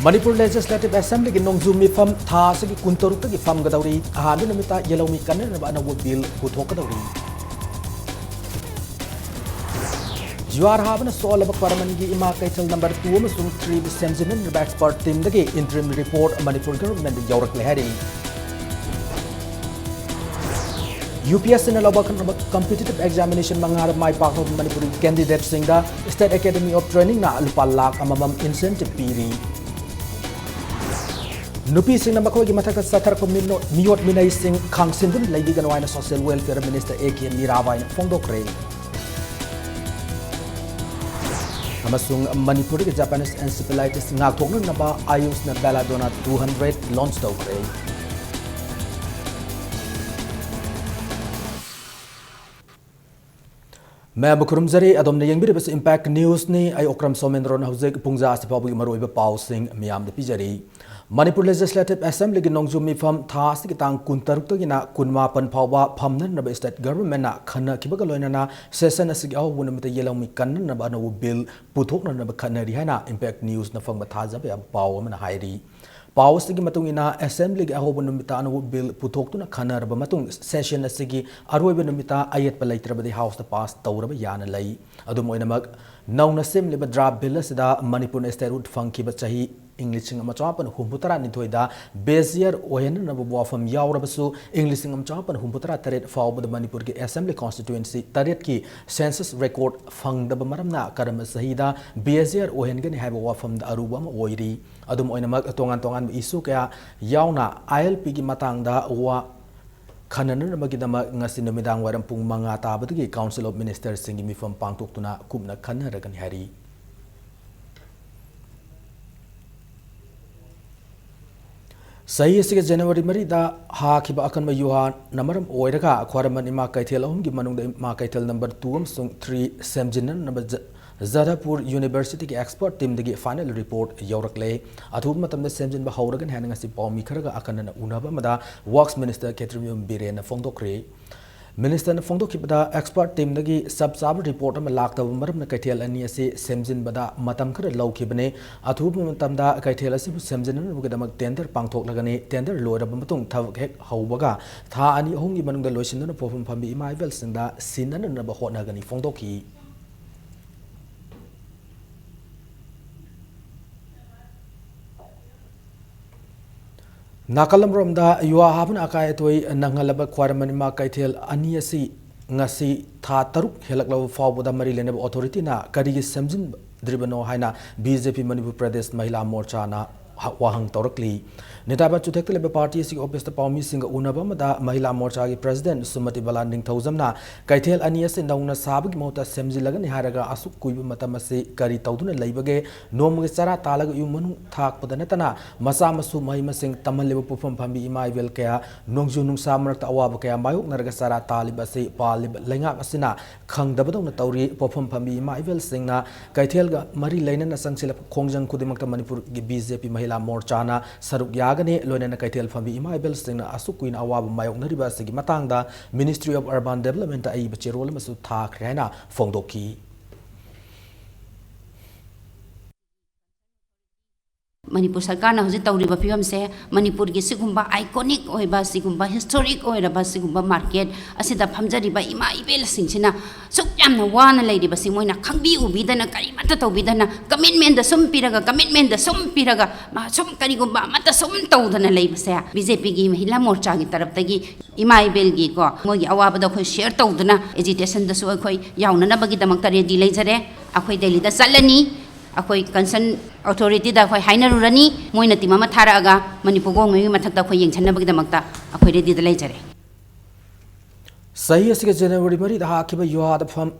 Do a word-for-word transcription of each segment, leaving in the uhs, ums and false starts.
Manipur legislative ꯑꯦꯁꯦꯝꯕ꯭ꯂꯤꯒꯤ ꯅꯣꯡꯖꯨ ꯃꯤꯐꯝ ꯊꯥ ꯑꯁꯤꯒꯤ ꯀꯨꯟꯇꯔꯨꯛꯇꯒꯤ ꯐꯝꯒꯗꯧꯔꯤ꯫ ꯑꯍꯥꯟꯕ ꯅꯨꯃꯤꯠꯇ ꯌꯦꯜꯍꯧꯃꯤ ꯀꯟꯅꯅꯕ ꯑꯅꯧꯕ ꯕꯤꯜ ꯄꯨꯊꯣꯛꯀꯗꯧꯔꯤ꯫ ꯖꯨꯋꯥꯔ ꯍꯥꯕꯅ ꯁꯣꯛꯍꯜꯂꯕ ꯈ꯭ꯋꯥꯔꯃꯟꯒꯤ ꯏꯃꯥ ꯀꯩꯊꯦꯜ ꯅꯝꯕꯔ ꯇꯨ ꯑꯃꯁꯨꯡ ꯊ꯭ꯔꯤꯗ ꯁꯦꯝꯖꯤꯟꯅꯔꯤꯕ ꯑꯦꯛꯁꯄꯔꯠ ꯇꯤꯝꯗꯒꯤ ꯏꯟꯇꯔꯤꯝ ꯔꯤꯄꯣꯔꯠ ꯃꯅꯤꯄꯨꯔ ꯒꯚꯔꯟꯃꯦꯟꯠꯇ ꯌꯧꯔꯛꯂꯦ ꯍꯥꯏꯔꯤ꯫ ꯌꯨ ꯄꯤ ꯑꯦꯁ ꯁꯤꯅ ꯂꯧꯕ ꯀꯝꯄꯤꯇꯤꯇꯤꯚ ꯑꯦꯛꯖꯥꯃꯤꯅꯦꯁꯟ ꯃꯉꯥꯗ ꯃꯥꯏ ꯄꯥꯛꯂꯕ ꯃꯅꯤꯄꯨꯔꯤ ꯀꯦꯟꯗꯤꯗꯦꯠꯁꯤꯡꯗ State Academy of Trainingꯅ ꯂꯨꯄꯥ ꯂꯥꯈ ꯑꯃꯃꯝ ꯏꯟꯁꯦꯟꯇꯤꯚ ꯄꯤꯔꯤ꯫ ꯅꯨꯄꯤꯁꯤꯡꯅ ꯃꯈꯣꯏꯒꯤ ꯃꯊꯛꯇ ꯆꯠꯊꯔꯛꯄ ꯃꯤꯅꯣ-, ꯃꯤꯑꯣꯠ ꯃꯤꯅꯩꯁꯤꯡ ꯈꯥꯡꯁꯤꯟꯗꯨꯅ ꯂꯩꯕꯤꯒꯅꯨ ꯍꯥꯏꯅ social welfare minister A K ꯃꯤꯔꯥꯕꯥꯏꯅ ꯐꯣꯡꯗꯣꯛꯈ꯭ꯔꯦ꯫ ꯑꯃꯁꯨꯡ ꯃꯅꯤꯄꯨꯔꯗꯒꯤ ꯖꯄꯥꯅꯤꯁ ꯑꯦꯟꯁꯤꯐꯦꯂꯥꯏꯇꯤꯁ ꯉꯥꯛꯊꯣꯛꯅꯅꯕ ꯑꯥꯌꯨꯁꯅ ꯕꯦꯂꯥꯗꯣꯅꯥ ꯇꯨ ꯍꯟꯗ꯭ꯔꯦꯠ ꯂꯣꯟꯆ ꯇꯧꯈ꯭ꯔꯦ꯫ ꯃꯌꯥꯝꯕꯨ ꯈꯨꯔꯨꯝꯖꯔꯤ꯫ ꯑꯗꯣꯝꯅ ꯌꯦꯡꯕꯤꯔꯤꯕꯁꯤ ꯏꯝꯄꯦꯛ ꯅ꯭ꯌꯨꯁꯅꯤ꯫ ꯑꯩ ꯑꯣꯀ꯭ꯔꯝ ꯁꯣꯃꯦꯟꯗ꯭ꯔꯣꯅ ꯍꯧꯖꯤꯛ ꯄꯨꯡꯖꯥ ꯑꯁꯤ ꯐꯥꯎꯕꯒꯤ ꯃꯔꯨꯑꯣꯏꯕ ꯄꯥꯎꯁꯤꯡ ꯃꯤꯌꯥꯝꯗ ꯄꯤꯖꯔꯤ꯫ ꯃꯅꯤꯄꯨꯔ ꯂꯦꯖꯤꯁꯂꯦꯇꯤꯚ ꯑꯦꯁꯦꯝꯕ꯭ꯂꯤꯒꯤ ꯅꯣꯡꯖꯨ ꯃꯤꯐꯝ ꯊꯥ ꯑꯁꯤꯒꯤ ꯇꯥꯡ ꯀꯨꯟꯇꯔꯨꯛꯇꯒꯤꯅ ꯀꯨꯟꯃꯥꯄꯟ ꯐꯥꯎꯕ ꯐꯝꯅꯅꯕ ꯁ꯭ꯇꯦꯠ ꯒꯚꯔꯟꯃꯦꯟꯠꯅ ꯈꯟꯅꯈꯤꯕꯒ ꯂꯣꯏꯅꯅ ꯁꯦꯁꯟ ꯑꯁꯤꯒꯤ ꯑꯍꯧꯕ ꯅꯨꯃꯤꯠꯇ ꯌꯦꯜꯍꯧꯃꯤ ꯀꯟꯅꯅꯕ ꯑꯅꯧꯕ ꯕꯤꯜ ꯄꯨꯊꯣꯛꯅꯅꯕ ꯈꯟꯅꯔꯤ ꯍꯥꯏꯅ ꯏꯝꯄꯦꯛ ꯅ꯭ꯌꯨꯁꯅ ꯐꯪꯕ ꯊꯥꯖꯕ ꯌꯥꯕ ꯄꯥꯎ ꯑꯃꯅ ꯍꯥꯏꯔꯤ꯫ ꯄꯥꯎ ꯑꯁꯤꯒꯤ ꯃꯇꯨꯡ ꯏꯟꯅ, ꯑꯦꯁꯦꯝꯕ꯭ꯂꯤꯒꯤ ꯑꯍꯧꯕ ꯅꯨꯃꯤꯠꯇ ꯑꯅꯧꯕ ꯕꯤꯜ ꯄꯨꯊꯣꯛꯇꯨꯅ ꯈꯟꯅꯔꯕ ꯃꯇꯨꯡ, ꯁꯦꯁꯟ ꯑꯁꯤꯒꯤ ꯑꯔꯣꯏꯕ ꯅꯨꯃꯤꯠꯇ ꯑꯌꯦꯠꯄ ꯂꯩꯇ꯭ꯔꯕꯗꯤ ꯍꯥꯎꯁꯇ ꯄꯥꯁ ꯇꯧꯔꯕ ꯌꯥꯅ ꯂꯩ꯫ ꯑꯗꯨꯝ ꯑꯣꯏꯅꯃꯛ, ꯅꯧꯅ ꯁꯦꯝꯂꯤꯕ ꯗ꯭ꯔꯥꯐ ꯕꯤꯜ ꯑꯁꯤꯗ ꯃꯅꯤꯄꯨꯔꯅ ꯁ꯭ꯇꯦꯠꯍꯨꯗ ꯐꯪꯈꯤꯕ ꯆꯍꯤ ꯏꯪ ꯂꯤꯁꯤꯡ ꯑꯃ ꯆꯃꯥꯄꯟ ꯍꯨꯝꯐꯨ ꯇꯔꯥꯅꯤꯊꯣꯏꯗ ꯕꯦꯖ ꯌꯔ ꯑꯣꯏꯍꯟꯅꯅꯕ ꯋꯥꯐꯝ ꯌꯥꯎꯔꯕꯁꯨ, ꯏꯪ ꯂꯤꯁꯤꯡ ꯑꯃ ꯆꯃꯥꯄꯟ ꯍꯨꯝꯐꯨ ꯇꯔꯥ ꯇꯔꯦꯠ ꯐꯥꯎꯕꯗ ꯃꯅꯤꯄꯨꯔꯒꯤ ꯑꯦꯁꯦꯝꯕ꯭ꯂꯤ ꯀꯣꯟꯁꯇꯤꯇ꯭ꯌꯨꯑꯦꯟꯁꯤ ꯇꯔꯦꯠꯀꯤ ꯁꯦꯟꯁꯁ ꯔꯦꯀꯣꯔꯗ ꯐꯪꯗꯕ ꯃꯔꯝꯅ ꯀꯔꯝꯕ ꯆꯍꯤꯗ ꯕꯦꯖ ꯌꯔ ꯑꯣꯏꯍꯟꯒꯅꯤ ꯍꯥꯏꯕ ꯋꯥꯐꯝꯗ ꯑꯔꯨꯕ ꯑꯃ ꯑꯣꯏꯔꯤ꯫ ꯑꯗꯨꯝ ꯑꯣꯏꯅꯃꯛ, ꯇꯣꯉꯥꯟ ꯇꯣꯉꯥꯟꯕ ꯏꯁꯨ ꯀꯌꯥ ꯌꯥꯎꯅ ꯑꯥꯏ ꯑꯦꯜ ꯄꯤꯒꯤ ꯃꯇꯥꯡꯗ ꯋꯥ ꯈꯟꯅꯅꯅꯕꯒꯤꯗꯃꯛ ꯉꯁꯤ ꯅꯨꯃꯤꯗꯥꯡ ꯋꯥꯏꯔꯝ ꯄꯨꯡ ꯃꯉꯥ ꯇꯥꯕꯗꯒꯤ Council of Ministerꯁꯤꯡꯒꯤ ꯃꯤꯐꯝ ꯄꯥꯡꯊꯣꯛꯇꯨꯅ ꯀꯨꯞꯅ ꯈꯟꯅꯔꯒꯅꯤ ꯍꯥꯏꯔꯤ꯫ ꯆꯍꯤ ꯑꯁꯤꯒꯤ ꯖꯅꯋꯥꯔꯤ ꯃꯔꯤꯗ ꯍꯥꯈꯤꯕ ꯑꯀꯟꯕ ꯌꯨꯍꯥꯔꯅ ꯃꯔꯝ ꯑꯣꯏꯔꯒ ꯈ꯭ꯋꯥꯏꯔꯝꯕꯟ ꯏꯃꯥ ꯀꯩꯊꯦꯜ ꯑꯍꯨꯝꯒꯤ ꯃꯅꯨꯡꯗ ꯏꯃꯥ ꯀꯩꯊꯦꯜ ꯅꯝꯕꯔ ꯇꯨ ꯑꯃꯁꯨꯡ ꯊ꯭ꯔꯤ ꯁꯦꯝꯖꯤꯟꯅꯅꯕ ꯖ-, ꯖꯥꯗꯕꯄꯨꯔ ꯌꯨꯅꯤꯚꯔꯁꯤꯇꯤꯒꯤ ꯑꯦꯛꯁꯄꯔꯠ ꯇꯤꯝꯗꯒꯤ ꯐꯥꯏꯅꯦꯜ ꯔꯤꯄꯣꯔꯠ ꯌꯧꯔꯛꯂꯦ꯫ ꯑꯊꯨꯕ ꯃꯇꯝꯗ ꯁꯦꯝꯖꯤꯟꯕ ꯍꯧꯔꯒꯅꯤ ꯍꯥꯏꯅ ꯉꯁꯤ ꯄꯥꯎꯃꯤ ꯈꯔꯒ ꯑꯈꯟꯅꯅ ꯎꯅꯕ ꯑꯃꯗ ꯋꯥꯔꯛꯁ ꯃꯤꯅꯤꯁꯇꯔ ꯈꯦꯇ꯭ꯔꯤꯃꯌꯨꯝ ꯕꯤꯔꯦꯟꯅ ꯐꯣꯡꯗꯣꯛꯈ꯭ꯔꯦ꯫ ꯃꯤꯅꯤꯁꯇꯔꯅ ꯐꯣꯡꯗꯣꯛꯈꯤꯕꯗ, ꯑꯦꯛꯁꯄꯔꯠ ꯇꯤꯝꯗꯒꯤ ꯆꯞ ꯆꯥꯕ ꯔꯤꯄꯣꯔꯠ ꯑꯃ ꯂꯥꯛꯇꯕ ꯃꯔꯝꯅ ꯀꯩꯊꯦꯜ ꯑꯅꯤ ꯑꯁꯤ ꯁꯦꯝꯖꯤꯟꯕꯗ ꯃꯇꯝ ꯈꯔ ꯂꯧꯈꯤꯕꯅꯤ꯫ ꯑꯊꯨꯕ ꯃꯇꯝꯗ ꯀꯩꯊꯦꯜ ꯑꯁꯤꯕꯨ ꯁꯦꯝꯖꯤꯟꯅꯅꯕꯒꯤꯗꯃꯛ ꯇꯦꯟꯗꯔ ꯄꯥꯡꯊꯣꯛꯂꯒꯅꯤ꯫ ꯇꯦꯟꯗꯔ ꯂꯣꯏꯔꯕ ꯃꯇꯨꯡ ꯊꯕꯛ ꯍꯦꯛ ꯍꯧꯕꯒ ꯊꯥ ꯑꯅꯤ ꯑꯍꯨꯝꯒꯤ ꯃꯅꯨꯡꯗ ꯂꯣꯏꯁꯤꯟꯗꯨꯅ ꯄꯣꯠꯐꯝ ꯐꯝꯕꯤ ꯏꯃꯥ ꯏꯕꯦꯜꯁꯤꯡꯗ ꯁꯤꯟꯅꯅꯕ ꯍꯣꯠꯅꯒꯅꯤ ꯐꯣꯡꯗꯣꯛꯈꯤ꯫ ꯅꯥꯀꯜ ꯑꯃꯔꯣꯝꯗ ꯌꯨꯍꯥ ꯍꯥꯞꯄꯅ ꯑꯀꯥꯏ ꯑꯇꯣꯏ ꯅꯪꯍꯜꯂꯕ ꯈ꯭ꯋꯥꯏꯔꯝꯕꯟ ꯏꯃꯥ ꯀꯩꯊꯦꯜ ꯑꯅꯤ ꯑꯁꯤ ꯉꯁꯤ ꯊꯥ ꯇꯔꯨꯛ ꯍꯦꯜꯂꯛꯂꯕ ꯐꯥꯎꯕꯗ ꯃꯔꯤ ꯂꯩꯅꯕ ꯑꯣꯊꯣꯔꯤꯇꯤꯅ ꯀꯔꯤꯒꯤ ꯁꯦꯝꯖꯤꯟꯗ꯭ꯔꯤꯕꯅꯣ ꯍꯥꯏꯅ ꯕꯤ ꯖꯦ ꯄꯤ ꯃꯅꯤꯄꯨꯔ ꯄ꯭ꯔꯗꯦꯁ ꯃꯍꯤꯂꯥ ꯃꯣꯔꯆꯥꯅ ꯋꯥꯍꯪ ꯇꯧꯔꯛꯂꯤ꯫ ꯅꯤꯇꯥꯕ ꯆꯨꯊꯦꯛꯇ ꯂꯩꯕ ꯄꯥꯔꯇꯤ ꯑꯁꯤꯒꯤ ꯑꯣꯐꯤꯁꯇ ꯄꯥꯎꯃꯤꯁꯤꯡꯒ ꯎꯅꯕ ꯑꯃꯗ ꯃꯍꯤꯂꯥ ꯃꯣꯔꯆꯥꯒꯤ ꯄ꯭ꯔꯁꯤꯗꯦꯟꯠ ꯁꯨꯃꯇꯤ ꯕꯂꯥ ꯅꯤꯡꯊꯧꯖꯝꯅ ꯀꯩꯊꯦꯜ ꯑꯅꯤ ꯑꯁꯤ ꯅꯧꯅ ꯁꯥꯕꯒꯤ ꯃꯍꯨꯠꯇ ꯁꯦꯝꯖꯤꯜꯂꯒꯅꯤ ꯍꯥꯏꯔꯒ ꯑꯁꯨꯛ ꯀꯨꯏꯕ ꯃꯇꯝ ꯑꯁꯤ ꯀꯔꯤ ꯇꯧꯗꯨꯅ ꯂꯩꯕꯒꯦ? ꯅꯣꯡꯃꯒꯤ ꯆꯔꯥ ꯇꯥꯜꯂꯒ ꯏꯃꯨꯡ ꯃꯅꯨꯡ ꯊꯥꯛꯄꯗ ꯅꯠꯇꯅ ꯃꯆꯥ ꯃꯁꯨ ꯃꯍꯩ ꯃꯁꯤꯡ ꯇꯝꯍꯜꯂꯤꯕ ꯄꯣꯠꯐꯝ ꯐꯝꯕꯤ ꯏꯃꯥ ꯏꯕꯦꯜ ꯀꯌꯥ ꯅꯣꯡꯖꯨ ꯅꯨꯡꯁꯥ ꯃꯔꯛꯇ ꯑꯋꯥꯕ ꯀꯌꯥ ꯃꯥꯌꯣꯛꯅꯔꯒ ꯆꯔꯥ ꯇꯥꯜꯂꯤꯕ ꯑꯁꯤ ꯄꯥꯜꯂꯤꯕ ꯂꯩꯉꯥꯛ ꯑꯁꯤꯅ ꯈꯪꯗꯕꯗꯧꯅ ꯇꯧꯔꯤ꯫ ꯄꯣꯠꯐꯝ ꯐꯝꯕꯤ ꯏꯃꯥ ꯏꯕꯦꯜꯁꯤꯡꯅ ꯀꯩꯊꯦꯜꯒ ꯃꯔꯤ ꯂꯩꯅꯅ ꯆꯪꯁꯤꯜꯂꯛꯄ ꯈꯣꯡꯖꯪ ꯈꯨꯗꯤꯡꯃꯛꯇ ꯃꯅꯤꯄꯨꯔꯒꯤ ꯕꯤ ꯖꯦ ꯄꯤ ꯃꯍꯤꯂꯥ ꯃꯣꯔꯆꯥꯅ ꯁꯔꯨꯛ ꯌꯥꯒꯅꯤ꯫ ꯂꯣꯏꯅꯅ ꯀꯩꯊꯦꯜ ꯐꯝꯕꯤ ꯏꯃꯥ ꯏꯕꯦꯜꯁꯤꯡꯅ ꯑꯁꯨꯛ ꯀꯨꯏꯅ ꯑꯋꯥꯕ ꯃꯥꯌꯣꯛꯅꯔꯤꯕ ꯑꯁꯤꯒꯤ ꯃꯇꯥꯡꯗ Ministry of Urban Developmentꯇ ꯑꯏꯕ ꯆꯦꯔꯣꯜ ꯑꯃꯁꯨ ꯊꯥꯈ꯭ꯔꯦ ꯍꯥꯏꯅ ꯐꯣꯡꯗꯣꯛꯈꯤ꯫ ꯃꯅꯤꯄꯨꯔ ꯁꯔꯀꯥꯔꯅ ꯍꯧꯖꯤꯛ ꯇꯧꯔꯤꯕ ꯐꯤꯕꯝꯁꯦ, ꯃꯅꯤꯄꯨꯔꯒꯤ ꯁꯤꯒꯨꯝꯕ iconic ꯑꯣꯏꯕ, ꯁꯤꯒꯨꯝꯕ historic ꯑꯣꯏꯔꯕ ꯁꯤꯒꯨꯝꯕ market ꯑꯁꯤꯗ ꯐꯝꯖꯔꯤꯕ ꯏꯃꯥ ꯏꯕꯦꯜꯁꯤꯡꯁꯤꯅ ꯁꯨꯛ ꯌꯥꯝꯅ ꯋꯥꯅ ꯂꯩꯔꯤꯕꯁꯤ ꯃꯣꯏꯅ ꯈꯪꯕꯤ ꯎꯕꯤꯗꯅ, ꯀꯔꯤꯃꯠꯇ ꯇꯧꯕꯤꯗꯅ, commitmentꯗ ꯁꯨꯝ ꯄꯤꯔꯒ, commitmentꯗ ꯁꯨꯝ ꯄꯤꯔꯒ, ꯃꯥ ꯁꯨꯝ ꯀꯔꯤꯒꯨꯝꯕ ꯑꯃꯠꯇ ꯁꯨꯝ ꯇꯧꯗꯅ ꯂꯩꯕꯁꯦ, ꯕꯤ ꯖꯦ ꯄꯤꯒꯤ ꯃꯍꯤꯂꯥ ꯃꯣꯔꯆꯥꯒꯤ ꯇꯔꯞꯇꯒꯤ ꯏꯃꯥ ꯏꯕꯦꯜꯒꯤꯀꯣ, ꯃꯣꯏꯒꯤ ꯑꯋꯥꯕꯗꯣ ꯑꯩꯈꯣꯏ share ꯇꯧꯗꯨꯅ agitationꯗꯁꯨ ꯑꯩꯈꯣꯏ ꯌꯥꯎꯅꯅꯕꯒꯤꯗꯃꯛꯇ ready ꯂꯩꯖꯔꯦ꯫ ꯑꯩꯈꯣꯏ ꯗꯦꯜꯂꯤꯗ ꯆꯠꯂꯅꯤ, ꯑꯩꯈꯣꯏ concern authorityꯗ ꯑꯩꯈꯣꯏ ꯍꯥꯏꯅꯔꯨꯔꯅꯤ, ꯃꯣꯏꯅ team ꯑꯃ ꯊꯥꯔꯛꯑꯒ ꯃꯅꯤꯄꯨꯔ governmentꯀꯤ ꯃꯊꯛꯇ ꯑꯩꯈꯣꯏ ꯌꯦꯡꯁꯤꯟꯅꯕꯒꯤꯗꯃꯛꯇ ꯑꯩꯈꯣꯏ readyꯗ ꯂꯩꯖꯔꯦ꯫ ꯆꯍꯤ ꯑꯁꯤꯒꯤ January ꯃꯔꯤꯗ ꯍꯥꯠꯈꯤꯕ ꯌꯨꯍꯥꯗ ꯐꯝ-,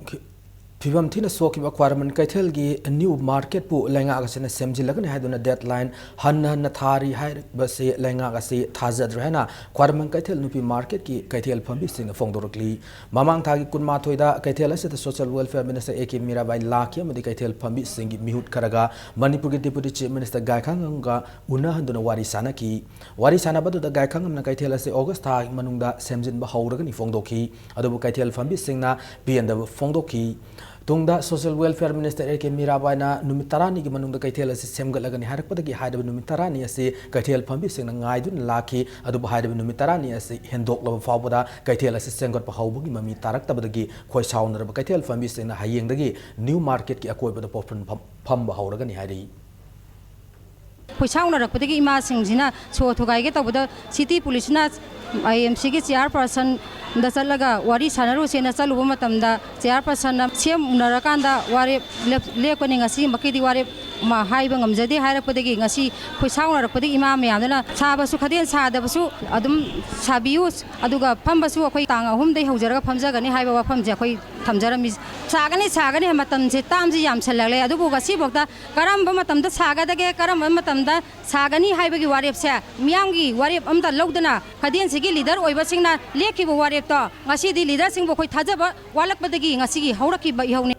ꯐꯤꯕꯝ ꯊꯤꯅ ꯁꯣꯛꯈꯤꯕ ꯈ꯭ꯋꯥꯏꯔꯝꯕꯟ ꯀꯩꯊꯦꯜꯒꯤ ꯅ꯭ꯌꯨ ꯃꯥꯔꯀꯦꯠꯄꯨ ꯂꯩꯉꯥꯛ ꯑꯁꯤꯅ ꯁꯦꯝꯖꯤꯜꯂꯒꯅꯤ ꯍꯥꯏꯗꯨꯅ ꯗꯦꯗꯂꯥꯏꯟ ꯍꯟꯅ ꯍꯟꯅ ꯊꯥꯔꯤ ꯍꯥꯏꯔꯤꯕꯁꯤ ꯂꯩꯉꯥꯛ ꯑꯁꯤ ꯊꯥꯖꯗ꯭ꯔꯦ ꯍꯥꯏꯅ ꯈ꯭ꯋꯥꯏꯔꯝꯕꯟ ꯀꯩꯊꯦꯜ ꯅꯨꯄꯤ ꯃꯥꯔꯀꯦꯠꯀꯤ ꯀꯩꯊꯦꯜ ꯐꯝꯕꯤꯁꯤꯡꯅ ꯐꯣꯡꯗꯣꯔꯛꯂꯤ꯫ ꯃꯃꯥꯡ ꯊꯥꯒꯤ ꯀꯨꯟꯃꯥꯊꯣꯏꯗ ꯀꯩꯊꯦꯜ ꯑꯁꯤꯗ ꯁꯣꯁꯤꯌꯦꯜ ꯋꯦꯜꯐꯤꯌꯔ ꯃꯤꯅꯤꯁꯇꯔ ꯑꯦ ꯀꯦ ꯃꯤꯔꯥꯕꯥꯏ ꯂꯥꯛꯈꯤ ꯑꯃꯗꯤ ꯀꯩꯊꯦꯜ ꯐꯝꯕꯤꯁꯤꯡꯒꯤ ꯃꯤꯍꯨꯠ ꯈꯔꯒ ꯃꯅꯤꯄꯨꯔꯒꯤ ꯗꯦꯄꯨꯇꯤ ꯆꯤꯐ ꯃꯤꯅꯤꯁꯇꯔ ꯒꯥꯏꯈꯥꯉꯝꯒ ꯎꯅꯍꯟꯗꯨꯅ ꯋꯥꯔꯤ ꯁꯥꯟꯅꯈꯤ꯫ ꯋꯥꯔꯤ ꯁꯥꯟꯅꯕꯗꯨꯗ ꯒꯥꯏꯈꯥꯉꯝꯅ ꯀꯩꯊꯦꯜ ꯑꯁꯤ ꯑꯣꯒꯁ ꯊꯥꯒꯤ ꯃꯅꯨꯡꯗ ꯁꯦꯝꯖꯤꯟꯕ ꯍꯧꯔꯒꯅꯤ ꯐꯣꯡꯗꯣꯛꯈꯤ꯫ ꯑꯗꯨꯕꯨ ꯀꯩꯊꯦꯜ ꯐꯝꯕꯤꯁꯤꯡꯅ ꯄꯦꯟꯗꯕ ꯐꯣꯡꯗꯣꯛꯈꯤ꯫ ꯇꯨꯡꯗ social welfare minister A K ꯃꯤꯔꯥꯕꯥꯏꯅ ꯅꯨꯃꯤꯠ ꯇꯔꯥꯅꯤꯒꯤ ꯃꯅꯨꯡꯗ ꯀꯩꯊꯦꯜ ꯑꯁꯤ ꯁꯦꯝꯒꯠꯂꯒꯅꯤ ꯍꯥꯏꯔꯛꯄꯗꯒꯤ ꯍꯥꯏꯔꯤꯕ ꯅꯨꯃꯤꯠ ꯇꯔꯥꯅꯤ ꯑꯁꯤ ꯀꯩꯊꯦꯜ ꯐꯝꯕꯤꯁꯤꯡꯅ ꯉꯥꯏꯗꯨꯅ ꯂꯥꯛꯈꯤ꯫ ꯑꯗꯨꯕꯨ ꯍꯥꯏꯔꯤꯕ ꯅꯨꯃꯤꯠ ꯇꯔꯥꯅꯤ ꯑꯁꯤ ꯍꯦꯟꯗꯣꯛꯂꯕ ꯐꯥꯎꯕꯗ ꯀꯩꯊꯦꯜ ꯑꯁꯤ ꯁꯦꯝꯒꯠꯄ ꯍꯧꯕꯒꯤ ꯃꯃꯤ ꯇꯥꯔꯛꯇꯕꯗꯒꯤ ꯈꯣꯏ ꯁꯥꯎꯅꯔꯕ ꯀꯩꯊꯦꯜ ꯐꯝꯕꯤꯁꯤꯡꯅ ꯍꯌꯦꯡꯗꯒꯤ ꯅ꯭ꯌꯨ ꯃꯥꯔꯀꯦꯠꯀꯤ ꯑꯀꯣꯏꯕꯗ ꯄꯣꯠꯐꯝ ꯐꯝ-, ꯐꯝꯕ ꯍꯧꯔꯒꯅꯤ ꯍꯥꯏꯔꯤ꯫ ꯈꯣꯏꯁꯥꯎꯅꯔꯛꯄꯗꯒꯤ ꯏꯃꯥꯁꯤꯡꯁꯤꯅ ꯁꯣ ꯊꯨꯒꯥꯏꯒꯦ ꯇꯧꯕꯗ ꯁꯤꯇꯤ ꯄꯨꯂꯤꯁꯅ ꯑꯥꯏ ꯑꯦꯝ ꯁꯤꯒꯤ ꯆꯤꯌꯥꯔꯄꯔꯁꯟꯗ ꯆꯠꯂꯒ ꯋꯥꯔꯤ ꯁꯥꯟꯅꯔꯨꯁꯦꯅ ꯆꯠꯂꯨꯕ ꯃꯇꯝꯗ ꯆꯤꯌꯥꯔꯄꯔꯁꯟꯅ ꯁꯦꯝ ꯎꯅꯔꯀꯥꯟꯗ ꯋꯥꯔꯦꯞ ꯂꯦꯞ-, ꯂꯦꯞꯀꯅꯤ, ꯉꯁꯤꯃꯛꯀꯤꯗꯤ ꯋꯥꯔꯦꯞ ꯃꯥ ꯍꯥꯏꯕ ꯉꯝꯖꯗꯦ ꯍꯥꯏꯔꯛꯄꯗꯒꯤ ꯉꯁꯤ ꯈꯣꯏꯁꯥꯎꯅꯔꯛꯄꯗꯒꯤ ꯏꯃꯥ ꯃꯌꯥꯝꯗꯨꯅ ꯁꯥꯕꯁꯨ ꯈꯗꯦꯟ ꯁꯥꯗꯕꯁꯨ ꯑꯗꯨꯝ ꯁꯥꯕꯤꯌꯨ, ꯑꯗꯨꯒ ꯐꯝꯕꯁꯨ ꯑꯩꯈꯣꯏ ꯇꯥꯡ ꯑꯍꯨꯝꯗꯒꯤ ꯍꯧꯖꯔꯒ ꯐꯝꯖꯒꯅꯤ ꯍꯥꯏꯕ ꯋꯥꯐꯝꯁꯦ ꯑꯩꯈꯣꯏ ꯊꯝꯖꯔꯝꯃꯤ꯫ ꯁꯥꯒꯅꯤ, ꯁꯥꯒꯅꯤ, ꯃꯇꯝꯁꯦ ꯇꯥꯝꯁꯤ ꯌꯥꯝꯁꯜꯂꯛꯂꯦ, ꯑꯗꯨꯕꯨ ꯉꯁꯤꯐꯥꯎꯗ ꯀꯔꯝꯕ ꯃꯇꯝꯗ ꯁꯥꯒꯗꯒꯦ, ꯀꯔꯝꯕ ꯃꯇꯝꯗ ꯁꯥꯒꯅꯤ ꯍꯥꯏꯕꯒꯤ ꯋꯥꯔꯦꯞꯁꯦ ꯃꯤꯌꯥꯝꯒꯤ ꯋꯥꯔꯦꯞ ꯑꯃꯇ ꯂꯧꯗꯅ ꯈꯗꯦꯟꯁꯤꯒꯤ ꯂꯤꯗꯔ ꯑꯣꯏꯕꯁꯤꯡꯅ ꯂꯦꯞꯈꯤꯕ ꯋꯥꯔꯦꯞꯇꯣ ꯉꯁꯤꯗꯤ ꯂꯤꯗꯔꯁꯤꯡꯕꯨ ꯑꯩꯈꯣꯏ ꯊꯥꯖꯕ ꯋꯥꯠꯂꯛꯄꯗꯒꯤ ꯉꯁꯤꯒꯤ ꯍꯧꯔꯛꯈꯤꯕ ꯏꯍꯧꯅꯤ꯫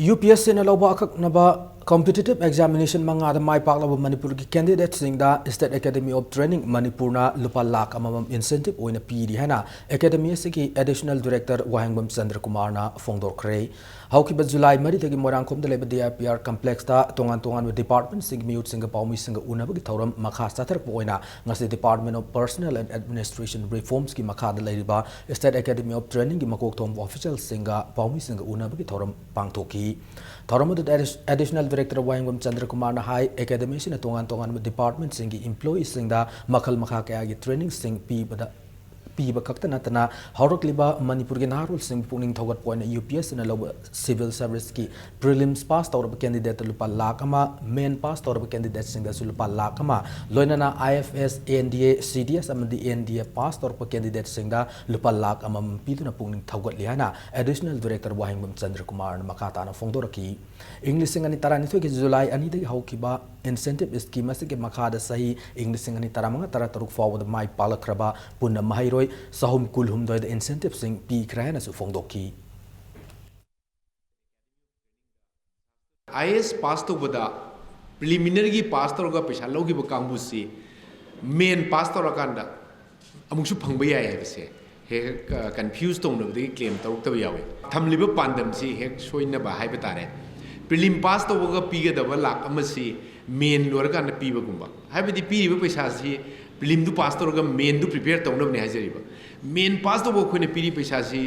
ꯌꯨ ꯄꯤ ꯑꯦꯁ ꯁꯤꯅ ꯂꯧꯕ ꯑꯀꯛꯅꯕ ꯀꯝꯄꯤꯇꯤꯇꯤꯚ ꯑꯦꯛꯖꯥꯃꯤꯅꯦꯁꯟ ꯃꯉꯥꯗ ꯃꯥꯏ ꯄꯥꯛꯂꯕ ꯃꯅꯤꯄꯨꯔꯒꯤ ꯀꯦꯟꯗꯤꯗꯦꯠꯁꯤꯡꯗ State Academy of Training ꯃꯅꯤꯄꯨꯔꯅ ꯂꯨꯄꯥ ꯂꯥꯈ ꯑꯃꯃꯝ ꯏꯟꯁꯦꯟꯇꯤꯚ ꯑꯣꯏꯅ ꯄꯤꯔꯤ ꯍꯥꯏꯅ ꯑꯦꯀꯥꯗꯦꯃꯤ ꯑꯁꯤꯒꯤ ꯑꯦꯗꯤꯁꯅꯦꯜ ꯗꯤꯔꯦꯛꯇꯔ ꯋꯥꯍꯦꯡꯕꯝ ꯆꯟꯗ꯭ꯔꯀꯨꯃꯥꯔꯅ ꯐꯣꯡꯗꯣꯛꯈ꯭ꯔꯦ꯫ ꯍꯧꯈꯤꯕ ꯖꯨꯂꯥꯏ ꯃꯔꯤꯗꯒꯤ ꯃꯣꯏꯔꯥꯡꯈꯣꯝꯗ ꯂꯩꯕ ꯗꯤ ꯑꯥꯏ ꯄꯤ ꯑꯥꯔ ꯀꯝꯄ꯭ꯂꯦꯛꯁꯇ ꯇꯣꯉꯥꯟ ꯇꯣꯉꯥꯟꯕ ꯗꯤꯄꯥꯔꯠꯃꯦꯟꯠꯁꯤꯡꯒꯤ ꯃꯤꯍꯨꯠꯁꯤꯡꯒ ꯄꯥꯎꯃꯤꯁꯤꯡꯒ ꯎꯅꯕꯒꯤ ꯊꯧꯔꯝ ꯃꯈꯥ ꯆꯠꯊꯔꯛꯄ ꯑꯣꯏꯅ ꯉꯁꯤ Department of Personnel and Administration Reformsꯀꯤ ꯃꯈꯥꯗ ꯂꯩꯔꯤꯕ State Academy of Trainingꯒꯤ ꯃꯀꯣꯛ ꯊꯣꯡꯕ ꯑꯣꯐꯤꯁꯤꯌꯦꯜꯁꯤꯡꯒ ꯄꯥꯎꯃꯤꯁꯤꯡꯒ ꯎꯅꯕꯒꯤ ꯊꯧꯔꯝ ꯄꯥꯡꯊꯣꯛꯈꯤ꯫ ꯊꯧꯔꯝ ꯑꯗꯨꯗ ꯑꯦꯗꯤꯁ-, ꯑꯦꯗꯤꯁꯅꯦꯜ ꯗꯤꯔꯦꯛꯇꯔ ꯋꯥꯍꯦꯡꯕꯝ ꯆꯟꯗ꯭ꯔꯀꯨꯃꯥꯔꯅ ꯍꯥꯏ, ꯑꯦꯀꯥꯗꯦꯃꯤꯁꯤꯅ ꯇꯣꯉꯥꯟ ꯇꯣꯉꯥꯟꯕ ꯗꯤꯄꯥꯔꯠꯃꯦꯟꯠꯁꯤꯡꯒꯤ ꯏꯝꯄ꯭ꯂꯣꯌꯤꯁꯤꯡꯗ ꯃꯈꯜ ꯃꯈꯥ ꯀꯌꯥꯒꯤ ꯇ꯭ꯔꯦꯅꯤꯡꯁꯤꯡ ꯄꯤꯕꯗ ꯄꯤꯕ ꯈꯛꯇ ꯅꯠꯇꯅ, ꯍꯧꯔꯛꯂꯤꯕ ꯃꯅꯤꯄꯨꯔꯒꯤ ꯅꯍꯥꯔꯣꯜꯁꯤꯡꯕꯨ ꯄꯨꯛꯅꯤꯡ ꯊꯧꯒꯠꯄ ꯑꯣꯏꯅ UPSCꯅ ꯂꯧꯕ civil serviceꯀꯤ prelims pass ꯇꯧꯔꯕ candidateꯇ ꯂꯨꯄꯥ ꯂꯥꯈ ꯑꯃ, main pass ꯇꯧꯔꯕ candidateꯁꯤꯡꯗꯁꯨ ꯂꯨꯄꯥ ꯂꯥꯈ ꯑꯃ, ꯂꯣꯏꯅꯅ IFS, ANDA, CDS ꯑꯃꯗꯤ ANDA pass ꯇꯧꯔꯛꯄ candidateꯁꯤꯡꯗ ꯂꯨꯄꯥ ꯂꯥꯈ ꯑꯃꯃꯝ ꯄꯤꯗꯨꯅ ꯄꯨꯛꯅꯤꯡ ꯊꯧꯒꯠꯂꯤ ꯍꯥꯏꯅ Additional Director ꯋꯥꯍꯦꯡꯕꯝ ꯆꯟꯗ꯭ꯔꯀꯨꯃꯥꯔꯅ ꯃꯈꯥ ꯇꯥꯅ ꯐꯣꯡꯗꯣꯔꯛꯈꯤ꯫ ꯏꯪ ꯂꯤꯁꯤꯡ ꯑꯅꯤ ꯇꯔꯥꯅꯤꯊꯣꯏꯒꯤ July ꯑꯅꯤꯗꯒꯤ ꯍꯧꯈꯤꯕ incentive scheme ꯑꯁꯤꯒꯤ ꯃꯈꯥꯗ ꯆꯍꯤ ꯏꯪ ꯂꯤꯁꯤꯡ ꯑꯅꯤ ꯇꯔꯥꯃꯉꯥ ꯇꯔꯥꯇꯔꯨꯛ ꯐꯥꯎꯕꯗ ꯃꯥꯏ ꯄꯥꯛꯂꯛꯈ꯭ꯔꯕ ꯄꯨꯟꯅ ꯃꯍꯩꯔꯣꯏ ꯆꯍꯨꯝ ꯀꯨꯟꯍꯨꯝꯗꯣꯏꯗ incentiveꯁꯤꯡ ꯄꯤꯈ꯭ꯔꯦ ꯍꯥꯏꯅꯁꯨ ꯐꯣꯡꯗꯣꯛꯈꯤ꯫ IAS pass ꯇꯧꯕꯗ preliminaryꯒꯤ pass ꯇꯧꯔꯒ ꯄꯩꯁꯥ ꯂꯧꯈꯤꯕ ꯀꯥꯡꯕꯨꯁꯤ main pass ꯇꯧꯔꯀꯥꯟꯗ ꯑꯃꯨꯛꯁꯨ ꯐꯪꯕ ꯌꯥꯏ ꯍꯥꯏꯕꯁꯦ ꯍꯦꯛ ꯍꯦꯛ confuse ꯇꯧꯅꯕꯗꯒꯤ claim ꯇꯧꯔꯛꯇꯕ ꯌꯥꯎꯏ꯫ ꯊꯝꯂꯤꯕ ꯄꯥꯟꯗꯝꯁꯤ ꯍꯦꯛ ꯁꯣꯏꯅꯕ ꯍꯥꯏꯕ ꯇꯥꯔꯦ꯫ Prelim pass ꯇꯧꯕꯒ ꯄꯤꯒꯗꯕ ꯂꯥꯛ ꯑꯃꯁꯤ main ꯂꯣꯏꯔꯀꯥꯟꯗ ꯄꯤꯕꯒꯨꯝꯕ꯫ ꯍꯥꯏꯕꯗꯤ ꯄꯤꯔꯤꯕ ꯄꯩꯁꯥꯁꯤ preliminary pass ꯇꯧꯔꯒ main ꯗꯨ prepare ꯇꯧꯅꯕꯅꯤ ꯍꯥꯏꯖꯔꯤꯕ꯫ Main pass ꯇꯧꯕ ꯑꯩꯈꯣꯏꯅ ꯄꯤꯔꯤ ꯄꯩꯁꯥꯁꯤ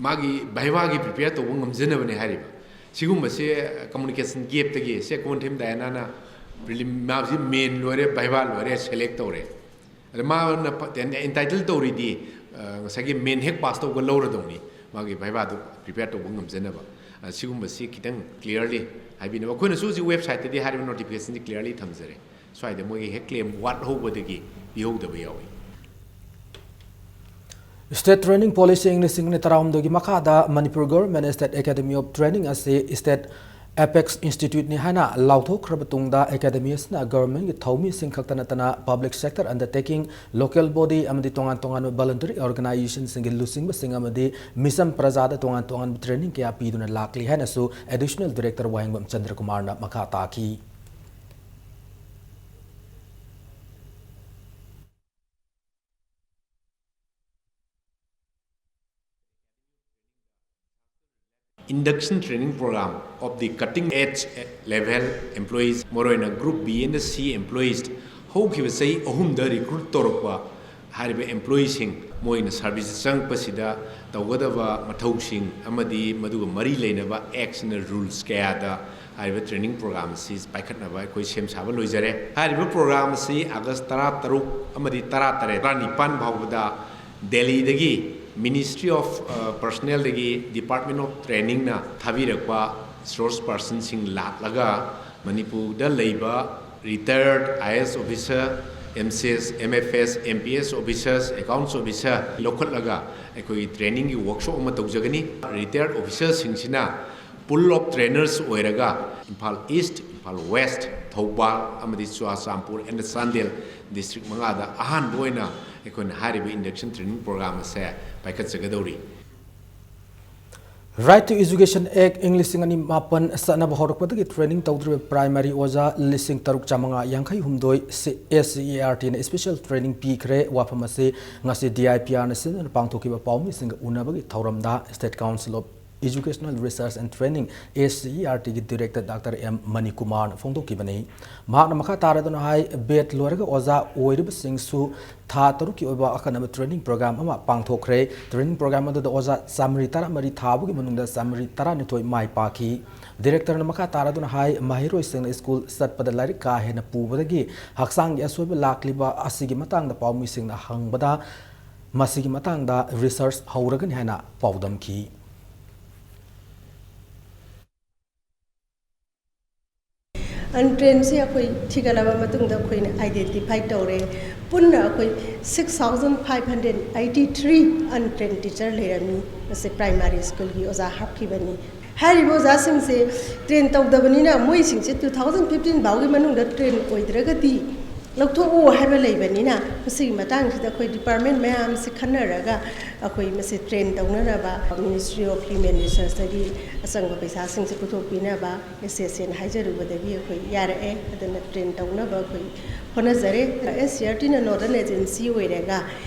ꯃꯥꯒꯤ vivaꯒꯤ prepare ꯇꯧꯕ ꯉꯝꯖꯅꯕꯅꯤ ꯍꯥꯏꯔꯤꯕ꯫ ꯁꯤꯒꯨꯝꯕꯁꯦ communication gapꯇꯒꯤ ꯁꯦ ꯀꯣꯟꯊꯦꯝ ꯗꯥꯏꯅꯥꯅ prelim ꯃꯥꯁꯤ main ꯂꯣꯏꯔꯦ, viva ꯂꯣꯏꯔꯦ, select ꯇꯧꯔꯦ꯫ ꯑꯗ ꯃꯥꯅ entitle ꯇꯧꯔꯤꯗꯤ ꯉꯁꯥꯏꯒꯤ main ꯍꯦꯛ pass ꯇꯧꯕ ꯂꯧꯔꯗꯧꯅꯤ, ꯃꯥꯒꯤ vivaꯗꯨ prepare ꯇꯧꯕ ꯉꯝꯖꯅꯕ꯫ ꯁꯤꯒꯨꯝꯕꯁꯤ ꯈꯤꯇꯪ clearly ꯍꯥꯏꯕꯤꯅꯕ꯫ ꯑꯩꯈꯣꯏꯅꯁꯨ ꯍꯧꯖꯤꯛ websiteꯇꯗꯤ ꯍꯥꯏꯔꯤꯕ notificationꯁꯤ clearly ꯊꯝꯖꯔꯦ꯫ ꯁ꯭ꯋꯥꯏꯗ ꯃꯣꯏꯒꯤ ꯍꯦꯛ claim ꯋꯥꯠꯍꯧꯕꯗꯒꯤ ꯄꯤꯍꯧꯗꯕ ꯌꯥꯎꯏ꯫ State Training Policy ꯏꯪ ꯂꯤꯁꯤꯡ ꯑꯅꯤ ꯇꯔꯥꯍꯨꯝꯗꯣꯏꯒꯤ ꯃꯈꯥꯗ Manipur Government State Academy of Training ꯑꯁꯤ state apex instituteꯅꯤ ꯍꯥꯏꯅ ꯂꯥꯎꯊꯣꯛꯈ꯭ꯔꯕ ꯇꯨꯡꯗ, academy ꯑꯁꯤꯅ governmentꯀꯤ ꯊꯧꯃꯤꯁꯤꯡ ꯈꯛꯇ ꯅꯠꯇꯅ public sector undertaking, local body ꯑꯃꯗꯤ ꯇꯣꯉꯥꯟ ꯇꯣꯉꯥꯟꯕ voluntary organizationꯁꯤꯡꯒꯤ ꯂꯨꯆꯤꯡꯕꯁꯤꯡ ꯑꯃꯗꯤ ꯃꯤꯆꯝ ꯄ꯭ꯔꯖꯥꯗ ꯇꯣꯉꯥꯟ ꯇꯣꯉꯥꯟꯕ training ꯀꯌꯥ ꯄꯤꯗꯨꯅ ꯂꯥꯛꯂꯤ ꯍꯥꯏꯅꯁꯨ Additional Director ꯋꯥꯍꯦꯡꯕꯝ ꯆꯟꯗ꯭ꯔꯀꯨꯃꯥꯔꯅ ꯃꯈꯥ ꯇꯥꯈꯤ꯫ Induction Training Program of the Cutting Edge Level Employees, ꯃꯔꯨꯑꯣꯏꯅ Group B and C employees, ꯍꯧꯈꯤꯕ ꯆꯍꯤ ꯑꯍꯨꯝꯗ recruit ꯇꯧꯔꯛꯄ ꯍꯥꯏꯔꯤꯕ employeeꯁꯤꯡ, ꯃꯣꯏꯅ service ꯆꯪꯉꯛꯄꯁꯤꯗ ꯇꯧꯒꯗꯕ ꯃꯊꯧꯁꯤꯡ ꯑꯃꯗꯤ ꯃꯗꯨꯒ ꯃꯔꯤ ꯂꯩꯅꯕ acts and rules ꯀꯌꯥꯗ ꯍꯥꯏꯔꯤꯕ training program ꯑꯁꯤ ꯄꯥꯏꯈꯠꯅꯕ ꯑꯩꯈꯣꯏ ꯁꯦꯝ ꯁꯥꯕ ꯂꯣꯏꯖꯔꯦ꯫ ꯍꯥꯏꯔꯤꯕ program ꯑꯁꯤ August ꯇꯔꯥꯇꯔꯨꯛ ꯑꯃꯗꯤ ꯇꯔꯥꯇꯔꯦꯠ, ꯇꯔꯥꯅꯤꯄꯥꯟ ꯐꯥꯎꯕꯗ ꯗꯦꯜꯂꯤꯗꯒꯤ Ministry of Personnelꯗꯒꯤ Department of Trainingꯅ ꯊꯥꯕꯤꯔꯛꯄ resource personꯁꯤꯡ ꯂꯥꯛꯂꯒ ꯃꯅꯤꯄꯨꯔꯗ ꯂꯩꯕ retired IAS officer, MCS, MFS, MPS officers, accounts officer ꯂꯧꯈꯠꯂꯒ ꯑꯩꯈꯣꯏꯒꯤ trainingꯒꯤ workshop ꯑꯃ ꯇꯧꯖꯒꯅꯤ꯫ Retired officerꯁꯤꯡꯁꯤꯅ pool of trainers ꯑꯣꯏꯔꯒ ꯏꯝꯐꯥꯜ East, ꯏꯝꯐꯥꯜ West, ꯊꯧꯕꯥꯜ ꯑꯃꯗꯤ ꯆꯨꯔꯥꯆꯥꯟꯄꯨꯔ and ꯆꯥꯟꯗꯦꯜ district ꯃꯉꯥꯗ ꯑꯍꯥꯟꯕ ꯑꯣꯏꯅ ꯑꯩꯈꯣꯏꯅ ꯍꯥꯏꯔꯤꯕ induction training program ꯑꯁꯦ ꯄꯥꯏꯈꯠꯆꯒꯗꯧꯔꯤ꯫ Right to Education Act ꯏꯪ ꯂꯤꯁꯤꯡ ꯑꯅꯤ ꯃꯥꯄꯟ ꯆꯠꯅꯕ ꯍꯧꯔꯛꯄꯗꯒꯤ training ꯇꯧꯗ꯭ꯔꯤꯕ primary ꯑꯣꯖꯥ ꯂꯤꯁꯤꯡ ꯇꯔꯨꯛ ꯆꯥꯃꯉꯥ ꯌꯥꯡꯈꯩ ꯍꯨꯝꯗꯣꯏ SCERTꯅ special training ꯄꯤꯈ꯭ꯔꯦ꯫ ꯋꯥꯐꯝ ꯑꯁꯤ ꯉꯁꯤ DIPRꯅ ꯁꯤꯟꯗꯨꯅ ꯄꯥꯡꯊꯣꯛꯈꯤꯕ ꯄꯥꯎꯃꯤꯁꯤꯡꯒ ꯎꯅꯕꯒꯤ ꯊꯧꯔꯝꯗ State Council of Educational Research and Training, SCERTꯒꯤ director Doctor M ꯃꯅꯤꯀꯨꯃꯥꯔꯅ ꯐꯣꯡꯗꯣꯛꯈꯤꯕꯅꯤ꯫ ꯃꯍꯥꯛꯅ ꯃꯈꯥ ꯇꯥꯔꯗꯨꯅ ꯍꯥꯏ, B.Ed ꯂꯣꯏꯔꯒ ꯑꯣꯖꯥ ꯑꯣꯏꯔꯤꯕꯁꯤꯡꯁꯨ ꯊꯥ ꯇꯔꯨꯛꯀꯤ ꯑꯣꯏꯕ ꯑꯈꯟꯅꯕ training program ꯑꯃ ꯄꯥꯡꯊꯣꯛꯈ꯭ꯔꯦ꯫ Training program ꯑꯗꯨꯗ ꯑꯣꯖꯥ ꯆꯥꯃꯔꯤ ꯇꯔꯥꯃꯔꯤ ꯊꯥꯕꯒꯤ ꯃꯅꯨꯡꯗ ꯆꯥꯃꯔꯤ ꯇꯔꯥꯅꯤꯊꯣꯏ ꯃꯥꯏ ꯄꯥꯛꯈꯤ꯫ Directorꯅ ꯃꯈꯥ ꯇꯥꯔꯗꯨꯅ ꯍꯥꯏ, ꯃꯍꯩꯔꯣꯏꯁꯤꯡꯅ school ꯆꯠꯄꯗ ꯂꯥꯏꯔꯤꯛ ꯀꯥ ꯍꯦꯟꯅ ꯄꯨꯕꯗꯒꯤ ꯍꯛꯆꯥꯡꯒꯤ ꯑꯁꯣꯏꯕ ꯂꯥꯛꯂꯤꯕ ꯑꯁꯤꯒꯤ ꯃꯇꯥꯡꯗ ꯄꯥꯎꯃꯤꯁꯤꯡꯅ ꯍꯪꯕꯗ ꯃꯁꯤꯒꯤ ꯃꯇꯥꯡꯗ research ꯍꯧꯔꯒꯅꯤ ꯍꯥꯏꯅ ꯄꯥꯎꯗꯝꯈꯤ꯫ Untrainedꯁꯤ ꯑꯩꯈꯣꯏ ꯊꯤꯒꯠꯂꯕ ꯃꯇꯨꯡꯗ ꯑꯩꯈꯣꯏꯅ identify ꯇꯧꯔꯦ꯫ ꯄꯨꯟꯅ ꯑꯩꯈꯣꯏ six thousand five hundred eighty three untrained teacher ꯂꯩꯔꯝꯃꯤ꯫ ꯃꯁꯤ primary schoolꯒꯤ ꯑꯣꯖꯥ ꯍꯥꯞꯈꯤꯕꯅꯤ꯫ ꯍꯥꯏꯔꯤꯕ ꯑꯣꯖꯥꯁꯤꯡꯁꯦ train ꯇꯧꯗꯕꯅꯤꯅ ꯃꯣꯏꯁꯤꯡꯁꯦ two thousand fifteen ꯐꯥꯎꯒꯤ ꯃꯅꯨꯡꯗ train ꯑꯣꯏꯗ꯭ꯔꯒꯗꯤ ꯂꯧꯊꯣꯛꯎ ꯍꯥꯏꯕ ꯂꯩꯕꯅꯤꯅ, ꯃꯁꯤꯒꯤ ꯃꯇꯥꯡꯁꯤꯗ ꯑꯩꯈꯣꯏ department ꯃꯌꯥꯝꯁꯤ ꯈꯟꯅꯔꯒ ꯑꯩꯈꯣꯏ ꯃꯁꯤ train ꯇꯧꯅꯅꯕ Ministry of Human Resourceꯇꯒꯤ ꯑꯆꯪꯕ ꯄꯩꯁꯥꯁꯤꯡꯁꯦ ꯄꯨꯊꯣꯛꯄꯤꯅꯕ SSAꯅ ꯍꯥꯏꯖꯔꯨꯕꯗꯒꯤ ꯑꯩꯈꯣꯏ ꯌꯥꯔꯛꯑꯦ꯫ ꯑꯗꯨꯅ train ꯇꯧꯅꯕ ꯑꯩꯈꯣꯏ ꯍꯣꯠꯅꯖꯔꯦ꯫ SCERTꯅ nodal agency ꯑꯣꯏꯔꯒ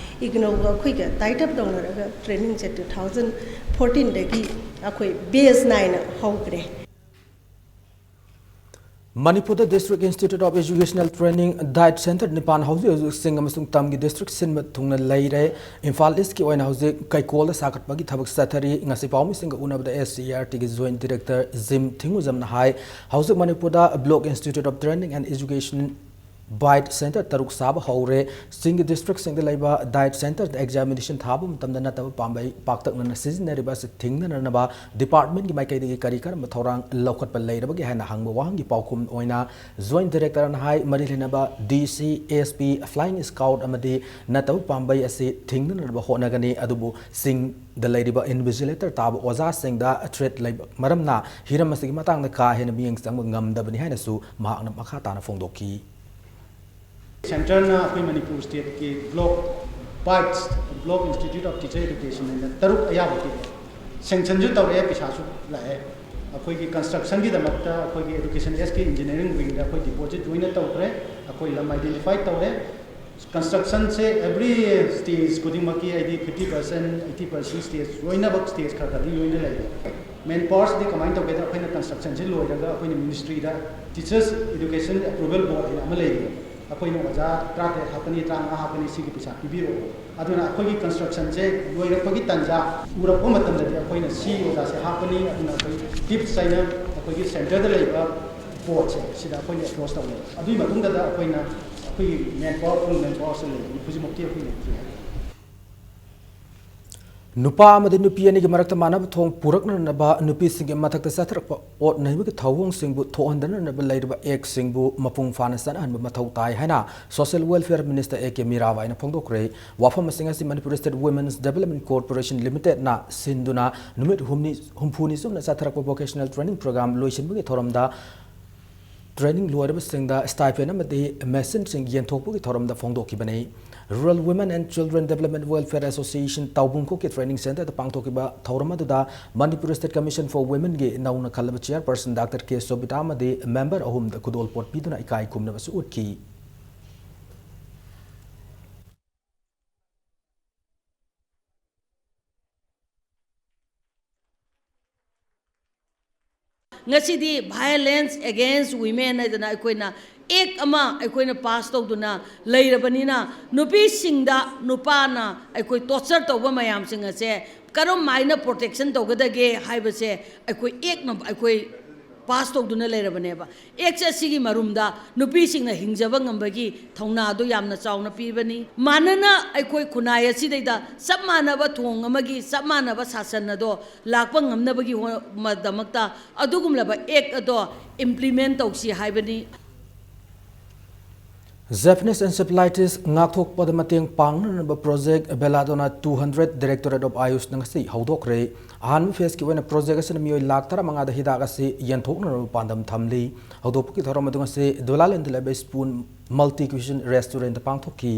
IGNOUꯒ ꯑꯩꯈꯣꯏꯒ tie up ꯇꯧꯅꯔꯒ trainingꯁꯦ two thousand fourteenꯗꯒꯤ ꯑꯩꯈꯣꯏ batch ꯅꯥꯏꯅ ꯍꯧꯈ꯭ꯔꯦ꯫ ꯃꯅꯤꯄꯨꯔꯗ District Institute of Educational Training, DIET Centre ꯅꯤꯄꯥꯟ ꯍꯧꯖꯤꯛ ꯍꯧꯖꯤꯛ ꯆꯤꯡ ꯑꯃꯁꯨꯡ ꯇꯝꯒꯤ district ꯁꯤꯟꯕ ꯊꯨꯡꯅ ꯂꯩꯔꯦ꯫ ꯏꯝꯐꯥꯜ Eastꯀꯤ ꯑꯣꯏꯅ ꯍꯧꯖꯤꯛ ꯀꯩꯀꯣꯜꯗ ꯁꯥꯒꯠꯄꯒꯤ ꯊꯕꯛ ꯆꯠꯊꯔꯤ꯫ ꯉꯁꯤ ꯄꯥꯎꯃꯤꯁꯤꯡꯒ ꯎꯅꯕꯗ SCERTꯒꯤ Joint Director ꯖꯤꯝ ꯊꯤꯡꯉꯨꯖꯝꯅ ꯍꯥꯏ, ꯍꯧꯖꯤꯛ ꯃꯅꯤꯄꯨꯔꯗ Block Institute of Training and Education bite centre ꯇꯔꯨꯛ ꯁꯥꯕ ꯍꯧꯔꯦ꯫ ꯆꯤꯡꯒꯤ ꯗꯤꯁꯇ꯭ꯔꯤꯛꯁꯤꯡꯗ ꯂꯩꯕ ꯗꯥꯏꯠ ꯁꯦꯟꯇꯔꯗ ꯑꯦꯛꯖꯥꯃꯤꯅꯦꯁꯟ ꯊꯥꯕ ꯃꯇꯝꯗ ꯅꯠꯇꯕ ꯄꯥꯝꯕꯩ ꯄꯥꯛꯇꯛꯅꯅ ꯁꯤꯖꯤꯟꯅꯔꯤꯕ ꯑꯁꯤ ꯊꯤꯡꯅꯅꯕ ꯗꯤꯄꯥꯔꯠꯃꯦꯟꯒꯤ ꯃꯥꯏꯀꯩꯗꯒꯤ ꯀꯔꯤ ꯀꯔꯝꯕ ꯊꯧꯔꯥꯡ ꯂꯧꯈꯠꯄ ꯂꯩꯔꯕꯒꯦ ꯍꯥꯏꯅ ꯍꯪꯕ ꯋꯥꯍꯪꯒꯤ ꯄꯥꯎꯈꯨꯝ ꯑꯣꯏꯅ ꯖꯣꯏꯟꯠ ꯗꯥꯏꯔꯦꯛꯇꯔꯅ ꯍꯥꯏ, ꯃꯔꯤ ꯂꯩꯅꯕ ꯗꯤ ꯁꯤ, ꯑꯦꯁ ꯄꯤ, ꯐ꯭ꯂꯥꯏꯌꯤꯡ ꯁ꯭ꯀꯥꯎꯠ ꯑꯃꯗꯤ ꯅꯠꯇꯕ ꯄꯥꯝꯕꯩ ꯑꯁꯤ ꯊꯤꯡꯅꯅꯕ ꯍꯣꯠꯅꯒꯅꯤ, ꯑꯗꯨꯕꯨ ꯆꯤꯡꯗ ꯂꯩꯔꯤꯕ ꯏꯟꯚꯤꯖꯤꯂꯦꯇꯔ ꯇꯥꯕ ꯑꯣꯖꯥꯁꯤꯡꯗ ꯊ꯭ꯔꯦꯠ ꯂꯩꯕ ꯃꯔꯝꯅ ꯍꯤꯔꯝ ꯑꯁꯤꯒꯤ ꯃꯇꯥꯡꯗ ꯀꯥ ꯍꯦꯟꯅ ꯃꯤꯠꯌꯦꯡ ꯆꯪꯕ ꯉꯝꯗꯕꯅꯤ ꯍꯥꯏꯅꯁꯨ ꯃꯍꯥꯛꯅ ꯃꯈꯥ ꯇꯥꯅ ꯐꯣꯡꯗꯣꯛꯈꯤ꯫ ꯁꯦꯟꯇꯔꯅ ꯑꯩꯈꯣꯏ ꯃꯅꯤꯄꯨꯔ ꯁ꯭ꯇꯦꯠꯀꯤ block, bites, block institute of teacher education ꯍꯥꯏꯅ ꯇꯔꯨꯛ ꯑꯌꯥꯕ ꯄꯤꯔꯦ꯫ ꯁꯦꯡꯁꯟꯁꯨ ꯇꯧꯔꯛꯑꯦ, ꯄꯩꯁꯥꯁꯨ ꯂꯥꯛꯑꯦ꯫ ꯑꯩꯈꯣꯏꯒꯤ ꯀꯟꯁꯇ꯭ꯔꯛꯁꯟꯒꯤꯗꯃꯛꯇ ꯑꯩꯈꯣꯏꯒꯤ ꯏꯗꯨꯀꯦꯁꯟ ꯑꯦꯁꯀꯤ ꯏꯟꯖꯤꯅꯤꯌꯥꯔꯤꯡ ꯋꯤꯡꯗ ꯑꯩꯈꯣꯏ ꯗꯤꯄꯣꯖꯤꯠ ꯂꯣꯏꯅ ꯇꯧꯈ꯭ꯔꯦ꯫ ꯑꯩꯈꯣꯏ ꯂꯝ ꯑꯥꯏꯗꯦꯟꯇꯤꯐꯥꯏ ꯇꯧꯔꯦ꯫ ꯀꯟꯁꯇ꯭ꯔꯛꯁꯟꯁꯦ ꯑꯦꯕ꯭ꯔꯤ ꯁ꯭ꯇꯦꯖ ꯈꯨꯗꯤꯡꯃꯛꯀꯤ, ꯍꯥꯏꯗꯤ, fifty percent, eighty percent stage ꯂꯣꯏꯅꯃꯛ, ꯁ꯭ꯇꯦꯖ ꯈꯔ ꯈꯔꯗꯤ ꯂꯣꯏꯅ ꯂꯩꯔꯦ꯫ ꯃꯦꯟ ꯄꯥꯋꯔꯁꯤꯗꯤ ꯀꯃꯥꯏꯅ ꯇꯧꯒꯦꯗ, ꯑꯩꯈꯣꯏꯅ ꯀꯟꯁꯇ꯭ꯔꯛꯁꯟꯁꯤ ꯂꯣꯏꯔꯒ ꯑꯩꯈꯣꯏꯅ ꯃꯤꯅꯤꯁꯇ꯭ꯔꯤꯗ ꯇꯤꯆꯔꯁ ꯏꯗꯨꯀꯦꯁꯟ ꯑꯦꯄ꯭ꯔꯨꯚꯦꯜ ꯕꯣꯔꯗ ꯍꯥꯏꯅ ꯑꯃ ꯂꯩꯔꯤꯕ, ꯑꯩꯈꯣꯏꯅ ꯑꯣꯖꯥ ꯇꯔꯥꯇꯔꯦꯠ ꯍꯥꯞꯀꯅꯤ, ꯇꯔꯥꯃꯉꯥ ꯍꯥꯞꯀꯅꯤ, ꯁꯤꯒꯤ ꯄꯩꯁꯥ ꯄꯤꯕꯤꯔꯛꯑꯣ꯫ ꯑꯗꯨꯅ ꯑꯩꯈꯣꯏꯒꯤ ꯀꯟꯁꯇ꯭ꯔꯛꯁꯟꯁꯦ ꯂꯣꯏꯔꯛꯄꯒꯤ ꯇꯥꯟꯖꯥ ꯎꯔꯛꯄ ꯃꯇꯝꯗꯗꯤ ꯑꯩꯈꯣꯏꯅ ꯁꯤ ꯑꯣꯖꯥꯁꯦ ꯍꯥꯞꯀꯅꯤ, ꯑꯗꯨꯅ ꯑꯩꯈꯣꯏ ꯇꯤꯞꯁ ꯍꯥꯏꯅ ꯑꯩꯈꯣꯏꯒꯤ ꯁꯦꯟꯇꯔꯗ ꯂꯩꯕ ꯕꯣꯔꯗꯁꯦ, ꯁꯤꯗ ꯑꯩꯈꯣꯏꯅ ꯑꯦꯄ꯭ꯔꯣꯁ ꯇꯧꯅꯩ꯫ ꯑꯗꯨꯒꯤ ꯃꯇꯨꯡꯗꯗ ꯑꯩꯈꯣꯏꯅ ꯑꯩꯈꯣꯏꯒꯤ ꯃꯦꯟ ꯄꯥꯋꯔ, ꯐꯨꯜ ꯃꯦꯟ ꯄꯥꯋꯔꯁꯦ ꯂꯩꯕꯅꯤ, ꯍꯧꯖꯤꯛꯃꯛꯇꯤ ꯑꯩꯈꯣꯏ ꯂꯩꯇ꯭ꯔꯤ ꯍꯥꯏꯇꯥꯔꯦ꯫ ꯅꯨꯄꯥ ꯑꯃꯗꯤ ꯅꯨꯄꯤ ꯑꯅꯤꯒꯤ ꯃꯔꯛꯇ ꯃꯥꯟꯅꯕ ꯊꯣꯡ ꯄꯨꯔꯛꯅꯅꯕ, ꯅꯨꯄꯤꯁꯤꯡꯒꯤ ꯃꯊꯛꯇ ꯆꯠꯊꯔꯛꯄ ꯑꯣꯠ ꯅꯩꯕꯒꯤ ꯊꯧꯑꯣꯡꯁꯤꯡꯕꯨ ꯊꯣꯛꯍꯟꯗꯅꯅꯕ ꯂꯩꯔꯤꯕ ꯑꯦꯛꯁꯤꯡꯕꯨ ꯃꯄꯨꯡ ꯐꯥꯅ ꯆꯠꯅꯍꯟꯕ ꯃꯊꯧ ꯇꯥꯏ ꯍꯥꯏꯅ social welfare minister A K ꯃꯤꯔꯥꯕꯥꯏꯅ ꯐꯣꯡꯗꯣꯛꯈ꯭ꯔꯦ꯫ ꯋꯥꯐꯝ ꯑꯁꯤꯡ ꯑꯁꯤ Manipur State Women's Development Corporation ꯂꯤꯃꯤꯇꯦꯗꯅ ꯁꯤꯟꯗꯨꯅ ꯅꯨꯃꯤꯠ ꯍꯨꯝꯅꯤ, ꯍꯨꯝꯐꯨꯅꯤ ꯆꯨꯞꯅ ꯆꯠꯊꯔꯛꯄ ꯚꯣꯀꯦꯁꯅꯦꯜ ꯇ꯭ꯔꯦꯅꯤꯡ ꯄ꯭ꯔꯣꯒ꯭ꯔꯥꯝ ꯂꯣꯏꯁꯤꯟꯕꯒꯤ ꯊꯧꯔꯝꯗ ꯇ꯭ꯔꯦꯅꯤꯡ ꯂꯣꯏꯔꯕꯁꯤꯡꯗ ꯁ꯭ꯇꯥꯏꯄꯦꯟ ꯑꯃꯗꯤ ꯃꯦꯁꯤꯟꯁꯤꯡ ꯌꯦꯟꯊꯣꯛꯄꯒꯤ ꯊꯧꯔꯝꯗ ꯐꯣꯡꯗꯣꯛꯈꯤꯕꯅꯤ꯫ Rural Women and Children Development Welfare Association ꯇꯥꯎꯕꯨꯡꯈꯣꯛꯀꯤ ꯇ꯭ꯔꯦꯅꯤꯡ ꯁꯦꯟꯇꯔꯗ ꯄꯥꯡꯊꯣꯛꯈꯤꯕ ꯊꯧꯔꯝ ꯑꯗꯨꯗ ꯃꯅꯤꯄꯨꯔ ꯁ꯭ꯇꯦꯠ ꯀꯃꯤꯁꯟ ꯐꯣꯔ ꯋꯨꯃꯦꯟꯒꯤ ꯅꯧꯅ ꯈꯜꯂꯕ ꯆꯤꯌꯔꯄꯔꯁꯟ ꯗꯥꯛꯇꯔ ꯀꯦ ꯁꯣꯕꯤꯇꯥ ꯑꯃꯗꯤ ꯃꯦꯝꯕꯔ ꯑꯍꯨꯝꯗ ꯈꯨꯗꯣꯜꯄꯣꯠ ꯄꯤꯗꯨꯅ ꯏꯀꯥꯏ ꯈꯨꯝꯅꯕꯁꯨ ꯎꯠꯈꯤ꯫ ꯉꯁꯤꯗꯤ Violence Against Women ꯍꯥꯏꯗꯅ ꯑꯩꯈꯣꯏꯅ ꯑꯦꯛ ꯑꯃ ꯑꯩꯈꯣꯏꯅ ꯄꯥꯁ ꯇꯧꯗꯨꯅ ꯂꯩꯔꯕꯅꯤꯅ, ꯅꯨꯄꯤꯁꯤꯡꯗ ꯅꯨꯄꯥꯅ ꯑꯩꯈꯣꯏ ꯇꯣꯔꯆꯔ ꯇꯧꯕ ꯃꯌꯥꯝꯁꯤꯡ ꯑꯁꯦ ꯀꯔꯝ ꯍꯥꯏꯅ ꯄ꯭ꯔꯣꯇꯦꯛꯁꯟ ꯇꯧꯒꯗꯒꯦ ꯍꯥꯏꯕꯁꯦ ꯑꯩꯈꯣꯏ ꯑꯦꯛꯅ ꯑꯩꯈꯣꯏ ꯄꯥꯁ ꯇꯧꯗꯨꯅ ꯂꯩꯔꯕꯅꯦꯕ꯫ ꯑꯦꯛꯁ ꯑꯁꯤꯒꯤ ꯃꯔꯨꯝꯗ ꯅꯨꯄꯤꯁꯤꯡꯅ ꯍꯤꯡꯖꯕ ꯉꯝꯕꯒꯤ ꯊꯧꯅꯥꯗꯣ ꯌꯥꯝꯅ ꯆꯥꯎꯅ ꯄꯤꯕꯅꯤ꯫ ꯃꯥꯟꯅꯅ ꯑꯩꯈꯣꯏ ꯈꯨꯟꯅꯥꯏ ꯑꯁꯤꯗꯩꯗ ꯆꯞ ꯃꯥꯟꯅꯕ ꯊꯣꯡ ꯑꯃꯒꯤ ꯆꯞ ꯃꯥꯟꯅꯕ ꯁꯥꯁꯟ ꯑꯗꯣ ꯂꯥꯛꯄ ꯉꯝꯅꯕꯒꯤ ꯍꯣ-, ꯃꯗꯃꯛꯇ ꯑꯗꯨꯒꯨꯝꯂꯕ ꯑꯦꯛ ꯑꯗꯣ ꯏꯝꯄ꯭ꯂꯤꯃꯦꯟ ꯇꯧꯁꯤ ꯍꯥꯏꯕꯅꯤ꯫ Japanese encephalitis ꯉꯥꯛꯊꯣꯛꯄꯗ ꯃꯇꯦꯡ ꯄꯥꯡꯅꯅꯕ project Belladonna two hundred Directorate of AYUSꯅ ꯉꯁꯤ ꯍꯧꯗꯣꯛꯈ꯭ꯔꯦ꯫ ꯑꯍꯥꯟꯕ ꯐꯦꯁꯀꯤ ꯑꯣꯏꯅ ꯄ꯭ꯔꯣꯖꯦꯛ ꯑꯁꯤꯅ ꯃꯤꯑꯣꯏ ꯂꯥꯈ ꯇꯔꯥꯃꯉꯥꯗ ꯍꯤꯗꯥꯛ ꯑꯁꯤ ꯌꯦꯟꯊꯣꯛꯅꯅꯕ ꯄꯥꯟꯗꯝ ꯊꯝꯂꯤ꯫ ꯍꯧꯗꯣꯛꯄꯒꯤ ꯊꯧꯔꯝ ꯑꯗꯨ ꯉꯁꯤ ꯗꯨꯂꯥꯂꯦꯟꯗ ꯂꯩꯕ ꯁ꯭ꯄꯨꯟ ꯃꯜꯇꯤ ꯀ꯭ꯌꯨꯏꯖꯟ ꯔꯦꯁꯇꯨꯔꯦꯟꯗ ꯄꯥꯡꯊꯣꯛꯈꯤ꯫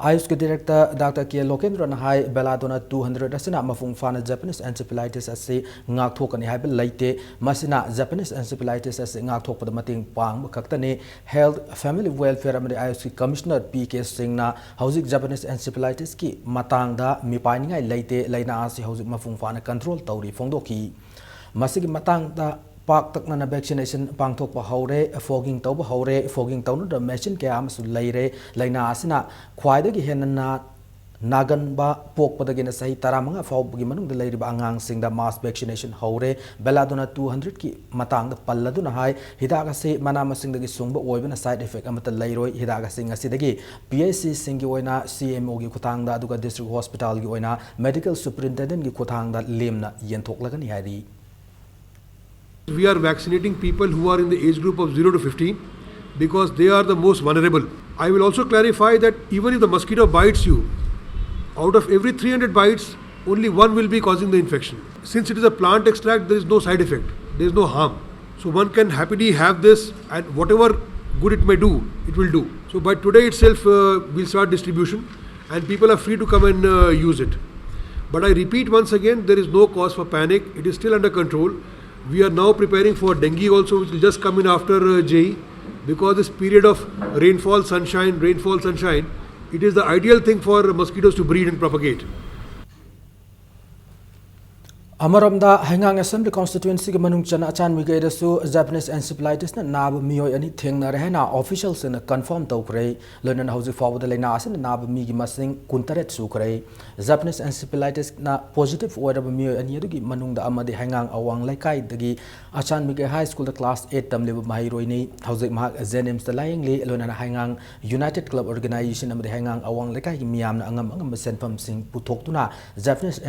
AYUSꯀꯤ ꯗꯤꯔꯦꯛꯇꯔ ꯗꯥꯛꯇꯔ ꯀꯦ ꯂꯣꯀꯦꯟꯗ꯭ꯔꯅ ꯍꯥꯏ, Belladonna two hundred ꯑꯁꯤꯅ ꯃꯄꯨꯡ ꯐꯥꯅ Japanese encephalitis ꯑꯁꯤ ꯉꯥꯛꯊꯣꯛꯀꯅꯤ ꯍꯥꯏꯕ ꯂꯩꯇꯦ꯫ ꯃꯁꯤꯅ Japanese encephalitis ꯑꯁꯤ ꯉꯥꯛꯊꯣꯛꯄꯗ ꯃꯇꯦꯡ ꯄꯥꯡꯕ ꯈꯛꯇꯅꯤ꯫ Health, Family Welfare ꯑꯃꯗꯤ AYUSꯀꯤ ꯀꯃꯤꯁꯅꯔ ꯄꯤ ꯀꯦ ꯁꯤꯡꯅ ꯍꯧꯖꯤꯛ Japanese encephalitisꯀꯤ ꯃꯇꯥꯡꯗ ꯃꯤꯄꯥꯏꯅꯤꯡꯉꯥꯏ ꯂꯩꯇꯦ, ꯂꯥꯏꯅꯥ ꯑꯁꯤ ꯍꯧꯖꯤꯛ ꯃꯄꯨꯡ ꯐꯥꯅ ꯀꯟꯇ꯭ꯔꯣꯜ ꯇꯧꯔꯤ ꯐꯣꯡꯗꯣꯛꯈꯤ꯫ ꯃꯁꯤꯒꯤ ꯃꯇꯥꯡꯗ ꯄꯥꯛꯇꯛꯅꯅ vaccination ꯄꯥꯡꯊꯣꯛꯄ ꯍꯧꯔꯦ, fogging ꯇꯧꯕ ꯍꯧꯔꯦ, fogging ꯇꯧꯅꯕ machine ꯀꯌꯥ ꯑꯃꯁꯨ ꯂꯩꯔꯦ꯫ ꯂꯥꯏꯅꯥ ꯑꯁꯤꯅ ꯈ꯭ꯋꯥꯏꯗꯒꯤ ꯍꯦꯟꯅ ꯅꯥ-, ꯅꯥꯒꯟꯕ ꯄꯣꯛꯄꯗꯒꯤꯅ ꯆꯍꯤ ꯇꯔꯥꯃꯉꯥ ꯐꯥꯎꯕꯒꯤ ꯃꯅꯨꯡꯗ ꯂꯩꯔꯤꯕ ꯑꯉꯥꯡꯁꯤꯡꯗ mass vaccination ꯍꯧꯔꯦ꯫ Belladonna two hundredꯀꯤ ꯃꯇꯥꯡꯗ ꯄꯜꯂꯗꯨꯅ ꯍꯥꯏ, ꯍꯤꯗꯥꯛ ꯑꯁꯤ ꯃꯅꯥ ꯃꯁꯤꯡꯗꯒꯤ ꯁꯨꯡꯕ ꯑꯣꯏꯕꯅ side effect ꯑꯃꯠꯇ ꯂꯩꯔꯣꯏ꯫ ꯍꯤꯗꯥꯛ ꯑꯁꯤ ꯉꯁꯤꯗꯒꯤ ꯄꯤ ꯑꯩꯆ ꯁꯤꯁꯤꯡꯒꯤ ꯑꯣꯏꯅ ꯁꯤ ꯑꯦꯝ ꯑꯣꯒꯤ ꯈꯨꯠꯊꯥꯡꯗ ꯑꯗꯨꯒ district hospitalꯒꯤ ꯑꯣꯏꯅ medical superintendentꯀꯤ ꯈꯨꯠꯊꯥꯡꯗ ꯂꯦꯝꯅ ꯌꯦꯟꯊꯣꯛꯂꯒꯅꯤ ꯍꯥꯏꯔꯤ꯫ We are vaccinating people who are in the age group of zero to fifteen because they are the most vulnerable. I will also clarify that even if the mosquito bites you, out of every three hundred bites, only one will be causing the infection. Since it is a plant extract, there is no side effect, there is no harm. So one can happily have this, and whatever good it may do, it will do. So by today itself, uh, we'll start distribution, and people are free to come and uh, use it. But I repeat once again, there is no cause for panic. It is still under control. We are now preparing for dengue also, which will just come in after uh, J E, because this period of rainfall, sunshine, rainfall, sunshine, it is the ideal thing for mosquitoes to breed and propagate. ꯑꯃꯔꯣꯝꯗ, ꯍꯩꯉꯥꯡ Assembly Constituencyꯒꯤ ꯃꯅꯨꯡ ꯆꯟꯅ ꯑꯆꯥꯟ ꯃꯤꯒꯩꯗꯁꯨ Japanese encephalitisꯅ ꯅꯥꯕ ꯃꯤꯑꯣꯏ ꯑꯅꯤ ꯊꯦꯡꯅꯔꯦ ꯍꯥꯏꯅ officialꯁꯤꯡꯅ confirm ꯇꯧꯈ꯭ꯔꯦ꯫ ꯂꯣꯏꯅꯅ ꯍꯧꯖꯤꯛ ꯐꯥꯎꯕꯗ ꯂꯥꯏꯅꯥ ꯑꯁꯤꯅ ꯅꯥꯕ ꯃꯤꯒꯤ ꯃꯁꯤꯡ ꯀꯨꯟꯇꯔꯦꯠ ꯁꯨꯈ꯭ꯔꯦ꯫ Japanese encephalitisꯅ positive ꯑꯣꯏꯔꯕ ꯃꯤꯑꯣꯏ ꯑꯅꯤ ꯑꯗꯨꯒꯤ ꯃꯅꯨꯡꯗ ꯑꯃꯗꯤ ꯍꯩꯉꯥꯡ ꯑꯋꯥꯡ ꯂꯩꯀꯥꯏꯗꯒꯤ ꯑꯆꯥꯟ ꯃꯤꯒꯩ High Schoolꯗ class eight ꯇꯝꯂꯤꯕ ꯃꯍꯩꯔꯣꯏꯅꯤ꯫ ꯍꯧꯖꯤꯛ ꯃꯍꯥꯛ JNIMSꯇ ꯂꯥꯌꯦꯡꯂꯤ꯫ ꯂꯣꯏꯅꯅ ꯍꯩꯉꯥꯡ United Club Organization ꯑꯃꯗꯤ ꯍꯩꯉꯥꯡ ꯑꯋꯥꯡ ꯂꯩꯀꯥꯏꯒꯤ ꯃꯤꯌꯥꯝꯅ ꯑꯉꯝ ꯑꯉꯝꯕ ꯁꯦꯟꯐꯝꯁꯤꯡ ꯄꯨꯊꯣꯛꯇꯨꯅ Japanese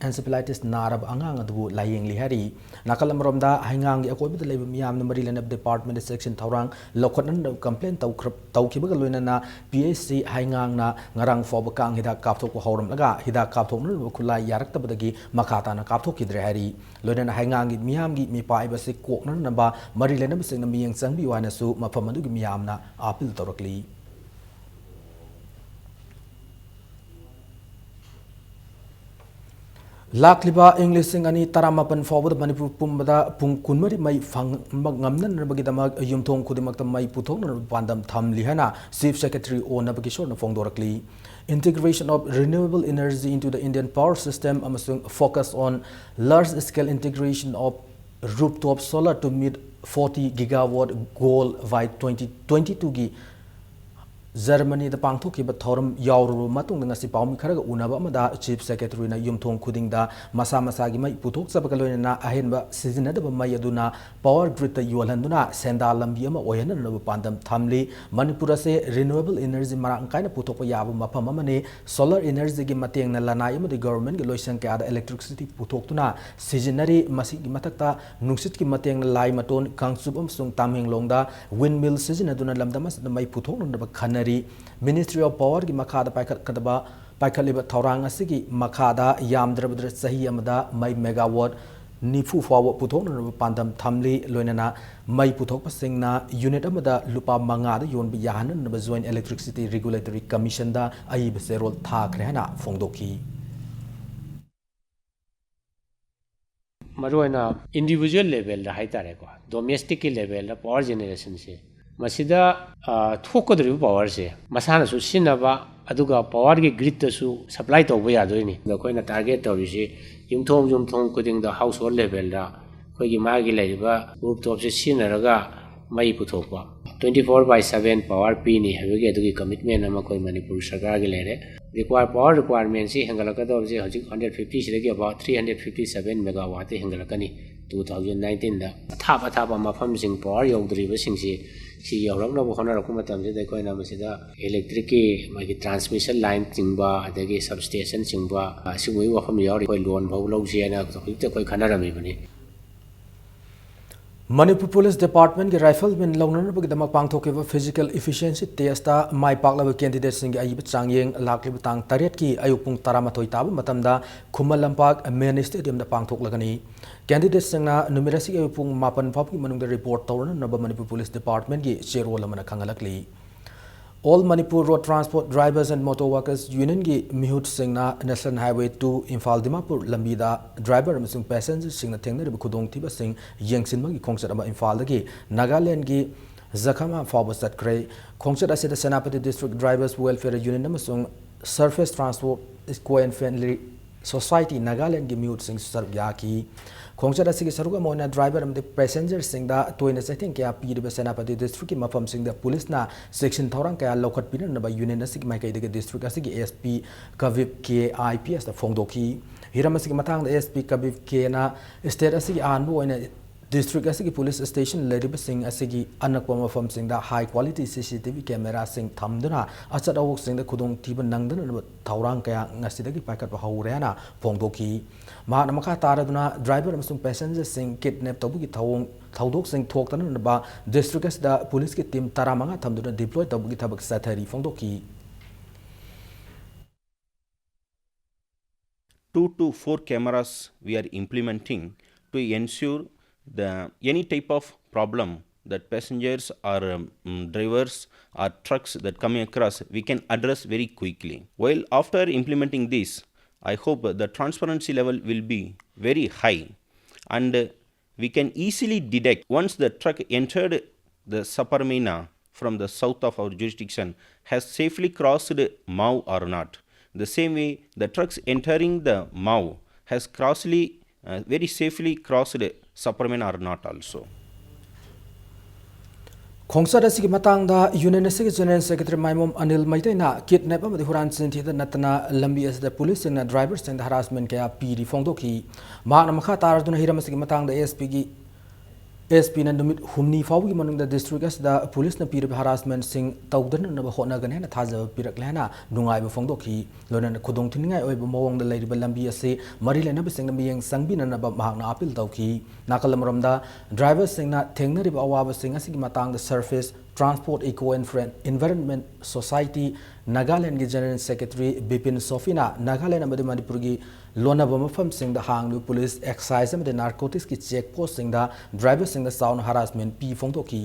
encephalitis ꯅꯥꯔꯕ ꯑꯉꯥꯡ ꯑꯗꯨꯕꯨ ꯂꯥꯌꯦꯡꯂꯤ ꯍꯥꯏꯔꯤ꯫ ꯅꯥꯀꯜ ꯑꯃꯔꯣꯝꯗ, ꯍꯩꯉꯥꯡꯒꯤ ꯑꯀꯣꯏꯕꯗ ꯂꯩꯕ ꯃꯤꯌꯥꯝꯅ ꯃꯔꯤ ꯂꯩꯅꯕ departmentꯇ section ꯊꯧꯔꯥꯡ ꯂꯧꯈꯠꯅꯅꯕ complain ꯇꯧꯈ꯭ꯔ-, ꯇꯧꯈꯤꯕꯒ ꯂꯣꯏꯅꯅ PHC ꯍꯩꯉꯥꯡꯅ ꯉꯔꯥꯡ ꯐꯥꯎꯕ ꯀꯥꯡ ꯍꯤꯗꯥꯛ ꯀꯥꯞꯊꯣꯛꯄ ꯍꯧꯔꯝꯂꯒ, ꯍꯤꯗꯥꯛ ꯀꯥꯞꯊꯣꯛꯅꯅꯕ ꯈꯨꯠꯂꯥꯏ ꯌꯥꯔꯛꯇꯕꯗꯒꯤ ꯃꯈꯥ ꯇꯥꯅ ꯀꯥꯞꯊꯣꯛꯈꯤꯗ꯭ꯔꯦ ꯍꯥꯏꯔꯤ꯫ ꯂꯣꯏꯅꯅ ꯍꯩꯉꯥꯡꯒꯤ ꯃꯤꯌꯥꯝꯒꯤ ꯃꯤꯄꯥꯏꯕꯁꯤ ꯀꯣꯛꯅꯅꯕ ꯃꯔꯤ ꯂꯩꯅꯕꯁꯤꯡꯅ ꯃꯤꯠꯌꯦꯡ ꯆꯪꯕꯤꯌꯨ ꯍꯥꯏꯅꯁꯨ ꯃꯐꯝ ꯑꯗꯨꯒꯤ ꯃꯤꯌꯥꯝꯅ appeal ꯇꯧꯔꯛꯂꯤ꯫ ꯂꯥꯛꯂꯤꯕ ꯏꯪ ꯂꯤꯁꯤꯡ ꯑꯅꯤ ꯇꯔꯥꯃꯥꯄꯟ ꯐꯥꯎꯕꯗ ꯃꯅꯤꯄꯨꯔ ꯄꯨꯝꯕꯗ ꯄꯨꯡ ꯀꯨꯟꯃꯔꯤ ꯃꯩ ꯐꯪꯕ ꯉꯝꯅꯅꯕꯒꯤꯗꯃꯛ ꯌꯨꯝꯊꯣꯡ ꯈꯨꯗꯤꯡꯃꯛꯇ ꯃꯩ ꯄꯨꯊꯣꯛꯅꯅꯕ ꯄꯥꯟꯗꯝ ꯊꯝꯂꯤ ꯍꯥꯏꯅ Chief Secretary ꯑꯣ ꯅꯕꯀꯤꯁꯣꯔꯅ ꯐꯣꯡꯗꯣꯔꯛꯂꯤ꯫ Integration of renewable energy into the Indian power system ꯑꯃꯁꯨꯡ focus on large scale integration of rooftop solar to meet forty gigawatt goal by twenty twenty-twoꯒꯤ ꯖꯔꯃꯅꯤꯗ ꯄꯥꯡꯊꯣꯛꯈꯤꯕ ꯊꯧꯔꯝ ꯌꯥꯎꯔꯨꯔꯕ ꯃꯇꯨꯡꯗ ꯉꯁꯤ ꯄꯥꯎꯃꯤ ꯈꯔꯒ ꯎꯅꯕ ꯑꯃꯗ Chief Secretaryꯅ ꯌꯨꯝꯊꯣꯡ ꯈꯨꯗꯤꯡꯗ ꯃꯁꯥ ꯃꯁꯥꯒꯤ ꯃꯩ ꯄꯨꯊꯣꯛꯆꯕꯒ ꯂꯣꯏꯅꯅ ꯑꯍꯦꯟꯕ ꯁꯤꯖꯤꯟꯅꯗꯕ ꯃꯩ ꯑꯗꯨꯅ power gridꯇ ꯌꯣꯜꯍꯟꯗꯨꯅ ꯁꯦꯟꯗꯥꯟ ꯂꯝꯕꯤ ꯑꯃ ꯑꯣꯏꯍꯟꯅꯅꯕ ꯄꯥꯟꯗꯝ ꯊꯝꯂꯤ꯫ ꯃꯅꯤꯄꯨꯔ ꯑꯁꯦ renewable energy ꯃꯔꯥꯡ ꯀꯥꯏꯅ ꯄꯨꯊꯣꯛꯄ ꯌꯥꯕ ꯃꯐꯝ ꯑꯃꯅꯤ꯫ Solar energyꯒꯤ ꯃꯇꯦꯡꯅ ꯂꯅꯥꯏ ꯑꯃꯗꯤ governmentꯀꯤ ꯂꯣꯏꯁꯪ ꯀꯌꯥꯗ electricity ꯄꯨꯊꯣꯛꯇꯨꯅ ꯁꯤꯖꯤꯟꯅꯔꯤ꯫ ꯃꯁꯤꯒꯤ ꯃꯊꯛꯇ ꯅꯨꯡꯁꯤꯠꯀꯤ ꯃꯇꯦꯡꯅ ꯂꯥꯏꯃꯇꯣꯟ, ꯀꯥꯡꯆꯨꯞ ꯑꯃꯁꯨꯡ ꯇꯥꯃꯦꯡꯂꯣꯡꯗ windmill ꯁꯤꯖꯤꯟꯅꯗꯨꯅ ꯂꯝꯗꯝ ꯑꯁꯤꯗ ꯃꯩ ꯄꯨꯊꯣꯛꯅꯅꯕ ꯈꯟꯅꯔꯤ꯫ Ministry of Powerꯒꯤ ꯃꯈꯥꯗ ꯄꯥꯏꯈꯠꯀꯗꯕ, ꯄꯥꯏꯈꯠꯂꯤꯕ ꯊꯧꯔꯥꯡ ꯑꯁꯤꯒꯤ ꯃꯈꯥꯗ ꯌꯥꯝꯗ꯭ꯔꯕꯗ ꯆꯍꯤ ꯑꯃꯗ ꯃꯩ megawatt ꯅꯤꯐꯨ ꯐꯥꯎꯕ ꯄꯨꯊꯣꯛꯅꯅꯕ ꯄꯥꯟꯗꯝ ꯊꯝꯂꯤ꯫ ꯂꯣꯏꯅꯅ ꯃꯩ ꯄꯨꯊꯣꯛꯄꯁꯤꯡꯅ unit ꯑꯃꯗ ꯂꯨꯄꯥ ꯃꯉꯥꯗ ꯌꯣꯟꯕ ꯌꯥꯍꯟꯅꯅꯕ Joint Electricity Regulatory Commissionꯗ ꯑꯏꯕ ꯆꯦꯔꯣꯜ ꯊꯥꯈ꯭ꯔꯦ ꯍꯥꯏꯅ ꯐꯣꯡꯗꯣꯛꯈꯤ꯫ ꯃꯔꯨꯑꯣꯏꯅ individual levelꯗ ꯍꯥꯏꯇꯥꯔꯦꯀꯣ, domesticꯀꯤ levelꯗ power generationꯁꯦ, ꯃꯁꯤꯗ, ꯑ, ꯊꯣꯛꯀꯗꯧꯔꯤꯕ powerꯁꯦ ꯃꯁꯥꯅꯁꯨ ꯁꯤꯖꯤꯟꯅꯕ, ꯑꯗꯨꯒ ꯄꯋꯥꯔꯒꯤ ꯒ꯭ꯔꯤꯠꯇꯁꯨ ꯁꯄ꯭ꯂꯥꯏ ꯇꯧꯕ ꯌꯥꯗꯣꯏꯅꯤ꯫ ꯑꯗꯣ ꯑꯩꯈꯣꯏꯅ ꯇꯥꯔꯒꯦꯠ ꯇꯧꯔꯤꯁꯤ ꯌꯨꯝꯊꯣꯡ ꯌꯨꯝꯊꯣꯡ ꯈꯨꯗꯤꯡꯗ, ꯍꯥꯎꯁ ꯍꯣꯜ ꯂꯦꯚꯦꯜꯗ ꯑꯩꯈꯣꯏꯒꯤ ꯃꯥꯒꯤ ꯂꯩꯔꯤꯕ ꯔꯨꯞ ꯇꯣꯞꯁꯦ ꯁꯤꯖꯤꯟꯅꯔꯒ ꯃꯩ ꯄꯨꯊꯣꯛꯄ꯫ Twenty four by seven power ꯄꯤꯅꯤ ꯍꯥꯏꯕꯒꯤ ꯑꯗꯨꯒꯤ ꯀꯃꯤꯠꯃꯦꯟ ꯑꯃ ꯑꯩꯈꯣꯏ ꯃꯅꯤꯄꯨꯔ ꯁꯔꯀꯥꯔꯒꯤ ꯂꯩꯔꯦ꯫ ꯔꯤꯀ꯭ꯋꯥꯔ, ꯄꯋꯥꯔ ꯔꯤꯀ꯭ꯋꯥꯌꯔꯃꯦꯟꯁꯤ ꯍꯦꯟꯒꯠꯂꯛꯀꯗꯕꯁꯦ ꯍꯧꯖꯤꯛ hundred fifty ꯁꯤꯗꯒꯤ about three hundred fifty seven megawatt ꯍꯦꯟꯒꯠꯂꯛꯀꯅꯤ two thousand nineteen ꯗ꯫ ꯑꯊꯥꯞ ꯑꯊꯥꯞꯄ ꯃꯐꯝꯁꯤꯡ, ꯄꯋꯥꯔ ꯌꯧꯗ꯭ꯔꯤꯕꯁꯤꯡꯁꯤ, ꯁꯤ ꯌꯧꯔꯛꯅꯕ ꯍꯣꯠꯅꯔꯛꯄ ꯃꯇꯝꯁꯤꯗ ꯑꯩꯈꯣꯏꯅ ꯃꯁꯤꯗ ꯏꯂꯦꯛꯇ꯭ꯔꯤꯛꯀꯤ ꯃꯥꯒꯤ ꯇ꯭ꯔꯥꯟꯁꯃꯤꯁꯟ ꯂꯥꯏꯟ ꯆꯤꯡꯕ, ꯑꯗꯒꯤ ꯁꯕꯁ꯭ꯇꯦꯁꯟ ꯆꯤꯡꯕ, ꯑꯁꯤꯒꯨꯝꯕꯒꯤ ꯋꯥꯐꯝ ꯌꯥꯎꯔꯤ꯫ ꯑꯩꯈꯣꯏ ꯂꯣꯟ ꯐꯥꯎ ꯂꯧꯁꯤ ꯍꯥꯏꯅ ꯍꯧꯖꯤꯛꯇꯤ ꯑꯩꯈꯣꯏ ꯈꯟꯅꯔꯝꯃꯤꯕꯅꯤ꯫ ꯃꯅꯤꯄꯨꯔ ꯄꯨꯂꯤꯁ ꯗꯤꯄꯥꯔꯠꯃꯦꯟꯒꯤ ꯔꯥꯏꯐꯜꯃꯦꯟ ꯂꯧꯅꯅꯕꯒꯤꯗꯃꯛ ꯄꯥꯡꯊꯣꯛꯈꯤꯕ ꯐꯤꯖꯤꯀꯦꯜ ꯏꯐꯤꯁꯤꯌꯦꯟꯁꯤ ꯇꯦꯁꯇ ꯃꯥꯏ ꯄꯥꯛꯂꯕ ꯀꯦꯟꯗꯤꯗꯦꯠꯁꯤꯡꯒꯤ ꯑꯏꯕ ꯆꯥꯡꯌꯦꯡ ꯂꯥꯛꯂꯤꯕ ꯇꯥꯡ ꯇꯔꯦꯠꯀꯤ ꯑꯌꯨꯛ ꯄꯨꯡ ꯇꯔꯥꯃꯥꯊꯣꯏ ꯇꯥꯕ ꯃꯇꯝꯗ ꯈꯨꯃꯟ ꯂꯝꯄꯥꯛ ꯃꯤꯅꯤ ꯁ꯭ꯇꯦꯗꯤꯌꯝꯗ ꯄꯥꯡꯊꯣꯛꯂꯒꯅꯤ꯫ ꯀꯦꯟꯗꯤꯗꯦꯠꯁꯤꯡꯅ ꯅꯨꯃꯤꯠ ꯑꯁꯤꯒꯤ ꯑꯌꯨꯛ ꯄꯨꯡ ꯃꯥꯄꯟ ꯐꯥꯎꯕꯒꯤ ꯃꯅꯨꯡꯗ ꯔꯤꯄꯣꯔꯠ ꯇꯧꯔꯅꯅꯕ ꯃꯅꯤꯄꯨꯔ ꯄꯨꯂꯤꯁ ꯗꯤꯄꯥꯔꯠꯃꯦꯟꯒꯤ ꯆꯦꯔꯣꯜ ꯑꯃꯅ ꯈꯪꯍꯜꯂꯛꯂꯤ꯫ All Manipur Road Transport Drivers and Motor Workers Unionꯒꯤ ꯃꯤꯍꯨꯠꯁꯤꯡꯅ National Highway two Imphal Dimapur ꯂꯝꯕꯤꯗ ꯗ꯭ꯔꯥꯏꯚꯔ ꯑꯃꯁꯨꯡ ꯄꯦꯁꯦꯟꯖꯔꯁꯤꯡꯅ ꯊꯦꯡꯅꯔꯤꯕ ꯈꯨꯗꯣꯡꯊꯤꯕꯁꯤꯡ ꯌꯦꯡꯁꯤꯟꯕꯒꯤ ꯈꯣꯡꯆꯠ ꯑꯃ ꯏꯝꯐꯥꯜꯗꯒꯤ ꯅꯥꯒꯥꯂꯦꯟꯗꯒꯤ ꯖꯈꯃꯥ ꯐꯥꯎꯕ ꯆꯠꯈ꯭ꯔꯦ꯫ ꯈꯣꯡꯆꯠ ꯑꯁꯤꯗ Senapati District Drivers Welfare Union ꯑꯃꯁꯨꯡ Surface Transport Eco and Friendly Society ꯅꯥꯒꯥꯂꯦꯟꯗꯒꯤ ꯃꯤꯍꯨꯠꯁꯤꯡꯁꯨ ꯁꯔꯨꯛ ꯌꯥꯈꯤ꯫ ꯈꯣꯡꯆꯠ ꯑꯁꯤꯒꯤ ꯁꯔꯨꯛ ꯑꯃ ꯑꯣꯏꯅ ꯗ꯭ꯔꯥꯏꯚꯔ ꯑꯃꯗꯤ ꯄꯦꯁꯦꯟꯖꯔꯁꯤꯡꯗ ꯇꯣꯏꯅ ꯆꯩꯊꯦꯡ ꯀꯌꯥ ꯄꯤꯔꯤꯕ ꯁꯦꯅꯥꯄꯇꯤ ꯗꯤꯁꯇ꯭ꯔꯤꯛꯀꯤ ꯃꯐꯝꯁꯤꯡꯗ ꯄꯨꯂꯤꯁꯅ ꯆꯦꯛꯁꯤꯟ ꯊꯧꯔꯥꯡ ꯀꯌꯥ ꯂꯧꯈꯠꯄꯤꯅꯅꯕ ꯌꯨꯅꯤꯌꯟ ꯑꯁꯤꯒꯤ ꯃꯥꯏꯀꯩꯗꯒꯤ ꯗꯤꯁꯇ꯭ꯔꯤꯛ ꯑꯁꯤꯒꯤ SP ꯀꯕꯤꯞ ꯀꯦ IPSꯇ ꯐꯣꯡꯗꯣꯛꯈꯤ꯫ ꯍꯤꯔꯝ ꯑꯁꯤꯒꯤ ꯃꯇꯥꯡꯗ SP ꯀꯕꯤꯞ ꯀꯦꯅ ꯁ꯭ꯇꯦꯠ ꯑꯁꯤꯒꯤ ꯑꯍꯥꯟꯕ ꯑꯣꯏꯅ ꯗꯤꯁꯇ꯭ꯔꯤꯛ ꯑꯁꯤꯒꯤ ꯄꯨꯂꯤꯁ ꯁ꯭ꯇꯦꯁꯟ ꯂꯩꯔꯤꯕꯁꯤꯡ ꯑꯁꯤꯒꯤ ꯑꯅꯛꯄ ꯃꯐꯝꯁꯤꯡꯗ high quality CCTV cameraꯁꯤꯡ ꯊꯝꯗꯨꯅ ꯑꯆꯠ ꯑꯋꯣꯛꯁꯤꯡꯗ ꯈꯨꯗꯣꯡꯊꯤꯕ ꯅꯪꯗꯅꯕ ꯊꯧꯔꯥꯡ ꯀꯌꯥ ꯉꯁꯤꯗꯒꯤ ꯄꯥꯏꯈꯠꯄ ꯍꯧꯔꯦ ꯍꯥꯏꯅ ꯐꯣꯡꯗꯣꯛꯈꯤ꯫ ꯃꯍꯥꯛꯅ ꯃꯈꯥ ꯇꯥꯔꯗꯨꯅ ꯗ꯭ꯔꯥꯏꯚꯔ ꯑꯃꯁꯨꯡ ꯄꯦꯁꯦꯟꯖꯔꯁꯤꯡ ꯀꯤꯗꯅꯦꯞ ꯇꯧꯕꯒꯤ ꯊꯧꯑꯣꯡ ꯊꯧꯗꯣꯛꯁꯤꯡ ꯊꯣꯛꯇꯅꯅꯕ ꯗꯤꯁꯇ꯭ꯔꯤꯛ ꯑꯁꯤꯗ ꯄꯨꯂꯤꯁꯀꯤ ꯇꯤꯝ ꯇꯔꯥꯃꯉꯥ ꯊꯝꯗꯨꯅ ꯗꯤꯄ꯭ꯂꯣꯏ ꯇꯧꯕꯒꯤ ꯊꯕꯛ ꯆꯠꯊꯔꯤ ꯐꯣꯡꯗꯣꯛꯈꯤ꯫ Two to four cameras we are implementing to ensure the any type of problem that passengers or, um, drivers or trucks that coming across, we can address very quickly. While after implementing this, I hope the transparency level will be very high, and we can easily detect once the truck entered the Saparmeina from the south of our jurisdiction has safely crossed Mao or not. The same way, the trucks entering the Mao has crossly, uh, very safely crossed Saparmen or not also. ꯈꯣꯡꯆꯠ ꯑꯁꯤꯒꯤ ꯃꯇꯥꯡꯗ union ꯑꯁꯤꯒꯤ general secretary ꯃꯥꯏꯃꯣꯝ Anil ꯃꯩꯇꯩꯅ ꯀꯤꯗꯅꯦꯞ ꯑꯃꯗꯤ ꯍꯨꯔꯥꯟ ꯆꯤꯟꯊꯤꯗ ꯅꯠꯇꯅ ꯂꯝꯕꯤ ꯑꯁꯤꯗ ꯄꯨꯂꯤꯁꯁꯤꯡꯅ ꯗ꯭ꯔꯥꯏꯚꯔꯁꯤꯡꯗ harassment ꯀꯌꯥ ꯄꯤꯔꯤ ꯐꯣꯡꯗꯣꯛꯈꯤ꯫ ꯃꯍꯥꯛꯅ ꯃꯈꯥ ꯇꯥꯔꯗꯨꯅ ꯍꯤꯔꯝ ꯑꯁꯤꯒꯤ ꯃꯇꯥꯡꯗ ꯑꯦꯁ ꯄꯤꯒꯤ ꯑꯦꯁ ꯄꯤꯅ ꯅꯨꯃꯤꯠ ꯍꯨꯝꯅꯤ ꯐꯥꯎꯕꯒꯤ ꯃꯅꯨꯡꯗ ꯗꯤꯁꯇ꯭ꯔꯤꯛ ꯑꯁꯤꯗ ꯄꯨꯂꯤꯁꯅ ꯄꯤꯔꯤꯕ ꯍꯔꯥꯁꯃꯦꯟꯁꯤꯡ ꯇꯧꯗꯅꯅꯕ ꯍꯣꯠꯅꯒꯅꯤ ꯍꯥꯏꯅ ꯊꯥꯖꯕ ꯄꯤꯔꯛꯂꯦ ꯍꯥꯏꯅ ꯅꯨꯡꯉꯥꯏꯕ ꯐꯣꯡꯗꯣꯛꯈꯤ꯫ ꯂꯣꯏꯅꯅ ꯈꯨꯗꯣꯡꯊꯤꯅꯤꯡꯉꯥꯏ ꯑꯣꯏꯕ ꯃꯑꯣꯡꯗ ꯂꯩꯔꯤꯕ ꯂꯝꯕꯤ ꯑꯁꯤ ꯃꯔꯤ ꯂꯩꯅꯕꯁꯤꯡꯅ ꯃꯤꯠꯌꯦꯡ ꯆꯪꯕꯤꯅꯅꯕ ꯃꯍꯥꯛꯅ ꯑꯥꯄꯤꯜ ꯇꯧꯈꯤ꯫ ꯅꯥꯀꯜ ꯑꯃꯔꯣꯝꯗ ꯗ꯭ꯔꯥꯏꯚꯔꯁꯤꯡꯅ ꯊꯦꯡꯅꯔꯤꯕ ꯑꯋꯥꯕꯁꯤꯡ ꯑꯁꯤꯒꯤ ꯃꯇꯥꯡꯗ ꯁꯔꯐꯦꯁ ꯇ꯭ꯔꯥꯟꯁꯄꯣꯔꯠ ꯏꯀꯣ ꯏꯟꯐ꯭ꯔꯦꯟ-, ꯏꯟꯚꯥꯏꯔꯟꯃꯦꯟ ꯁꯣꯁꯥꯏꯇꯤ ꯅꯥꯒꯥꯂꯦꯟꯒꯤ ꯖꯦꯅꯔꯦꯜ ꯁꯦꯀ꯭ꯔꯦꯇꯔꯤ ꯕꯤꯄꯤꯟ ꯁꯣꯐꯤꯅ ꯅꯥꯒꯥꯂꯦꯟ ꯑꯃꯗꯤ ꯃꯅꯤꯄꯨꯔꯒꯤ ꯂꯣꯟꯅꯕ ꯃꯐꯝꯁꯤꯡꯗ ꯍꯥꯡꯂꯤꯕ ꯄꯨꯂꯤꯁ, ꯑꯦꯛꯁꯥꯏꯖ ꯑꯃꯗꯤ ꯅꯥꯔꯀꯣꯇꯤꯛꯁꯀꯤ ꯆꯦꯛ ꯄꯣꯁꯁꯤꯡꯗ ꯗ꯭ꯔꯥꯏꯚꯔꯁꯤꯡꯗ ꯆꯥꯎꯅ ꯍꯔꯥꯁꯃꯦꯟ ꯄꯤ ꯐꯣꯡꯗꯣꯛꯈꯤ꯫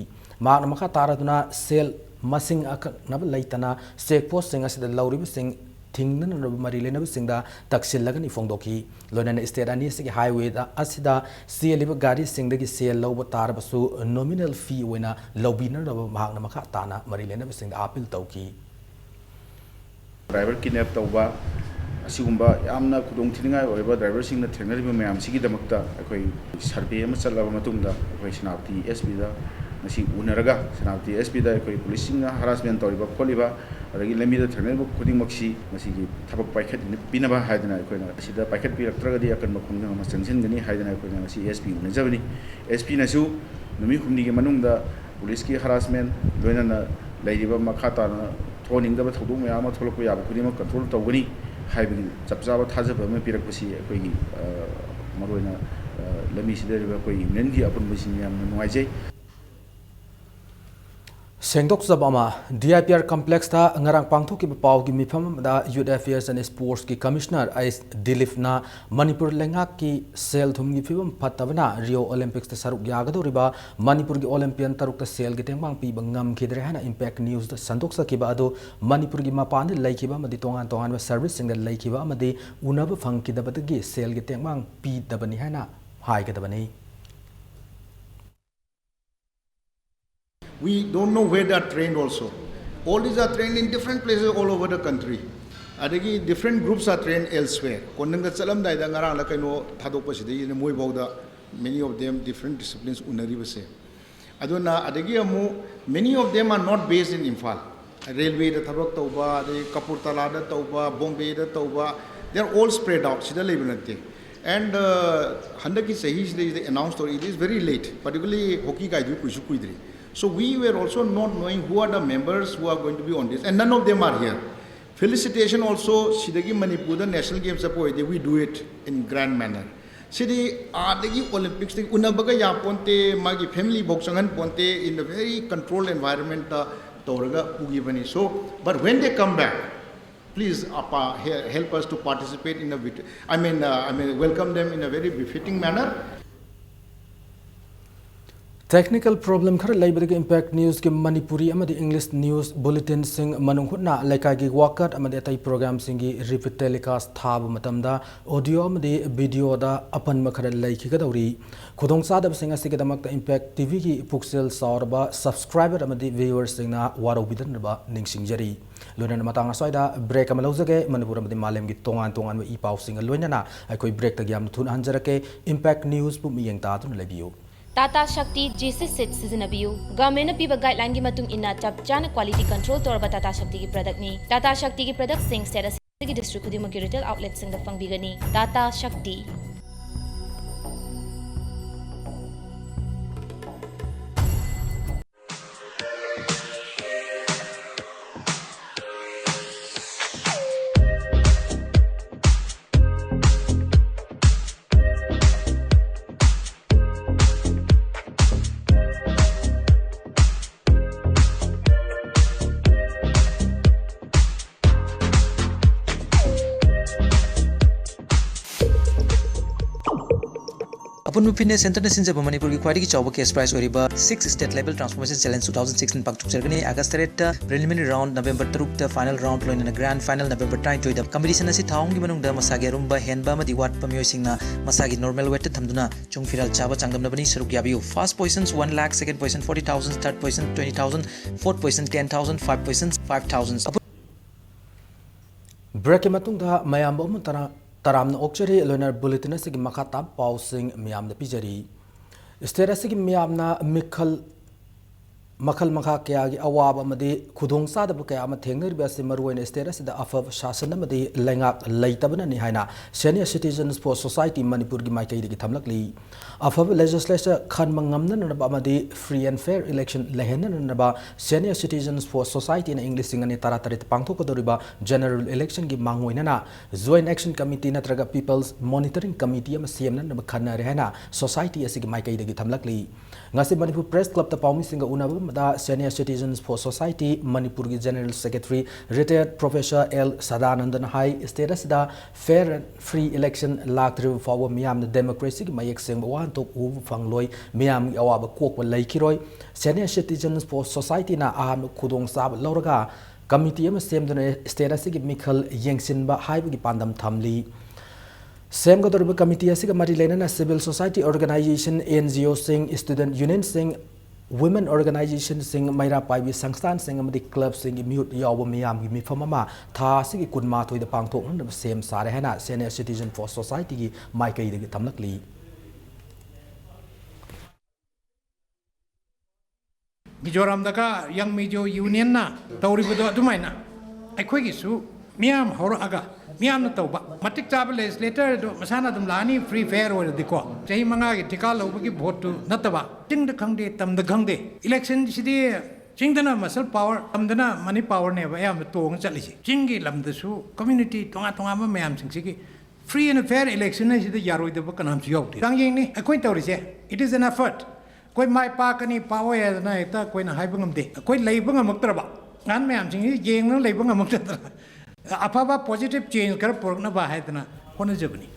ꯃꯍꯥꯛꯅ ꯃꯈꯥ ꯇꯥꯔꯗꯨꯅ ꯁꯦꯜ ꯃꯁꯤꯡ ꯑꯀꯛꯅꯕ ꯂꯩꯇꯅ ꯆꯦꯛ ꯄꯣꯁꯁꯤꯡ ꯑꯁꯤꯗ ꯂꯧꯔꯤꯕꯁꯤꯡ ꯊꯤꯡꯅꯅꯕ ꯃꯔꯤ ꯂꯩꯅꯕꯁꯤꯡꯗ ꯇꯛꯁꯤꯜꯂꯒꯅꯤ ꯐꯣꯡꯗꯣꯛꯈꯤ꯫ ꯂꯣꯏꯅꯅ ꯏꯁꯇꯦꯠ ꯑꯅꯤ ꯑꯁꯤꯒꯤ ꯍꯥꯏꯋꯦꯗ ꯑꯁꯤꯗ ꯆꯦꯜꯂꯤꯕ ꯒꯥꯔꯤꯁꯤꯡꯗꯒꯤ ꯁꯦꯜ ꯂꯧꯕ ꯇꯥꯔꯕꯁꯨ ꯅꯣꯃꯤꯅꯦꯜ ꯐꯤ ꯑꯣꯏꯅ ꯂꯧꯕꯤꯅꯅꯕ ꯃꯍꯥꯛꯅ ꯃꯈꯥ ꯇꯥꯅ ꯃꯔꯤ ꯂꯩꯅꯕꯁꯤꯡꯗ ꯑꯥꯄꯤꯜ ꯇꯧꯈꯤ꯫ ꯗ꯭ꯔꯥꯏꯚꯔ ꯀꯤꯗꯅꯦꯞ ꯇꯧꯕ, ꯑꯁꯤꯒꯨꯝꯕ ꯌꯥꯝꯅ ꯈꯨꯗꯣꯡꯊꯤꯅꯤꯡꯉꯥꯏ ꯑꯣꯏꯔꯕ ꯗ꯭ꯔꯥꯏꯚꯔꯁꯤꯡꯅ ꯊꯦꯡꯅꯔꯤꯕ ꯃꯌꯥꯝꯁꯤꯒꯤꯗꯃꯛꯇ ꯑꯩꯈꯣꯏ ꯁꯔꯚꯦ ꯑꯃ ꯆꯠꯂꯕ ꯃꯇꯨꯡꯗ ꯑꯩꯈꯣꯏ ꯁꯦꯅꯥꯄꯇꯤ ꯑꯦꯁ ꯄꯤꯗ ꯉꯁꯤ ꯎꯅꯔꯒ, ꯁꯦꯅꯥꯄꯇꯤ ꯑꯦꯁ ꯄꯤꯗ ꯑꯩꯈꯣꯏ ꯄꯨꯂꯤꯁꯁꯤꯡꯅ ꯍꯔꯥꯁꯃꯦꯟ ꯇꯧꯔꯤꯕ ꯈꯣꯠꯂꯤꯕ, ꯑꯗꯒꯤ ꯂꯝꯕꯤꯗ ꯊꯦꯡꯅꯔꯤꯕ ꯈꯨꯗꯤꯡꯃꯛꯁꯤ ꯃꯁꯤꯒꯤ ꯊꯕꯛ ꯄꯥꯏꯈꯠꯄꯤꯅꯕ ꯍꯥꯏꯗꯅ ꯑꯩꯈꯣꯏꯅ ꯑꯁꯤꯗ ꯄꯥꯏꯈꯠꯄꯤꯔꯛꯇ꯭ꯔꯒꯗꯤ ꯑꯀꯟꯕ ꯈꯣꯡꯖꯪ ꯑꯃ ꯆꯪꯁꯤꯟꯒꯅꯤ ꯍꯥꯏꯗꯅ ꯑꯩꯈꯣꯏꯅ ꯉꯁꯤ ꯑꯦꯁ ꯄꯤ ꯎꯅꯖꯕꯅꯤ꯫ ꯑꯦꯁ ꯄꯤꯅꯁꯨ ꯅꯨꯃꯤꯠ ꯍꯨꯝꯅꯤꯒꯤ ꯃꯅꯨꯡꯗ ꯄꯨꯂꯤꯁꯀꯤ ꯍꯔꯥꯁꯃꯦꯟ, ꯂꯣꯏꯅꯅ ꯂꯩꯔꯤꯕ ꯃꯈꯥ ꯇꯥꯅ ꯊꯣꯛꯍꯟꯅꯤꯡꯗꯕ ꯊꯧꯗꯣꯛ ꯃꯌꯥꯝ ꯑꯃ ꯊꯣꯛꯂꯛꯄ ꯌꯥꯕ ꯈꯨꯗꯤꯡꯃꯛ ꯀꯟꯇ꯭ꯔꯣꯜ ꯇꯧꯒꯅꯤ ꯍꯥꯏꯕꯒꯤ ꯆꯞ ꯆꯥꯕ ꯊꯥꯖꯕ ꯑꯃ ꯄꯤꯔꯛꯄꯁꯤ ꯑꯩꯈꯣꯏꯒꯤ, ꯑ, ꯃꯔꯨꯑꯣꯏꯅ, ꯑ, ꯂꯝꯕꯤꯁꯤꯗ ꯂꯩꯔꯤꯕ ꯑꯩꯈꯣꯏ ꯌꯨꯅꯤꯌꯟꯒꯤ ꯑꯄꯨꯟꯕꯁꯤꯡ ꯌꯥꯝꯅ ꯅꯨꯡꯉꯥꯏꯖꯩ꯫ ꯁꯦꯡꯗꯣꯛꯆꯕ ꯑꯃ꯫ ꯗꯤ ꯑꯥꯏ ꯄꯤ ꯑꯥꯔ ꯀꯝꯄ꯭ꯂꯦꯛꯁꯇ ꯉꯔꯥꯡ ꯄꯥꯡꯊꯣꯛꯈꯤꯕ ꯄꯥꯎꯒꯤ ꯃꯤꯐꯝ ꯑꯃꯗ ꯌꯨꯠ ꯑꯦꯐꯤꯌꯔꯁ ꯑꯦꯟ ꯁ꯭ꯄꯣꯔꯠꯁꯀꯤ ꯀꯃꯤꯁꯅꯔ ꯑꯩꯆ ꯗꯤꯂꯤꯞꯅ ꯃꯅꯤꯄꯨꯔ ꯂꯩꯉꯥꯛꯀꯤ ꯁꯦꯜ ꯊꯨꯝꯒꯤ ꯐꯤꯕꯝ ꯐꯠꯇꯕꯅ ꯔꯤꯑꯣ ꯑꯣꯂꯤꯝꯄꯤꯛꯁꯇ ꯁꯔꯨꯛ ꯌꯥꯒꯗꯧꯔꯤꯕ ꯃꯅꯤꯄꯨꯔꯒꯤ ꯑꯣꯂꯤꯝꯄꯤꯌꯟ ꯇꯔꯨꯛꯇ ꯁꯦꯜꯒꯤ ꯇꯦꯡꯕꯥꯡ ꯄꯤꯕ ꯉꯝꯈꯤꯗ꯭ꯔꯦ ꯍꯥꯏꯅ ꯏꯝꯄꯦꯛ ꯅ꯭ꯌꯨꯁꯇ ꯁꯟꯗꯣꯛꯆꯈꯤꯕ ꯑꯗꯨ ꯃꯅꯤꯄꯨꯔꯒꯤ ꯃꯄꯥꯟꯗ ꯂꯩꯈꯤꯕ ꯑꯃꯗꯤ ꯇꯣꯉꯥꯟ ꯇꯣꯉꯥꯟꯕ ꯁꯔꯚꯤꯁꯁꯤꯡꯗ ꯂꯩꯈꯤꯕ ꯑꯃꯗꯤ ꯎꯅꯕ ꯐꯪꯈꯤꯗꯕꯗꯒꯤ ꯁꯦꯜꯒꯤ ꯇꯦꯡꯕꯥꯡ ꯄꯤꯗꯕꯅꯤ ꯍꯥꯏꯅ ꯍꯥꯏꯒꯗꯕꯅꯤ꯫ We don't know where they are trained also. All these are trained in different places all over the country. ꯑꯗꯒꯤ different groups are trained elsewhere. ꯀꯣꯅꯨꯡꯗ ꯆꯠꯂꯝꯗꯥꯏꯗ ꯉꯔꯥꯡꯂ ꯀꯩꯅꯣ ꯊꯥꯗꯣꯛꯄꯁꯤꯗꯩꯁꯤꯗ ꯃꯣꯏꯐꯥꯎꯗ many of them different disciplines ꯎꯅꯔꯤꯕꯁꯦ꯫ ꯑꯗꯨꯅ ꯑꯗꯒꯤ ꯑꯃꯨꯛ many of them are not based in Imphal. ꯔꯦꯜꯋꯦꯗ ꯊꯕꯛ ꯇꯧꯕ, ꯑꯗꯩ ꯀꯄꯨꯔꯇꯂꯥꯗ ꯇꯧꯕ, ꯕꯣꯝꯕꯦꯗ ꯇꯧꯕ, they are all spread out. ꯁꯤꯗ ꯂꯩꯕ ꯅꯠꯇꯦ꯫ And uh, ꯍꯟꯗꯛꯀꯤ ꯆꯍꯤꯁꯤꯗꯩꯗ announce ꯇꯧꯔꯤ, it is very late, particularly ꯍꯣꯀꯤ ꯀꯥꯏꯗꯨ ꯀꯨꯏꯁꯨ ꯀꯨꯏꯗ꯭ꯔꯤ꯫ So we were also not knowing who are the members who are going to be on this, and none of them are here. Felicitation also, ꯁꯤꯗꯒꯤ ꯃꯅꯤꯄꯨꯔꯗ national games ꯆꯠꯄ ꯑꯣꯏꯔꯗꯤ we do it in grand manner. ꯁꯤꯗꯤ ꯑꯥꯗꯒꯤ Olympicsꯇꯒꯤ ꯎꯅꯕꯒ ꯌꯥꯄꯣꯟꯇꯦ, ꯃꯥꯒꯤ family ꯐꯥꯎ ꯆꯪꯍꯟ ꯄꯣꯟꯇꯦ, in a very controlled environmentꯇ ꯇꯧꯔꯒ ꯄꯨꯈꯤꯕꯅꯤ꯫ So, but when they come back, please, uh, pa- he- help us to participate in a bit, I mean, uh, I mean, welcome them in a very befitting manner. Technical problem ꯈꯔ ꯂꯩꯕꯗꯒꯤ Impact Newsꯀꯤ Manipuri ꯑꯃꯗꯤ English news bulletinꯁꯤꯡ ꯃꯅꯨꯡ ꯍꯨꯠꯅ ꯂꯩꯀꯥꯏꯒꯤ ꯋꯥꯀꯠ ꯑꯃꯗꯤ ꯑꯇꯩ programꯁꯤꯡꯒꯤ repeat telecast ꯊꯥꯕ ꯃꯇꯝꯗ audio ꯑꯃꯗꯤ videoꯗ ꯑꯄꯟꯕ ꯈꯔ ꯂꯩꯈꯤꯒꯗꯧꯔꯤ꯫ ꯈꯨꯗꯣꯡꯆꯥꯗꯕꯁꯤꯡ ꯑꯁꯤꯒꯤꯗꯃꯛꯇ Impact TVꯒꯤ ꯄꯨꯛꯆꯦꯜ ꯆꯥꯎꯔꯕ subscriber ꯑꯃꯗꯤ viewerꯁꯤꯡꯅ ꯋꯥꯔꯧꯕꯤꯗꯅꯕ ꯅꯤꯡꯁꯤꯡꯖꯔꯤ꯫ ꯂꯣꯏꯅꯅ ꯃꯇꯥꯡ ꯑꯁ꯭ꯋꯥꯏꯗ break ꯑꯃ ꯂꯧꯖꯒꯦ꯫ ꯃꯅꯤꯄꯨꯔ ꯑꯃꯗꯤ ꯃꯥꯂꯦꯝꯒꯤ ꯇꯣꯉꯥꯟ ꯇꯣꯉꯥꯟꯕ ꯏ ꯄꯥꯎꯁꯤꯡꯒ ꯂꯣꯏꯅꯅ ꯑꯩꯈꯣꯏ breakꯇꯒꯤ ꯌꯥꯝꯅ ꯊꯨꯅ ꯍꯟꯖꯔꯛꯀꯦ꯫ Impact Newsꯄꯨ ꯃꯤꯠꯌꯦꯡ ꯇꯥꯗꯨꯅ ꯂꯩꯕꯤꯌꯨ꯫ Tata Shakti G C set ꯁꯤꯖꯤꯟꯅꯕꯤꯌꯨ꯫ Governmentꯅ ꯄꯤꯕ guidelineꯒꯤ ꯃꯇꯨꯡ ꯏꯟꯅ ꯆꯞ ꯆꯥꯅ quality control ꯇꯧꯔꯕ Tata Shaktiꯒꯤ productꯅꯤ꯫ Tata Shaktiꯒꯤ productꯁꯤꯡ set ꯑꯁꯤꯒꯤ district ꯈꯨꯗꯤꯡꯃꯛꯀꯤ retail outletꯁꯤꯡꯗ ꯐꯪꯕꯤꯒꯅꯤ꯫ Tata Shakti꯫ ꯈꯨꯔꯅꯨ Fitness Centreꯅ ꯁꯤꯟꯖꯕ ꯃꯅꯤꯄꯨꯔꯒꯤ ꯈ꯭ꯋꯥꯏꯗꯒꯤ ꯆꯥꯎꯕ cash prize ꯑꯣꯏꯔꯤꯕ Six State Level Transformation Challenge two thousand sixteen ꯄꯥꯡꯊꯣꯛꯆꯔꯒꯅꯤ꯫ August ꯇꯔꯦꯠꯇ preliminary round, November ꯇꯔꯨꯛꯇ final round, ꯂꯣꯏꯅꯅ grand final November ꯇꯔꯥꯅꯤꯊꯣꯏꯗ꯫ Competition ꯑꯁꯤ ꯊꯥ ꯑꯍꯨꯝꯒꯤ ꯃꯅꯨꯡꯗ ꯃꯁꯥꯒꯤ ꯑꯔꯨꯝꯕ, ꯍꯦꯟꯕ ꯑꯃꯗꯤ ꯋꯥꯠꯄ ꯃꯤꯑꯣꯏꯁꯤꯡꯅ ꯃꯁꯥꯒꯤ normal weightꯇ ꯊꯝꯗꯨꯅ ꯆꯨꯡ ꯐꯤꯔꯥꯜ ꯆꯥꯕ ꯆꯥꯡꯗꯝꯅꯕꯅꯤ꯫ ꯁꯔꯨꯛ ꯌꯥꯕꯤꯌꯨ꯫ First position one lakh, second position forty thousand, third position twenty thousand, fourth position ten thousand, five position five thousand꯫ Breakꯀꯤ ꯃꯇꯨꯡꯗ ꯃꯌꯥꯝꯕꯨ ꯑꯃꯨꯛ ꯇꯔꯥ-, ꯇꯔꯥꯝꯅ ꯑꯣꯛꯆꯔꯤ꯫ ꯂꯣꯏꯅꯅ bulletin ꯑꯁꯤꯒꯤ ꯃꯈꯥ ꯇꯥꯕ ꯄꯥꯎꯁꯤꯡ ꯃꯤꯌꯥꯝꯗ ꯄꯤꯖꯔꯤ꯫ State ꯑꯁꯤꯒꯤ ꯃꯤꯌꯥꯝꯅ ꯃꯤꯈꯜ, ꯃꯈꯜ ꯃꯈꯥ ꯀꯌꯥꯒꯤ ꯑꯋꯥꯕ ꯑꯃꯗꯤ ꯈꯨꯗꯣꯡꯆꯥꯗꯕ ꯀꯌꯥ ꯑꯃ ꯊꯦꯡꯅꯔꯤꯕ ꯑꯁꯤ ꯃꯔꯨꯑꯣꯏꯅ state ꯑꯁꯤꯗ ꯑꯐꯕ ꯁꯥꯁꯟ ꯑꯃꯗꯤ ꯂꯩꯉꯥꯛ ꯂꯩꯇꯕꯅꯅꯤ ꯍꯥꯏꯅ Senior Citizens for Society ꯃꯅꯤꯄꯨꯔꯒꯤ ꯃꯥꯏꯀꯩꯗꯒꯤ ꯊꯝꯂꯛꯂꯤ꯫ ꯑꯐꯕ legislature ꯈꯟꯕ ꯉꯝꯅꯅꯕ ꯑꯃꯗꯤ free and fair election ꯂꯩꯍꯟꯅꯅꯕ Senior Citizens for Societyꯅ ꯏꯪ ꯂꯤꯁꯤꯡ ꯑꯅꯤ ꯇꯔꯥꯇꯔꯦꯠꯇ ꯄꯥꯡꯊꯣꯛꯀꯗꯧꯔꯤꯕ General Electionꯒꯤ ꯃꯥꯡꯑꯣꯏꯅꯅ Joint Action Committee ꯅꯠꯇ꯭ꯔꯒ People's Monitoring Committee ꯑꯃ ꯁꯦꯝꯅꯅꯕ ꯈꯟꯅꯔꯦ ꯍꯥꯏꯅ society ꯑꯁꯤꯒꯤ ꯃꯥꯏꯀꯩꯗꯒꯤ ꯊꯝꯂꯛꯂꯤ꯫ ꯉꯁꯤ ꯃꯅꯤꯄꯨꯔ Press Clubꯇ ꯄꯥꯎꯃꯤꯁꯤꯡꯒ ꯎꯅꯕ ꯑꯃꯗ Senior Citizens for Society ꯃꯅꯤꯄꯨꯔꯒꯤ General Secretary Retired Professor L ꯁꯗꯥꯅꯟꯗꯅ ꯍꯥꯏ, state ꯑꯁꯤꯗ fair and free election ꯂꯥꯛꯇ꯭ꯔꯤꯕ ꯐꯥꯎꯕ ꯃꯤꯌꯥꯝꯅ democracyꯒꯤ ꯃꯌꯦꯛ ꯁꯦꯡꯕ ꯋꯥꯍꯟꯊꯣꯛ ꯎꯕ ꯐꯪꯂꯣꯏ, ꯃꯤꯌꯥꯝꯒꯤ ꯑꯋꯥꯕ ꯀꯣꯛꯄ ꯂꯩꯈꯤꯔꯣꯏ꯫ Senior Citizens for Societyꯅ ꯑꯍꯥꯟꯕ ꯈꯨꯗꯣꯡꯆꯥꯕ ꯂꯧꯔꯒ committee ꯑꯃ ꯁꯦꯝꯗꯨꯅ state ꯑꯁꯤꯒꯤ ꯃꯤꯈꯜ ꯌꯦꯡꯁꯤꯟꯕ ꯍꯥꯏꯕꯒꯤ ꯄꯥꯟꯗꯝ ꯊꯝꯂꯤ꯫ ꯁꯦꯝꯒꯗꯧꯔꯤꯕ committee ꯑꯁꯤꯒ ꯃꯔꯤ ꯂꯩꯅꯅ civil society organization, NGOꯁꯤꯡ, student unionꯁꯤꯡ, women organizationꯁꯤꯡ, ꯃꯩꯔꯥ ꯄꯥꯏꯕꯤ ꯁꯪꯁꯊꯥꯟꯁꯤꯡ ꯑꯃꯗꯤ clubꯁꯤꯡꯒꯤ ꯃꯤꯍꯨꯠ ꯌꯥꯎꯕ ꯃꯤꯌꯥꯝꯒꯤ ꯃꯤꯐꯝ ꯑꯃ ꯊꯥ ꯑꯁꯤꯒꯤ ꯀꯨꯟꯃꯥꯊꯣꯏꯗ ꯄꯥꯡꯊꯣꯛꯅꯅꯕ ꯁꯦꯝ ꯁꯥꯔꯦ ꯍꯥꯏꯅ Senior Citizen for Societyꯒꯤ ꯃꯥꯏꯀꯩꯗꯒꯤ ꯊꯝꯂꯛꯂꯤ꯫ ꯃꯤꯖꯣꯔꯥꯝꯗꯒ Young Mizo Unionꯅ ꯇꯧꯔꯤꯕꯗꯣ ꯑꯗꯨꯃꯥꯏꯅ ꯑꯩꯈꯣꯏꯒꯤꯁꯨ ꯃꯤꯌꯥꯝ ꯍꯧꯔꯛꯑꯒ ꯃꯤꯌꯥꯝꯅ ꯇꯧꯕ, ꯃꯇꯤꯛ ꯆꯥꯕ legislatorꯗꯣ ꯃꯁꯥꯅ ꯑꯗꯨꯝ ꯂꯥꯛꯑꯅꯤ, free fair ꯑꯣꯏꯔꯗꯤꯀꯣ꯫ ꯆꯍꯤ ꯃꯉꯥꯒꯤ ꯊꯤꯀꯥ ꯂꯧꯕꯒꯤ voteꯇꯨ ꯅꯠꯇꯕ, ꯆꯤꯡꯗ ꯈꯪꯗꯦ, ꯇꯝꯗ ꯈꯪꯗꯦ, electionꯁꯤꯗꯤ ꯆꯤꯡꯗꯅ muscle power, ꯇꯝꯗꯅ money powerꯅꯦꯕ ꯑꯌꯥꯝꯕ ꯇꯣꯡꯉ ꯆꯠꯂꯤꯁꯦ꯫ ꯆꯤꯡꯒꯤ ꯂꯝꯗꯁꯨ community ꯇꯣꯉꯥꯟ ꯇꯣꯉꯥꯟꯕ ꯃꯌꯥꯝꯁꯤꯡꯁꯤꯒꯤ free and fair election ꯍꯥꯏꯁꯤꯗ ꯌꯥꯔꯣꯏꯗꯕ ꯀꯅꯥꯝꯁꯨ ꯌꯥꯎꯗꯦ꯫ ꯆꯥꯡꯌꯦꯡꯅꯤ ꯑꯩꯈꯣꯏꯅ ꯇꯧꯔꯤꯁꯦ, it is an effort꯫ ꯑꯩꯈꯣꯏ ꯃꯥꯏ ꯄꯥꯛꯀꯅꯤ, ꯄꯥꯛꯑꯣꯏ ꯍꯥꯏꯗꯅ ꯍꯦꯛꯇ ꯑꯩꯈꯣꯏꯅ ꯍꯥꯏꯕ ꯉꯝꯗꯦ꯫ ꯑꯩꯈꯣꯏ ꯂꯩꯕ ꯉꯝꯃꯛꯇ꯭ꯔꯕ, ꯑꯍꯟ ꯃꯌꯥꯝꯁꯤꯡꯁꯤ ꯌꯦꯡꯗꯅ ꯂꯩꯕ ꯉꯝꯃꯛꯇꯗꯅ ꯑꯐꯕ positive change ꯈꯔ ꯄꯨꯔꯛꯅꯕ ꯍꯥꯏꯗꯅ ꯍꯣꯠꯅꯖꯕꯅꯤ꯫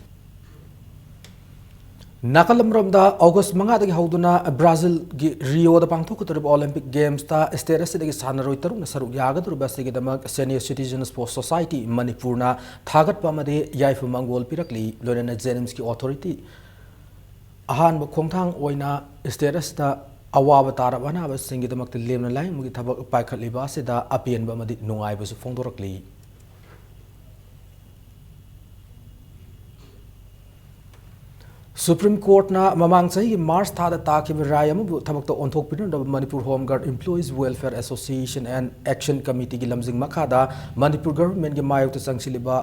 ꯅꯥꯀꯜ ꯑꯃꯔꯣꯝꯗ, ꯑꯣꯒꯁ ꯃꯉꯥꯗꯒꯤ ꯍꯧꯗꯨꯅ ꯕ꯭ꯔꯥꯖꯤꯜꯒꯤ ꯔꯤꯌꯣꯗ ꯄꯥꯡꯊꯣꯛꯀꯗꯧꯔꯤꯕ ꯑꯣꯂꯤꯝꯄꯤꯛ ꯒꯦꯝꯁꯇ state ꯑꯁꯤꯗꯒꯤ ꯁꯥꯟꯅꯔꯣꯏ ꯇꯔꯨꯛꯅ ꯁꯔꯨꯛ ꯌꯥꯒꯗꯧꯔꯤꯕ ꯑꯁꯤꯒꯤꯗꯃꯛ Senior Citizen Sports Society ꯃꯅꯤꯄꯨꯔꯅ ꯊꯥꯒꯠꯄ ꯑꯃꯗꯤ ꯌꯥꯏꯐ ꯃꯪꯒꯣꯜ ꯄꯤꯔꯛꯂꯤ꯫ ꯂꯣꯏꯅꯅ JNIMSꯀꯤ authority ꯑꯍꯥꯟꯕ ꯈꯣꯡꯊꯥꯡ ꯑꯣꯏꯅ state ꯑꯁꯤꯗ ꯑꯋꯥꯕ ꯇꯥꯔꯕ ꯑꯅꯥꯕꯁꯤꯡꯒꯤꯗꯃꯛꯇ ꯂꯦꯝꯅ ꯂꯥꯌꯦꯡꯕꯒꯤ ꯊꯕꯛ ꯄꯥꯏꯈꯠꯂꯤꯕ ꯑꯁꯤꯗ ꯑꯄꯦꯟꯕ ꯑꯃꯗꯤ ꯅꯨꯡꯉꯥꯏꯕꯁꯨ ꯐꯣꯡꯗꯣꯔꯛꯂꯤ꯫ Supreme Courtꯅ ꯃꯃꯥꯡ ꯆꯍꯤꯒꯤ ꯃꯥꯔꯆ ꯊꯥꯗ ꯇꯥꯈꯤꯕ ꯔꯥꯏ ꯑꯃꯕꯨ ꯊꯕꯛꯇ ꯑꯣꯟꯊꯣꯛꯄꯤꯅꯅꯕ Manipur Home Guard Employees Welfare Association and Action Committeeꯒꯤ ꯂꯝꯖꯤꯡ ꯃꯈꯥꯗ ꯃꯅꯤꯄꯨꯔ governmentꯀꯤ ꯃꯥꯌꯣꯛꯇ ꯆꯪꯁꯤꯜꯂꯤꯕ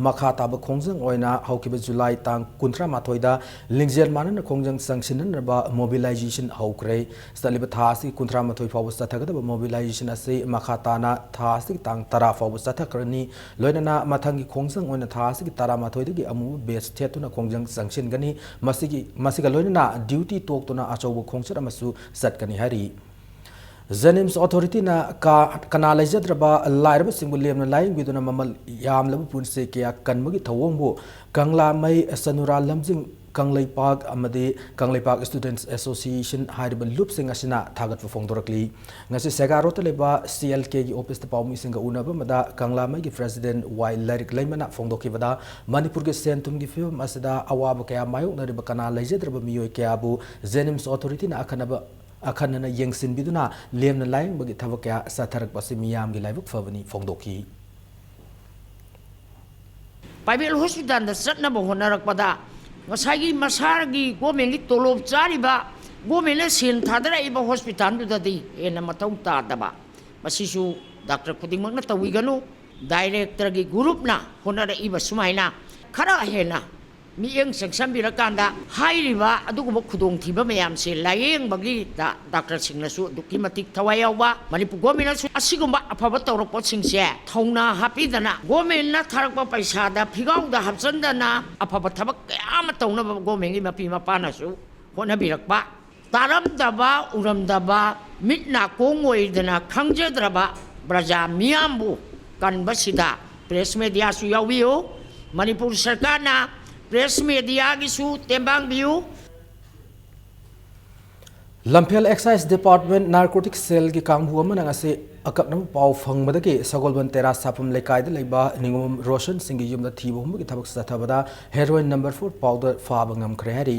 ꯃꯈꯥ ꯇꯥꯕ ꯈꯣꯡꯖꯪ ꯑꯣꯏꯅ ꯍꯧꯈꯤꯕ ꯖꯨꯂꯥꯏ ꯇꯥꯡ ꯀꯨꯟꯊ꯭ꯔꯥ ꯃꯥꯊꯣꯏꯗ ꯂꯤꯡꯖꯦꯜ ꯃꯥꯟꯅꯅ ꯈꯣꯡꯖꯪ ꯆꯪꯁꯤꯟꯅꯅꯕ mobilization ꯍꯧꯈ꯭ꯔꯦ꯫ ꯆꯠꯂꯤꯕ ꯊꯥ ꯑꯁꯤꯒꯤ ꯀꯨꯟꯊ꯭ꯔꯥ ꯃꯥꯊꯣꯏ ꯐꯥꯎꯕ ꯆꯠꯊꯒꯗꯕ mobilization ꯑꯁꯤ ꯃꯈꯥ ꯇꯥꯅ ꯊꯥ ꯑꯁꯤꯒꯤ ꯇꯥꯡ ꯇꯔꯥ ꯐꯥꯎꯕ ꯆꯠꯊꯈ꯭ꯔꯅꯤ꯫ ꯂꯣꯏꯅꯅ ꯃꯊꯪꯒꯤ ꯈꯣꯡꯖꯪ ꯑꯣꯏꯅ ꯊꯥ ꯑꯁꯤꯒꯤ ꯇꯔꯥꯃꯥꯊꯣꯏꯗꯒꯤ ꯑꯃꯨꯕ badge ꯊꯦꯠꯇꯨꯅ ꯈꯣꯡꯖꯪ ꯆꯪꯁꯤꯟꯒꯅꯤ꯫ ꯃꯁꯤꯒꯤ, ꯃꯁꯤꯒ ꯂꯣꯏꯅꯅ duty ꯇꯣꯛꯇꯨꯅ ꯑꯆꯧꯕ ꯈꯣꯡꯆꯠ ꯑꯃꯁꯨ ꯆꯠꯀꯅꯤ ꯍꯥꯏꯔꯤ꯫ JNIMS authorityꯅ ꯀꯥ-, ꯀꯅꯥ ꯂꯩꯖꯗ꯭ꯔꯕ ꯂꯥꯏꯔꯕꯁꯤꯡꯕꯨ ꯂꯦꯝꯅ ꯂꯥꯌꯦꯡꯕꯤꯗꯨꯅ ꯃꯃꯜ ꯌꯥꯝꯂꯕ ꯄꯨꯟꯁꯤ ꯀꯌꯥ ꯀꯟꯕꯒꯤ ꯊꯧꯑꯣꯡꯕꯨ ꯀꯪꯂꯥꯃꯩ, ꯆꯅꯨꯔꯥ ꯂꯝꯖꯤꯡ, ꯀꯪꯂꯩꯄꯥꯛ ꯑꯃꯗꯤ ꯀꯪꯂꯩꯄꯥꯛ Students Association ꯍꯥꯏꯔꯤꯕ ꯂꯨꯞꯁꯤꯡ ꯑꯁꯤꯅ ꯊꯥꯒꯠꯄ ꯐꯣꯡꯗꯣꯔꯛꯂꯤ꯫ ꯉꯁꯤ ꯁꯦꯒꯥ ꯔꯣꯗꯇ ꯂꯩꯕ CLKꯒꯤ officeꯇ ꯄꯥꯎꯃꯤꯁꯤꯡꯒ ꯎꯅꯕ ꯑꯃꯗ ꯀꯪꯂꯥꯃꯩꯒꯤ president ꯋꯥꯏ ꯂꯥꯏꯔꯤꯛ ꯂꯩꯃꯅ ꯐꯣꯡꯗꯣꯛꯈꯤꯕꯗ, ꯃꯅꯤꯄꯨꯔꯒꯤ ꯁꯦꯟ ꯊꯨꯝꯒꯤ ꯐꯤꯕꯝ ꯑꯁꯤꯗ ꯑꯋꯥꯕ ꯀꯌꯥ ꯃꯥꯌꯣꯛꯅꯔꯤꯕ ꯀꯅꯥ ꯂꯩꯖꯗ꯭ꯔꯕ ꯃꯤꯑꯣꯏ ꯀꯌꯥꯕꯨ JNIMS authorityꯅ ꯑꯈꯟꯅꯕ, ꯑꯈꯟꯅꯅ ꯌꯦꯡꯁꯤꯟꯕꯤꯗꯨꯅ ꯂꯦꯝꯅ ꯂꯥꯌꯦꯡꯕꯒꯤ ꯊꯕꯛ ꯀꯌꯥ ꯆꯠꯊꯔꯛꯄ ꯑꯁꯤ ꯃꯤꯌꯥꯝꯒꯤ ꯂꯥꯏꯕꯛ ꯐꯕꯅꯤ ꯐꯣꯡꯗꯣꯛꯈꯤ꯫ Private hospitalꯗ ꯆꯠꯅꯕ ꯍꯣꯠꯅꯔꯛꯄꯗ ꯉꯁꯥꯏꯒꯤ ꯃꯁꯥꯒꯤ governmentꯀꯤ ꯇꯣꯂꯣꯞ ꯆꯥꯔꯤꯕ, governmentꯅ ꯁꯦꯟ ꯊꯥꯗꯔꯛꯏꯕ hospitalꯗꯨꯗꯗꯤ ꯍꯦꯟꯅ ꯃꯊꯧ ꯇꯥꯗꯕ꯫ ꯃꯁꯤꯁꯨ doctor ꯈꯨꯗꯤꯡꯃꯛꯅ ꯇꯧꯕꯤꯒꯅꯨ꯫ Directorꯒꯤ groupꯅ ꯍꯣꯠꯅꯔꯛꯏꯕ ꯁꯨꯃꯥꯏꯅ ꯈꯔ ꯍꯦꯟꯅ ꯃꯤꯠꯌꯦꯡ ꯆꯪꯁꯤꯟꯕꯤꯔꯀꯥꯟꯗ ꯍꯥꯏꯔꯤꯕ ꯑꯗꯨꯒꯨꯝꯕ ꯈꯨꯗꯣꯡꯊꯤꯕ ꯃꯌꯥꯝꯁꯦ ꯂꯥꯌꯦꯡꯕꯒꯤꯗ doctorꯁꯤꯡꯅꯁꯨ ꯑꯗꯨꯛꯀꯤ ꯃꯇꯤꯛ ꯊꯋꯥꯏ ꯌꯥꯎꯕ, ꯃꯅꯤꯄꯨꯔ governmentꯅꯁꯨ ꯑꯁꯤꯒꯨꯝꯕ ꯑꯐꯕ ꯇꯧꯔꯛꯄꯁꯤꯡꯁꯦ ꯊꯧꯅꯥ ꯍꯥꯞꯄꯤꯗꯅ governmentꯅ ꯊꯥꯔꯛꯄ ꯄꯩꯁꯥꯗ ꯐꯤꯒꯥꯎꯗ ꯍꯥꯞꯆꯤꯟꯗꯅ ꯑꯐꯕ ꯊꯕꯛ ꯀꯌꯥ ꯑꯃ ꯇꯧꯅꯕ governmentꯀꯤ ꯃꯄꯤ ꯃꯄꯥꯅꯁꯨ ꯍꯣꯠꯅꯕꯤꯔꯛꯄ꯫ ꯇꯥꯔꯝꯗꯕ, ꯎꯔꯝꯗꯕ, ꯃꯤꯠ ꯅꯥꯀꯣꯡ ꯑꯣꯏꯗꯅ ꯈꯪꯖꯗ꯭ꯔꯕ ꯄ꯭ꯔꯖꯥ ꯃꯤꯌꯥꯝꯕꯨ ꯀꯟꯕꯁꯤꯗ press mediaꯁꯨ ꯌꯥꯎꯕꯤꯌꯨ꯫ ꯃꯅꯤꯄꯨꯔ ꯁꯔꯀꯥꯔꯅ Press mediaꯒꯤꯁꯨ ꯇꯦꯡꯕꯥꯡꯕꯤꯌꯨ꯫ ꯂꯝꯐꯦꯜ Excise Department Narcotic Cellꯒꯤ ꯀꯥꯡꯕꯨ ꯑꯃꯅ ꯉꯁꯤ ꯑꯀꯛꯅꯕ ꯄꯥꯎ ꯐꯪꯕꯗꯒꯤ ꯁꯒꯣꯜꯕꯟ ꯇꯦꯔꯥ ꯁꯥꯐꯝ ꯂꯩꯀꯥꯏꯗ ꯂꯩꯕ ꯅꯤꯉꯣꯝꯕꯝ ꯔꯣꯁꯟ ꯁꯤꯡꯒꯤ ꯌꯨꯝꯗ ꯊꯤꯕ ꯍꯨꯝꯕꯒꯤ ꯊꯕꯛ ꯆꯠꯊꯕꯗ heroin number four powder ꯐꯥꯕ ꯉꯝꯈ꯭ꯔꯦ ꯍꯥꯏꯔꯤ꯫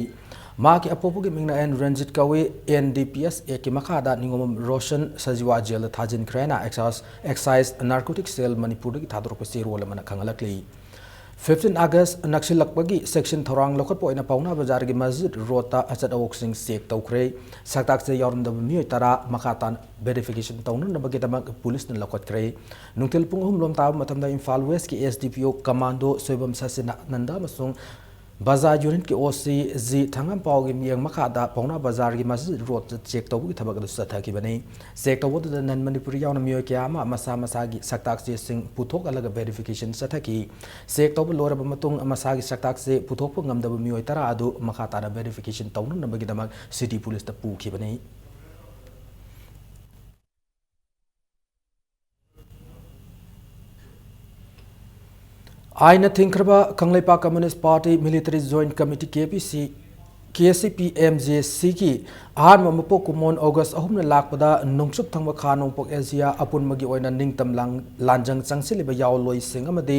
ꯃꯍꯥꯛꯀꯤ ꯑꯄꯣꯛꯄꯒꯤ ꯃꯤꯡꯅ ꯑꯦꯟ ꯔꯟꯖꯤꯠ ꯀꯧꯏ꯫ N D P S Actꯀꯤ ꯃꯈꯥꯗ ꯅꯤꯉꯣꯝꯕꯝ ꯔꯣꯁꯟ ꯁꯖꯤꯋꯥ ꯖꯦꯜꯗ ꯊꯥꯖꯤꯟꯈ꯭ꯔꯦ ꯍꯥꯏꯅ Excise, Excise Narcotic Cell ꯃꯅꯤꯄꯨꯔꯗꯒꯤ ꯊꯥꯗꯣꯔꯛꯄ ꯆꯦꯔꯣꯜ ꯑꯃꯅ ꯈꯪꯍꯜꯂꯛꯂꯤ꯫ Fifteen August ꯅꯛꯁꯤꯜꯂꯛꯄꯒꯤ ꯆꯦꯛꯁꯤꯟ ꯊꯧꯔꯥꯡ ꯂꯧꯈꯠꯄ ꯑꯣꯏꯅ ꯄꯥꯎꯅꯥ ꯕꯖꯥꯔꯒꯤ ꯃꯁꯖꯤꯗ ꯔꯣꯗꯇ ꯑꯆꯠ ꯑꯋꯣꯛꯁꯤꯡ ꯆꯦꯛ ꯇꯧꯈ꯭ꯔꯦ꯫ ꯁꯛꯇꯥꯛꯁꯦ ꯌꯥꯎꯔꯝꯗꯕ ꯃꯤꯑꯣꯏ ꯇꯔꯥ ꯃꯈꯥ ꯇꯥꯅ verification ꯇꯧꯅꯅꯕꯒꯤꯗꯃꯛ ꯄꯨꯂꯤꯁꯅ ꯂꯧꯈꯠꯈ꯭ꯔꯦ꯫ ꯅꯨꯡꯊꯤꯜ ꯄꯨꯡ ꯑꯍꯨꯝ ꯂꯣꯝ ꯇꯥꯕ ꯃꯇꯝꯗ Imphal Westꯀꯤ S D P O commando Soibam ꯁꯆꯤꯅꯥꯅꯟꯗ ꯑꯃꯁꯨꯡ ꯕꯖꯥꯔ unitꯀꯤ O C G ꯊꯥꯡꯉꯝꯄꯥꯎꯒꯤ ꯃꯤꯠꯌꯦꯡ ꯃꯈꯥꯗ ꯄꯥꯎꯅꯥ ꯕꯖꯥꯔꯒꯤ ꯃꯁꯖꯤꯗ ꯔꯣꯗꯇ ꯆꯦꯛ ꯇꯧꯕꯒꯤ ꯊꯕꯛ ꯑꯗꯨ ꯆꯠꯊꯈꯤꯕꯅꯤ꯫ ꯆꯦꯛ ꯇꯧꯕꯗꯨꯗ non Manipuri ꯌꯥꯎꯅ ꯃꯤꯑꯣꯏ ꯀꯌꯥ ꯑꯃ ꯃꯁꯥ ꯃꯁꯥꯒꯤ ꯁꯛꯇꯥꯛ ꯆꯦꯁꯤꯡ ꯄꯨꯊꯣꯛꯍꯜꯂꯒ verification ꯆꯠꯊꯈꯤ꯫ ꯆꯦꯛ ꯇꯧꯕ ꯂꯣꯏꯔꯕ ꯃꯇꯨꯡ ꯃꯁꯥꯒꯤ ꯁꯛꯇꯥꯛꯁꯦ ꯄꯨꯊꯣꯛꯄ ꯉꯝꯗꯕ ꯃꯤꯑꯣꯏ ꯇꯔꯥ ꯑꯗꯨ ꯃꯈꯥ ꯇꯥꯅ verification ꯇꯧꯅꯅꯕꯒꯤꯗꯃꯛ city ꯄꯨꯂꯤꯁꯇ ꯄꯨꯈꯤꯕꯅꯤ꯫ ꯑꯥꯏꯟꯅ ꯊꯤꯡꯈ꯭ꯔꯕ Kangleipak Communist Party Military Joint Committee, K P C, K C P M J Cꯒꯤ ꯑꯍꯥꯟꯕ ꯃꯄꯣꯛ ꯀꯨꯝꯑꯣꯟ August ꯑꯍꯨꯝꯅ ꯂꯥꯛꯄꯗ ꯅꯣꯡꯆꯨꯞ ꯊꯪꯕ ꯈꯥ ꯅꯣꯡꯄꯣꯛ ꯑꯦꯁꯤꯌꯥ ꯑꯄꯨꯟꯕꯒꯤ ꯑꯣꯏꯅ ꯅꯤꯡꯇꯝ ꯂꯥꯡ-, ꯂꯥꯟꯖꯪ ꯆꯪꯁꯤꯜꯂꯤꯕ ꯌꯥꯑꯣꯟꯂꯣꯏꯁꯤꯡ ꯑꯃꯗꯤ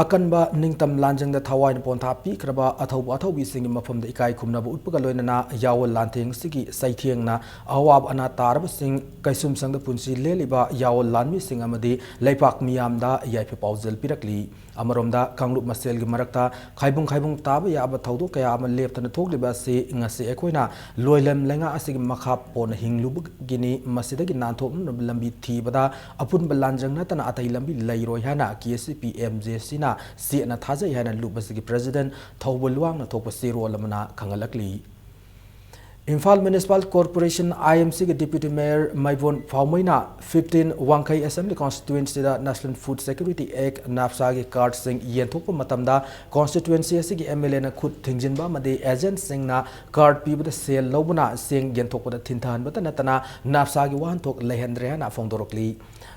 ꯑꯀꯟꯕ ꯅꯤꯡꯇꯝ ꯂꯥꯟꯖꯪꯗ ꯊꯋꯥꯏꯅ ꯄꯣꯟꯊꯥ ꯄꯤꯈ꯭ꯔꯕ ꯑꯊꯧꯕ ꯑꯊꯧꯕꯤꯁꯤꯡꯒꯤ ꯃꯐꯝꯗ ꯏꯀꯥꯏ ꯈꯨꯝꯅꯕ ꯎꯠꯄꯒ ꯂꯣꯏꯅꯅ ꯌꯥꯑꯣꯟ ꯂꯥꯟꯊꯦꯡ ꯑꯁꯤꯒꯤ ꯆꯩꯊꯦꯡꯅ ꯑꯋꯥꯕ ꯑꯅꯥ ꯇꯥꯔꯕꯁꯤꯡ, ꯀꯩꯁꯨꯝꯁꯪꯗ ꯄꯨꯟꯁꯤ ꯂꯦꯜꯂꯤꯕ ꯌꯥꯑꯣꯟ ꯂꯥꯟꯃꯤꯁꯤꯡ ꯑꯃꯗꯤ ꯂꯩꯄꯥꯛ ꯃꯤꯌꯥꯝꯗ ꯌꯥꯏꯐ ꯄꯥꯎꯖꯦꯜ ꯄꯤꯔꯛꯂꯤ꯫ ꯑꯃꯔꯣꯝꯗ ꯀꯥꯡꯂꯨꯞ ꯃꯁꯦꯜꯒꯤ ꯃꯔꯛꯇ ꯈꯥꯏꯕꯨꯡ ꯈꯥꯏꯕꯨꯡ ꯇꯥꯕ ꯌꯥꯕ ꯊꯧꯗꯣꯛ ꯀꯌꯥ ꯑꯃ ꯂꯦꯞꯇꯅ ꯊꯣꯛꯂꯤꯕ ꯑꯁꯤ ꯉꯁꯤ ꯑꯩꯈꯣꯏꯅ ꯂꯣꯏꯂꯝ ꯂꯩꯉꯥꯛ ꯑꯁꯤꯒꯤ ꯃꯈꯥ ꯄꯣꯟꯅ ꯍꯤꯡꯂꯨꯕꯒꯤꯅꯤ꯫ ꯃꯁꯤꯗꯒꯤ ꯅꯥꯟꯊꯣꯛꯅꯕ ꯂꯝꯕꯤ ꯊꯤꯕꯗ ꯑꯄꯨꯟꯕ ꯂꯥꯟꯖꯪ ꯅꯠꯇꯅ ꯑꯇꯩ ꯂꯝꯕꯤ ꯂꯩꯔꯣꯏ ꯍꯥꯏꯅ K C P M J Cꯅ ꯆꯦꯠꯅ ꯊꯥꯖꯩ ꯍꯥꯏꯅ ꯂꯨꯞ ꯑꯁꯤꯒꯤ President ꯊꯧꯕ ꯂꯨꯋꯥꯡꯅ ꯊꯣꯛꯄ ꯆꯦꯔꯣꯜ ꯑꯃꯅ ꯈꯪꯍꯜꯂꯛꯂꯤ꯫ Imphal Municipal Corporation, I M Cꯒꯤ Deputy Mayor ꯃꯥꯏꯕꯣꯟ ꯐꯥꯎꯃꯩꯅ fifteen ꯋꯥꯡꯈꯩ Assembly Constituencyꯗ National Food Security Act, NAFSAꯒꯤ cardꯁꯤꯡ ꯌꯦꯟꯊꯣꯛꯄ ꯃꯇꯝꯗ constituency ꯑꯁꯤꯒꯤ M L Aꯅ ꯈꯨꯠ ꯊꯤꯡꯖꯤꯟꯕ ꯑꯃꯗꯤ agentꯁꯤꯡꯅ card ꯄꯤꯕꯗ ꯁꯦꯜ ꯂꯧꯕꯅ ꯆꯦꯡ ꯌꯦꯟꯊꯣꯛꯄꯗ ꯊꯤꯟꯊꯍꯟꯕꯇ ꯅꯠꯇꯅ NAFSAꯒꯤ ꯋꯥꯍꯟꯊꯣꯛ ꯂꯩꯍꯟꯗ꯭ꯔꯦ ꯍꯥꯏꯅ ꯐꯣꯡꯗꯣꯔꯛꯂꯤ꯫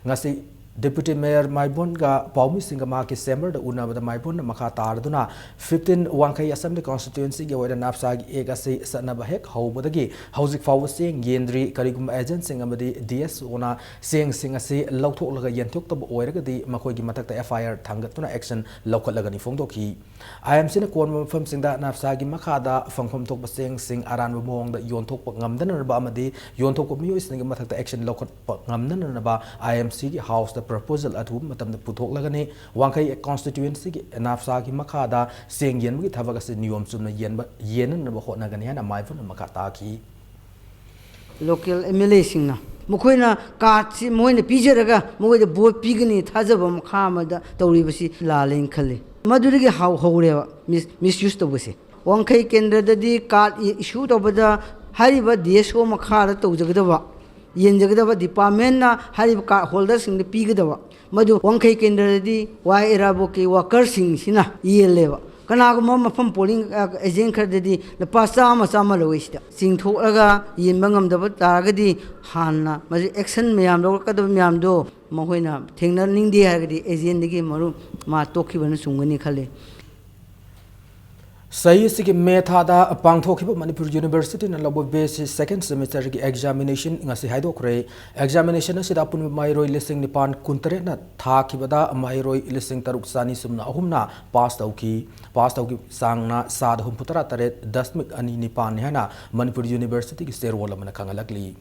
ꯉꯁꯤ Deputy Mayor ꯃꯥꯏꯕꯣꯟꯒ ꯄꯥꯎꯃꯤꯁꯤꯡꯒ ꯃꯍꯥꯛꯀꯤ chamberꯗ ꯎꯅꯕꯗ ꯃꯥꯏꯕꯣꯟꯅ ꯃꯈꯥ ꯇꯥꯔꯗꯨꯅ fifteen ꯋꯥꯡꯈꯩ Assembly Constituencyꯒꯤ ꯑꯣꯏꯅ NAFSAꯒꯤ Act ꯑꯁꯤ ꯆꯠꯅꯕ ꯍꯦꯛ ꯍꯧꯕꯗꯒꯤ ꯍꯧꯖꯤꯛ ꯐꯥꯎꯕ ꯆꯦꯡ ꯌꯦꯟꯗ꯭ꯔꯤ꯫ ꯀꯔꯤꯒꯨꯝꯕ agentꯁꯤꯡ ꯑꯃꯗꯤ DSOꯅ ꯆꯦꯡꯁꯤꯡ ꯑꯁꯤ ꯂꯧꯊꯣꯛꯂꯒ ꯌꯦꯟꯊꯣꯛꯇꯕ ꯑꯣꯏꯔꯒꯗꯤ ꯃꯈꯣꯏꯒꯤ ꯃꯊꯛꯇ FIR ꯊꯥꯡꯒꯠꯇꯨꯅ action ꯂꯧꯈꯠꯂꯒꯅꯤ ꯐꯣꯡꯗꯣꯛꯈꯤ꯫ IMCꯅ ꯀꯣꯟꯕ ꯃꯐꯝꯁꯤꯡꯗ NAFSAꯒꯤ ꯃꯈꯥꯗ ꯐꯪꯐꯝ ꯊꯣꯛꯄ ꯆꯦꯡꯁꯤꯡ ꯑꯔꯥꯟꯕ ꯃꯑꯣꯡꯗ ꯌꯣꯟꯊꯣꯛꯄ ꯉꯝꯗꯅꯅꯕ ꯑꯃꯗꯤ ꯌꯣꯟꯊꯣꯛꯄ ꯃꯤꯑꯣꯏꯁꯤꯡꯒꯤ ꯃꯊꯛꯇ action ꯂꯧꯈꯠꯄ ꯉꯝꯅꯅꯕ IMCꯒꯤ Houseꯇ proposal ꯑꯊꯨꯕ ꯃꯇꯝꯗ ꯄꯨꯊꯣꯛꯂꯒꯅꯤ꯫ ꯋꯥꯡꯈꯩ Constituencyꯒꯤ NAFSAꯒꯤ ꯃꯈꯥꯗ ꯆꯦꯡ ꯌꯦꯟꯕꯒꯤ ꯊꯕꯛ ꯑꯁꯤ ꯅꯤꯌꯣꯝ ꯆꯨꯝꯅ ꯌꯦꯟꯕ, ꯌꯦꯟꯅꯅꯕ ꯍꯣꯠꯅꯒꯅꯤ ꯍꯥꯏꯅ ꯃꯥꯏꯕꯣꯟꯅ ꯃꯈꯥ ꯇꯥꯈꯤ꯫ Local MLAꯁꯤꯡꯅ ꯃꯈꯣꯏꯅ cardꯁꯤ ꯃꯣꯏꯅ ꯄꯤꯖꯔꯒ ꯃꯈꯣꯏꯗ vote ꯄꯤꯒꯅꯤ ꯊꯥꯖꯕ ꯃꯈꯥ ꯑꯃꯗ ꯇꯧꯔꯤꯕꯁꯤ ꯂꯥꯜꯂꯦꯅ ꯈꯜꯂꯤ꯫ ꯃꯗꯨꯗꯒꯤ ꯍꯧ-, ꯍꯧꯔꯦꯕ mis-, misuse ꯇꯧꯕꯁꯦ꯫ ꯋꯥꯡꯈꯩ ꯀꯦꯟꯗ꯭ꯔꯗꯗꯤ card i-, issue ꯇꯧꯕꯗ ꯍꯥꯏꯔꯤꯕ DSO ꯃꯈꯥꯗ ꯇꯧꯖꯒꯗꯕ, ꯌꯦꯟꯖꯒꯗꯕ departmentꯅ ꯍꯥꯏꯔꯤꯕ card holderꯁꯤꯡꯗ ꯄꯤꯒꯗꯕ꯫ ꯃꯗꯨ ꯋꯥꯡꯈꯩ ꯀꯦꯟꯗ꯭ꯔꯗꯗꯤ ꯋꯥꯏ ꯏꯔꯥꯕꯣꯛꯀꯤ workerꯁꯤꯡꯁꯤꯅ ꯌꯦꯜꯂꯦꯕ꯫ ꯀꯅꯥꯒꯨꯝꯕ ꯃꯐꯝ polling, ꯑ, agent ꯈꯔꯗꯗꯤ ꯂꯨꯄꯥ ꯆꯥꯝꯃ, ꯆꯥꯝꯃ ꯂꯧꯏ꯫ ꯁꯤꯗ ꯆꯤꯡꯊꯣꯛꯂꯒ ꯌꯦꯟꯕ ꯉꯝꯗꯕ ꯇꯥꯔꯒꯗꯤ ꯍꯥꯟꯅ ꯃꯁꯤ action ꯃꯌꯥꯝ ꯂꯧꯔꯛꯀꯗꯕ ꯃꯌꯥꯝꯗꯣ ꯃꯈꯣꯏꯅ ꯊꯦꯡꯅꯅꯤꯡꯗꯦ ꯍꯥꯏꯔꯒꯗꯤ agentꯗꯒꯤ ꯃꯔꯨ ꯃꯥ ꯇꯣꯛꯈꯤꯕꯅ ꯆꯨꯝꯒꯅꯤ ꯈꯜꯂꯤ꯫ ꯆꯍꯤ ꯑꯁꯤꯒꯤ ꯃꯦ ꯊꯥꯗ ꯄꯥꯡꯊꯣꯛꯈꯤꯕ ꯃꯅꯤꯄꯨꯔ Universityꯅ ꯂꯧꯕ BSc second semesterꯒꯤ examination ꯉꯁꯤ ꯍꯥꯏꯗꯣꯛꯈ꯭ꯔꯦ꯫ Examination ꯑꯁꯤꯗ ꯑꯄꯨꯟꯕ ꯃꯍꯩꯔꯣꯏ ꯂꯤꯁꯤꯡ ꯅꯤꯄꯥꯟ ꯀꯨꯟꯇꯔꯦꯠꯅ ꯊꯥꯈꯤꯕꯗ ꯃꯍꯩꯔꯣꯏ ꯂꯤꯁꯤꯡ ꯇꯔꯨꯛ ꯆꯅꯤ ꯁꯨꯞꯅ ꯑꯍꯨꯝꯅ pass ꯇꯧꯈꯤ꯫ Pass ꯇꯧꯈꯤꯕ ꯆꯥꯡꯅ ꯆꯥꯗ ꯍꯨꯝꯐꯨꯇꯔꯥ ꯇꯔꯦꯠ ꯗꯁꯃꯤꯛ ꯑꯅꯤ ꯅꯤꯄꯥꯟꯅꯤ ꯍꯥꯏꯅ ꯃꯅꯤꯄꯨꯔ Universityꯒꯤ ꯆꯦꯔꯣꯜ ꯑꯃꯅ ꯈꯪꯍꯜꯂꯛꯂꯤ꯫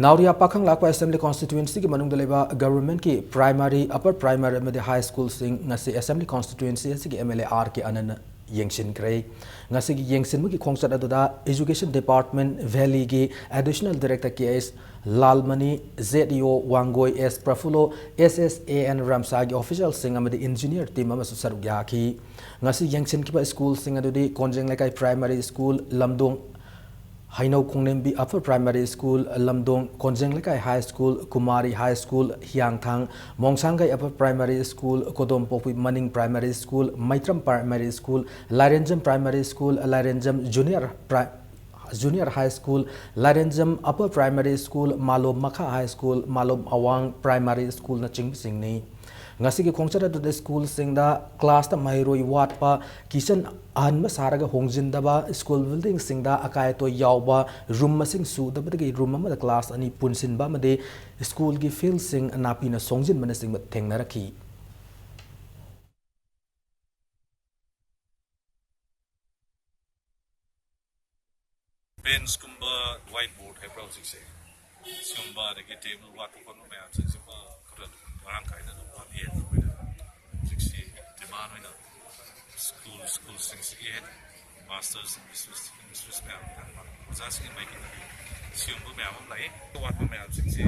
ꯅꯥꯎꯔꯤꯌꯥ ꯄꯥꯈꯪ ꯂꯥꯛꯄ Assembly Constituencyꯒꯤ ꯃꯅꯨꯡꯗ ꯂꯩꯕ governmentꯀꯤ primary, upper primary ꯑꯃꯗꯤ high schoolꯁꯤꯡ ꯉꯁꯤ Assembly Constituency ꯑꯁꯤꯒꯤ MLA RK ꯑꯅꯟꯅ ꯌꯦꯡꯁꯤꯟꯈ꯭ꯔꯦ꯫ ꯉꯁꯤꯒꯤ ꯌꯦꯡꯁꯤꯟꯕꯒꯤ ꯈꯣꯡꯆꯠ ꯑꯗꯨꯗ Education Department Valleyꯒꯤ Additional Director ꯀꯦ ꯑꯦꯁ ꯂꯥꯜꯃꯅꯤ, ZEO ꯋꯥꯡꯒꯣꯏ ꯑꯦꯁ ꯄ꯭ꯔꯐꯨꯜꯂꯣ, SSAN ꯔꯝꯁꯥꯒꯤ officialꯁꯤꯡ ꯑꯃꯗꯤ engineer team ꯑꯃꯁꯨ ꯁꯔꯨꯛ ꯌꯥꯈꯤ꯫ ꯉꯁꯤ ꯌꯦꯡꯁꯤꯟꯈꯤꯕ schoolꯁꯤꯡ ꯑꯗꯨꯗꯤ ꯀꯣꯟꯖꯦꯡ ꯂꯩꯀꯥꯏ Primary School, ꯂꯝꯗꯣꯡ ꯍꯩꯅꯧ ꯈꯣꯡꯅꯦꯝꯕꯤ Upper Primary School, ꯂꯝꯗꯣꯡ ꯀꯣꯟꯖꯦꯡ ꯂꯩꯀꯥꯏ High School, Kumari High School, ꯍꯤꯌꯥꯡꯊꯥꯡ ꯃꯣꯡꯁꯥꯡꯒꯩ Upper Primary School, ꯀꯣꯗꯣꯝꯄꯣꯛꯄꯤ ꯃꯅꯤꯡ Primary School, ꯃꯩꯇ꯭ꯔꯝ Primary School, ꯂꯥꯏꯔꯦꯟꯖꯝ Primary School, ꯂꯥꯏꯔꯦꯟꯖꯝ Junior Pri-, Junior High School, ꯂꯥꯏꯔꯦꯟꯖꯝ Upper Primary School, ꯃꯥꯂꯣꯝ ꯃꯈꯥ High School, ꯃꯥꯂꯣꯝ ꯑꯋꯥꯡ Primary Schoolꯅꯆꯤꯡꯕꯁꯤꯡꯅꯤ꯫ ꯉꯁꯤꯒꯤ ꯈꯣꯡꯆꯠ ꯑꯗꯨꯗ ꯁ꯭ꯀꯨꯜꯁꯤꯡꯗ ꯀ꯭ꯂꯥꯁꯇ ꯃꯍꯩꯔꯣꯏ ꯋꯥꯠꯄ, ꯀꯤꯆꯟ ꯑꯍꯟꯕ ꯁꯥꯔꯒ ꯍꯣꯡꯖꯤꯟꯗꯕ, ꯁ꯭ꯀꯨꯜ ꯕꯤꯜꯗꯤꯡꯁꯤꯡꯗ ꯑꯀꯥꯏ ꯑꯇꯣꯏ ꯌꯥꯎꯕ, ꯔꯨꯝ ꯃꯁꯤꯡ ꯁꯨꯗꯕꯗꯒꯤ ꯔꯨꯝ ꯑꯃꯗ ꯀ꯭ꯂꯥꯁ ꯑꯅꯤ ꯄꯨꯟꯁꯤꯟꯕ ꯑꯃꯗꯤ ꯁ꯭ꯀꯨꯜꯒꯤ ꯐꯤꯜꯁꯤꯡ ꯅꯥꯄꯤꯅ ꯁꯣꯡꯖꯤꯟꯕꯅꯆꯤꯡꯕ ꯊꯦꯡꯅꯔꯛꯈꯤ꯫ ꯕꯦꯟꯁꯀꯨꯝꯕ, ꯋꯥꯏꯠ ꯕꯣꯔꯗ ꯍꯥꯏꯕ꯭ꯔꯥ ꯍꯧꯖꯤꯛꯁꯦ, ꯁꯤꯒꯨꯝꯕ, ꯑꯗꯒꯤ ꯇꯦꯕꯜ ꯋꯥꯠꯄ ꯈꯣꯠꯄ ꯃꯌꯥꯝꯁꯤꯡꯁꯤꯃ ꯈꯔ ꯃꯔꯥꯡ ꯀꯥꯏꯅ ꯑꯗꯨꯝ ꯍꯥꯞꯄꯤꯌꯦ꯫ ꯑꯩꯈꯣꯏꯅ ꯍꯧꯖꯤꯛꯁꯤ ꯗꯤꯃꯥꯟ ꯑꯣꯏꯅ ꯁ꯭ꯀꯨꯜ, ꯁ꯭ꯀꯨꯜꯁꯤꯡꯁꯤꯒꯤ ꯍꯦꯗ ꯃꯥꯁꯇꯔꯁ, ꯃꯤꯁꯇ꯭ꯔꯦꯁ, ꯃꯤꯁꯇ꯭ꯔꯦꯁ ꯃꯌꯥꯝ, ꯑꯣꯖꯥꯁꯤꯡꯒꯤ ꯃꯥꯏꯀꯩꯗꯒꯤ ꯁꯤꯒꯨꯝꯕ ꯃꯌꯥꯝ ꯑꯃ ꯂꯥꯛꯏ꯫ ꯑꯋꯥꯠꯄ ꯃꯌꯥꯝꯁꯤꯡꯁꯤ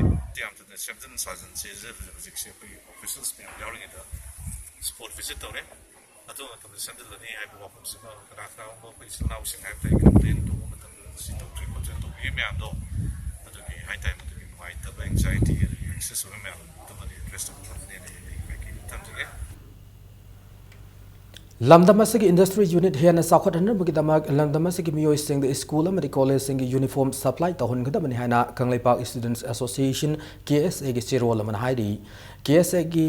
ꯌꯥꯝ ꯊꯨꯅ ꯁꯦꯝꯖꯤꯟ ꯁꯥꯖꯤꯟꯁꯦ꯫ ꯍꯧꯖꯤꯛꯁꯦ ꯑꯩꯈꯣꯏꯒꯤ ꯑꯣꯐꯤꯁꯦꯜꯁ ꯃꯌꯥꯝ ꯌꯥꯎꯔꯤꯉꯩꯗ ꯁ꯭ꯄꯣꯠ ꯚꯤꯖꯤꯠ ꯇꯧꯔꯦ꯫ ꯑꯊꯨꯕ ꯃꯇꯝꯗ ꯁꯦꯝꯖꯤꯜꯂꯅꯤ ꯍꯥꯏꯕ ꯋꯥꯐꯝꯁꯤꯃ ꯀꯅꯥ ꯀꯅꯥꯒꯨꯝꯕ ꯑꯩꯈꯣꯏ ꯏꯆꯤꯜ ꯏꯅꯥꯎꯁꯤꯡ ꯍꯥꯏꯕ ꯇꯥꯔꯦ, ꯀꯝꯄ꯭ꯂꯦꯟ ꯇꯧꯕ ꯃꯇꯝꯗ ꯁꯤ ꯇꯧꯗ꯭ꯔꯤ ꯈꯣꯠꯇ꯭ꯔꯤ ꯇꯧꯕꯤꯔꯤ ꯃꯌꯥꯝꯗꯣ, ꯑꯗꯨꯒꯤ ꯍꯥꯏ ꯇꯥꯔꯦ, ꯃꯗꯨꯒꯤ ꯅꯨꯡꯉꯥꯏꯇꯕ, ꯑꯦꯡꯖꯥꯏꯇꯤ, ꯑꯗꯒꯤ ꯑꯦꯡꯁꯤꯌꯁ ꯑꯣꯏꯕ ꯃꯌꯥꯝ ꯑꯗꯨꯃꯗꯤ ꯑꯦꯗ꯭ꯔꯦꯁ ꯇꯧꯕ ꯉꯝꯒꯅꯤ ꯍꯥꯏꯅ ꯑꯩ ꯍꯥꯏꯒꯦ, ꯊꯝꯖꯒꯦ꯫ ꯂꯝꯗꯝ ꯑꯁꯤꯒꯤ ꯏꯟꯗꯁꯇ꯭ꯔꯤ ꯌꯨꯅꯤꯠ ꯍꯦꯟꯅ ꯆꯥꯎꯈꯠꯍꯟꯅꯕꯒꯤꯗꯃꯛ ꯂꯝꯗꯝ ꯑꯁꯤꯒꯤ ꯃꯤꯑꯣꯏꯁꯤꯡꯗ ꯁ꯭ꯀꯨꯜ ꯑꯃꯗꯤ ꯀꯣꯂꯦꯖꯁꯤꯡꯒꯤ ꯌꯨꯅꯤꯐꯣꯔꯝ ꯁꯄ꯭ꯂꯥꯏ ꯇꯧꯍꯟꯒꯗꯕꯅꯤ ꯍꯥꯏꯅ ꯀꯪꯂꯩꯄꯥꯛ ꯁ꯭ꯇꯨꯗꯦꯟꯠꯁ ꯑꯦꯁꯣꯁꯤꯌꯦꯁꯟ, ꯀꯦ ꯑꯦꯁ ꯑꯦꯒꯤ ꯆꯦꯔꯣꯜ ꯑꯃꯅ ꯍꯥꯏꯔꯤ꯫ ꯀꯦ ꯑꯦꯁ ꯑꯦꯒꯤ,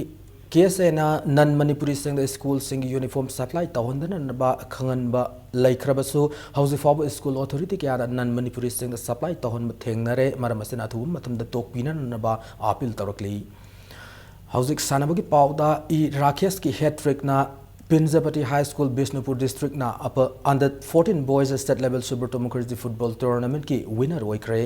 ꯀꯦ ꯑꯦꯁ ꯑꯦꯅ ꯅꯟ ꯃꯅꯤꯄꯨꯔꯤꯁꯤꯡꯗ ꯁ꯭ꯀꯨꯜꯁꯤꯡꯒꯤ ꯌꯨꯅꯤꯐꯣꯔꯝ ꯁꯄ꯭ꯂꯥꯏ ꯇꯧꯍꯟꯗꯅꯕ ꯈꯪꯍꯟꯕ ꯂꯩꯈ꯭ꯔꯕꯁꯨ, ꯍꯧꯖꯤꯛ ꯐꯥꯎꯕ ꯁ꯭ꯀꯨꯜ ꯑꯣꯊꯣꯔꯤꯇꯤ ꯀꯌꯥꯅ ꯅꯟ ꯃꯅꯤꯄꯨꯔꯤꯁꯤꯡꯗ ꯁꯄ꯭ꯂꯥꯏ ꯇꯧꯍꯟꯕ ꯊꯦꯡꯅꯔꯦ꯫ ꯃꯔꯝ ꯑꯁꯤꯅ ꯑꯊꯨꯕ ꯃꯇꯝꯗ ꯇꯣꯛꯄꯤꯅꯅꯕ ꯑꯥꯄꯤꯜ ꯇꯧꯔꯛꯂꯤ꯫ ꯍꯧꯖꯤꯛ ꯁꯥꯟꯅꯕꯒꯤ ꯄꯥꯎꯗ ꯏ ꯔꯥꯀꯦꯁꯀꯤ ꯍꯦꯠ ꯇ꯭ꯔꯤꯛꯅ ꯄꯤꯟꯖꯄꯇꯤ ꯍꯥꯏ ꯁ꯭ꯀꯨꯜ, ꯕꯤꯁꯅꯨꯄꯨꯔ ꯗꯤꯁꯇ꯭ꯔꯤꯛꯅ ꯑꯄ-, under fourteen boys state level Subrata Mukherjee football tournament ꯀꯤ winner ꯑꯣꯏꯈ꯭ꯔꯦ꯫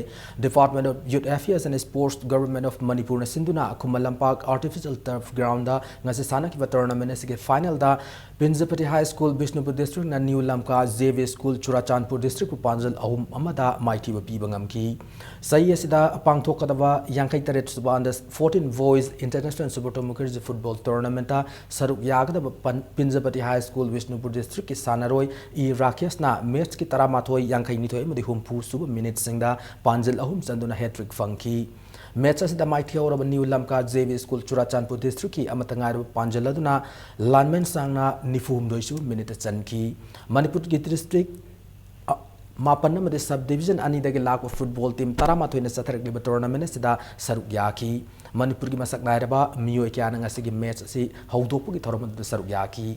Department of Youth Affairs and Sports, Government of ꯃꯅꯤꯄꯨꯔꯅ ꯁꯤꯟꯗꯨꯅ Khuman Lampak artificial turf ground ꯗ ꯉꯁꯤ ꯁꯥꯟꯅꯈꯤꯕ tournament ꯑꯁꯤꯒꯤ final ꯗ ꯄꯤꯟꯖꯄꯇꯤ ꯍꯥꯏ ꯁ꯭ꯀꯨꯜ, ꯕꯤꯁꯅꯨꯄꯨꯔ ꯗꯤꯁꯇ꯭ꯔꯤꯛꯅ new Lamka J V school, Churachandpur ꯗꯤꯁꯇ꯭ꯔꯤꯛꯄꯨ ꯄꯥꯟꯖꯜ ꯑꯍꯨꯝ ꯑꯃꯗ ꯃꯥꯏꯊꯤꯕ ꯄꯤꯕ ꯉꯝꯈꯤ꯫ ꯆꯍꯤ ꯑꯁꯤꯗ ꯄꯥꯡꯊꯣꯛꯀꯗꯕ ꯌꯥꯡꯈꯩ ꯇꯔꯦꯠ ꯁꯨꯕ under fourteen boys international Subrata Mukherjee football tournament ꯇ ꯁꯔꯨꯛ ꯌꯥꯒꯗꯕ ꯄꯟ-, ꯄꯤꯟꯖꯄꯇꯤ ꯍꯥꯏ ꯁ꯭ꯀꯨꯜ, ꯕꯤꯁꯅꯨꯄꯨꯔ ꯗꯤꯁꯇ꯭ꯔꯤꯛꯀꯤ ꯁꯥꯟꯅꯔꯣꯏ ꯏ ꯔꯥꯀꯦꯁꯅ ꯃꯦꯠꯁꯀꯤ ꯇꯔꯥꯃꯥꯊꯣꯏ, ꯌꯥꯡꯈꯩ ꯅꯤꯊꯣꯏ ꯑꯃꯗꯤ ꯍꯨꯝꯐꯨ ꯁꯨꯕ ꯃꯤꯅꯤꯠꯁꯤꯡꯗ ꯄꯥꯟꯖꯜ ꯑꯍꯨꯝ ꯆꯟꯗꯨꯅ ꯍꯦꯠ ꯇ꯭ꯔꯤꯛ ꯐꯪꯈꯤ꯫ ꯃꯦꯠꯁ ꯑꯁꯤꯗ ꯃꯥꯏꯊꯤꯍꯧꯔꯕ new Lamka J V school, Churachandpur ꯗꯤꯁꯇ꯭ꯔꯤꯛꯀꯤ ꯑꯃꯠꯇ ꯉꯥꯏꯔꯕ ꯄꯥꯟꯖꯜ ꯑꯗꯨꯅ ꯂꯥꯟꯃꯦꯟ ꯁꯥꯡꯅ ꯅꯤꯐꯨ ꯍꯨꯝꯗꯣꯏ ꯁꯨꯕ ꯃꯤꯅꯤꯠꯇ ꯆꯟꯈꯤ꯫ ꯃꯅꯤꯄꯨꯔꯒꯤ ꯗꯤꯁꯇ꯭ꯔꯤꯛ, ꯑ, ꯃꯥꯄꯟ ꯑꯃꯗꯤ sub division ꯑꯅꯤꯗꯒꯤ ꯂꯥꯛꯄ football team ꯇꯔꯥꯃꯥꯊꯣꯏꯅ ꯆꯠꯊꯔꯛꯂꯤꯕ tournament ꯑꯁꯤꯗ ꯁꯔꯨꯛ ꯌꯥꯈꯤ꯫ ꯃꯅꯤꯄꯨꯔꯒꯤ ꯃꯁꯛ ꯅꯥꯏꯔꯕ ꯃꯤꯑꯣꯏ ꯀꯌꯥꯅ ꯉꯁꯤꯒꯤ match ꯑꯁꯤ ꯍꯧꯗꯣꯛꯄꯒꯤ ꯊꯧꯔꯝ ꯑꯗꯨꯗ ꯁꯔꯨꯛ ꯌꯥꯈꯤ꯫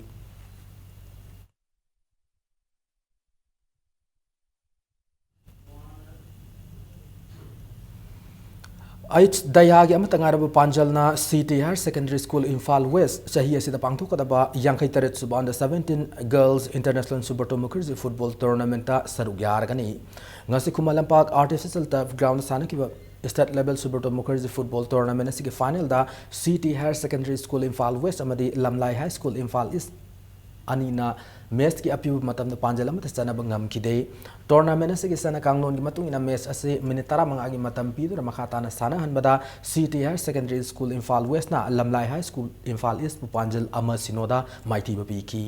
ꯑꯩꯆ ꯗꯌꯥꯒꯤ ꯑꯃꯠꯇ ꯉꯥꯏꯔꯕ ꯄꯥꯟꯖꯜꯅ C T Higher Secondary School, Imphal West, ꯆꯍꯤ ꯑꯁꯤꯗ ꯄꯥꯡꯊꯣꯛꯀꯗꯕ ꯌꯥꯡꯈꯩ ꯇꯔꯦꯠ ꯁꯨꯕ under seventeen Girls International Subrata Mukherjee Football Tournament ꯁꯔꯨꯛ ꯌꯥꯔꯒꯅꯤ꯫ ꯉꯁꯤ Khuman Lampak Artificial Turf Ground ꯁꯥꯟꯅꯈꯤꯕ State Level Subrata Mukherjee Football Tournament ꯑꯁꯤꯒꯤ final ꯗ C T Higher Secondary School, Imphal West ꯑꯃꯗꯤ ꯂꯝꯂꯥꯏ High School, Imphal East ꯑꯅꯤꯅ match ꯀꯤ ꯑꯄꯤꯕ ꯃꯇꯝꯗ ꯄꯥꯟꯖꯜ ꯑꯃꯠꯇ ꯆꯠꯅꯕ ꯉꯝꯈꯤꯗꯦ꯫ Tournament ꯑꯁꯤꯒꯤ ꯆꯠꯅ ꯀꯥꯡꯂꯣꯟꯒꯤ ꯃꯇꯨꯡ ꯏꯟꯅ match ꯑꯁꯤ minute ꯇꯔꯥꯃꯉꯥꯒꯤ ꯃꯇꯝ ꯄꯤꯗꯨꯅ ꯃꯈꯥ ꯇꯥꯅ ꯁꯥꯟꯅꯍꯟꯕꯗ C T Higher Secondary School, Imphal West ꯅ ꯂꯝꯂꯥꯏ High School, Imphal East ꯄꯨ ꯄꯥꯟꯖꯜ ꯑꯃ ꯁꯤꯅꯣꯗ ꯃꯥꯏꯊꯤꯕ ꯄꯤꯈꯤ꯫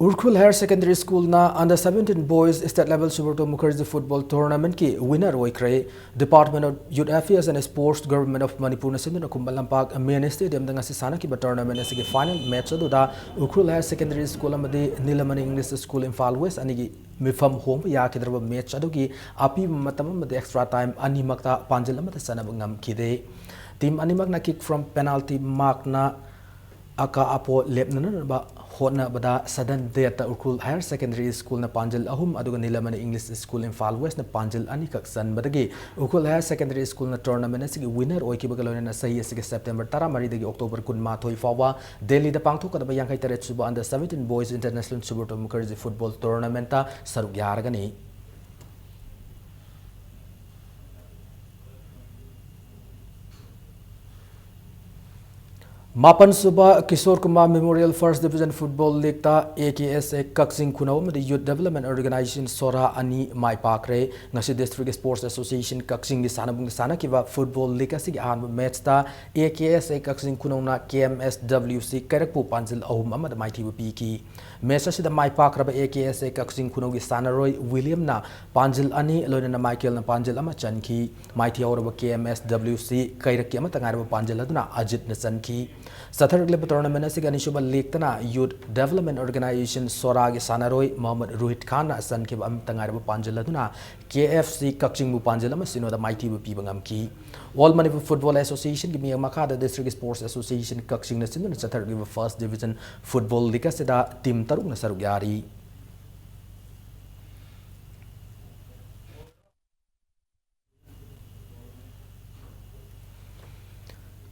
ꯎꯔꯈꯨꯜ Higher Secondary School ꯅ under seventeen Boys State Level Subrata Mukherjee Football Tournament ꯀꯤ winner ꯑꯣꯏꯈ꯭ꯔꯦ꯫ Department of Youth Affairs and Sports, Government of Manipur ꯅ ꯁꯤꯟꯗꯨꯅ ꯈꯨꯃꯟ ꯂꯝꯄꯥꯛ Main Stadium ꯗ ꯉꯁꯤ ꯁꯥꯟꯅꯈꯤꯕ tournament ꯑꯁꯤꯒꯤ final match ꯑꯗꯨꯗ ꯎꯔꯈꯨꯜ Higher Secondary School ꯑꯃꯗꯤ ꯅꯤꯂꯃꯅꯤ English School, Imphal West ꯑꯅꯤꯒꯤ ꯃꯤꯐꯝ ꯍꯣꯡꯕ ꯌꯥꯈꯤꯗ꯭ꯔꯕ match ꯑꯗꯨꯒꯤ ꯑꯄꯤꯕ ꯃꯇꯝ ꯑꯃꯗꯤ extra time ꯑꯅꯤꯃꯛꯇ ꯄꯥꯟꯖꯜ ꯑꯃꯠꯇ ꯆꯠꯅꯕ ꯉꯝꯈꯤꯗꯦ꯫ Team ꯑꯅꯤꯃꯛꯅ kick from penalty mark ꯅ ꯑꯀꯥ ꯑꯄꯣ ꯂꯦꯞꯅꯅꯕ ꯍꯣꯠꯅꯕꯗ sudden death ꯇ ꯎꯔꯈꯨꯜ Higher Secondary School ꯅ ꯄꯥꯟꯖꯜ ꯑꯍꯨꯝ ꯑꯗꯨꯒ ꯅꯤꯂꯃꯅꯤ English School, Imphal West ꯅ ꯄꯥꯟꯖꯜ ꯑꯅꯤꯈꯛ ꯆꯟꯕꯗꯒꯤ ꯎꯔꯈꯨꯜ Higher Secondary School ꯅ tournament ꯑꯁꯤꯒꯤ winner ꯑꯣꯏꯈꯤꯕꯒ ꯂꯣꯏꯅꯅ ꯆꯍꯤ ꯑꯁꯤꯒꯤ September ꯇꯔꯥꯃꯔꯤꯗꯒꯤ October ꯀꯨꯟꯃꯥꯊꯣꯏ ꯐꯥꯎꯕ ꯗꯦꯜꯂꯤꯗ ꯄꯥꯡꯊꯣꯛꯀꯗꯕ ꯌꯥꯡꯈꯩ ꯇꯔꯦꯠ ꯁꯨꯕ under seventeen Boys International Subrata Mukherjee Football Tournament ꯇ ꯁꯔꯨꯛ ꯌꯥꯔꯒꯅꯤ꯫ ꯃꯥꯄꯟ ꯁꯨꯕ Kishore Kumar Memorial First Division Football League ꯇ A K S A ꯀꯛꯆꯤꯡ ꯈꯨꯅꯧ ꯑꯃꯗꯤ Youth Development Organization ꯁꯣꯔꯥ ꯑꯅꯤ ꯃꯥꯏ ꯄꯥꯛꯈ꯭ꯔꯦ꯫ ꯉꯁꯤ District Sports Association ꯀꯛꯆꯤꯡꯒꯤ ꯁꯥꯟꯅꯕꯨꯡꯗ ꯁꯥꯟꯅꯈꯤꯕ football league ꯑꯁꯤꯒꯤ ꯑꯍꯥꯟꯕ match ꯇ A K S A Kakching ꯈꯨꯅꯧꯅ K M S W C ꯀꯩꯔꯛꯄꯨ ꯄꯥꯟꯖꯜ ꯑꯍꯨꯝ ꯑꯃꯗ ꯃꯥꯏꯊꯤꯕ ꯄꯤꯈꯤ꯫ ꯃꯦꯆ ꯑꯁꯤꯗ ꯃꯥꯏ ꯄꯥꯛꯈ꯭ꯔꯕ ꯑꯦ ꯀꯦ ꯑꯦꯁ ꯑꯦ ꯀꯛꯆꯤꯡ ꯈꯨꯅꯧꯒꯤ ꯁꯥꯟꯅꯔꯣꯏ ꯋꯤꯂꯤꯌꯝꯅ ꯄꯥꯟꯖꯤꯜ ꯑꯅꯤ, ꯂꯣꯏꯅꯅ ꯃꯥꯏꯀꯦꯜꯅ ꯄꯥꯟꯖꯤꯜ ꯑꯃ ꯆꯟꯈꯤ꯫ ꯃꯥꯏꯊꯤꯍꯧꯔꯕ ꯀꯦ ꯑꯦꯝ ꯑꯦꯁ ꯗꯕ꯭ꯂꯤꯎ ꯁꯤ ꯀꯩꯔꯛꯀꯤ ꯑꯃꯠꯇ ꯉꯥꯏꯔꯕ ꯄꯥꯟꯖꯤꯜ ꯑꯗꯨꯅ ꯑꯖꯤꯠꯅ ꯆꯟꯈꯤ꯫ ꯆꯠꯊꯔꯛꯂꯤꯕ tournament ꯑꯁꯤꯒꯤ ꯑꯅꯤꯁꯨꯕ ꯂꯦꯛꯇꯅ Youth Development Organisation ꯁꯣꯔꯥꯒꯤ ꯁꯥꯟꯅꯔꯣꯏ ꯃꯣꯍꯝꯃꯗ ꯔꯣꯍꯤꯠ ꯈꯥꯟꯅ ꯆꯟꯈꯤꯕ ꯑꯃꯠꯇ ꯉꯥꯏꯔꯕ ꯄꯥꯟꯖꯤꯜ ꯑꯗꯨꯅ ꯀꯦ ꯑꯦꯐ ꯁꯤ ꯀꯛꯆꯤꯡꯕꯨ ꯄꯥꯟꯖꯤꯜ ꯑꯃ ꯁꯤꯅꯣꯗ ꯃꯥꯏꯊꯤꯕ ꯄꯤꯕ ꯉꯝꯈꯤ꯫ All Manipur Football Association ꯒꯤ ꯃꯤꯠꯌꯦꯡ ꯃꯈꯥꯗ District Sports Association ꯀꯛꯆꯤꯡꯅ ꯁꯤꯟꯗꯨꯅ ꯆꯠꯊꯔꯛꯂꯤꯕ First Division Football League ꯑꯁꯤꯗ team ꯇꯔꯨꯛꯅ ꯁꯔꯨꯛ ꯌꯥꯔꯤ꯫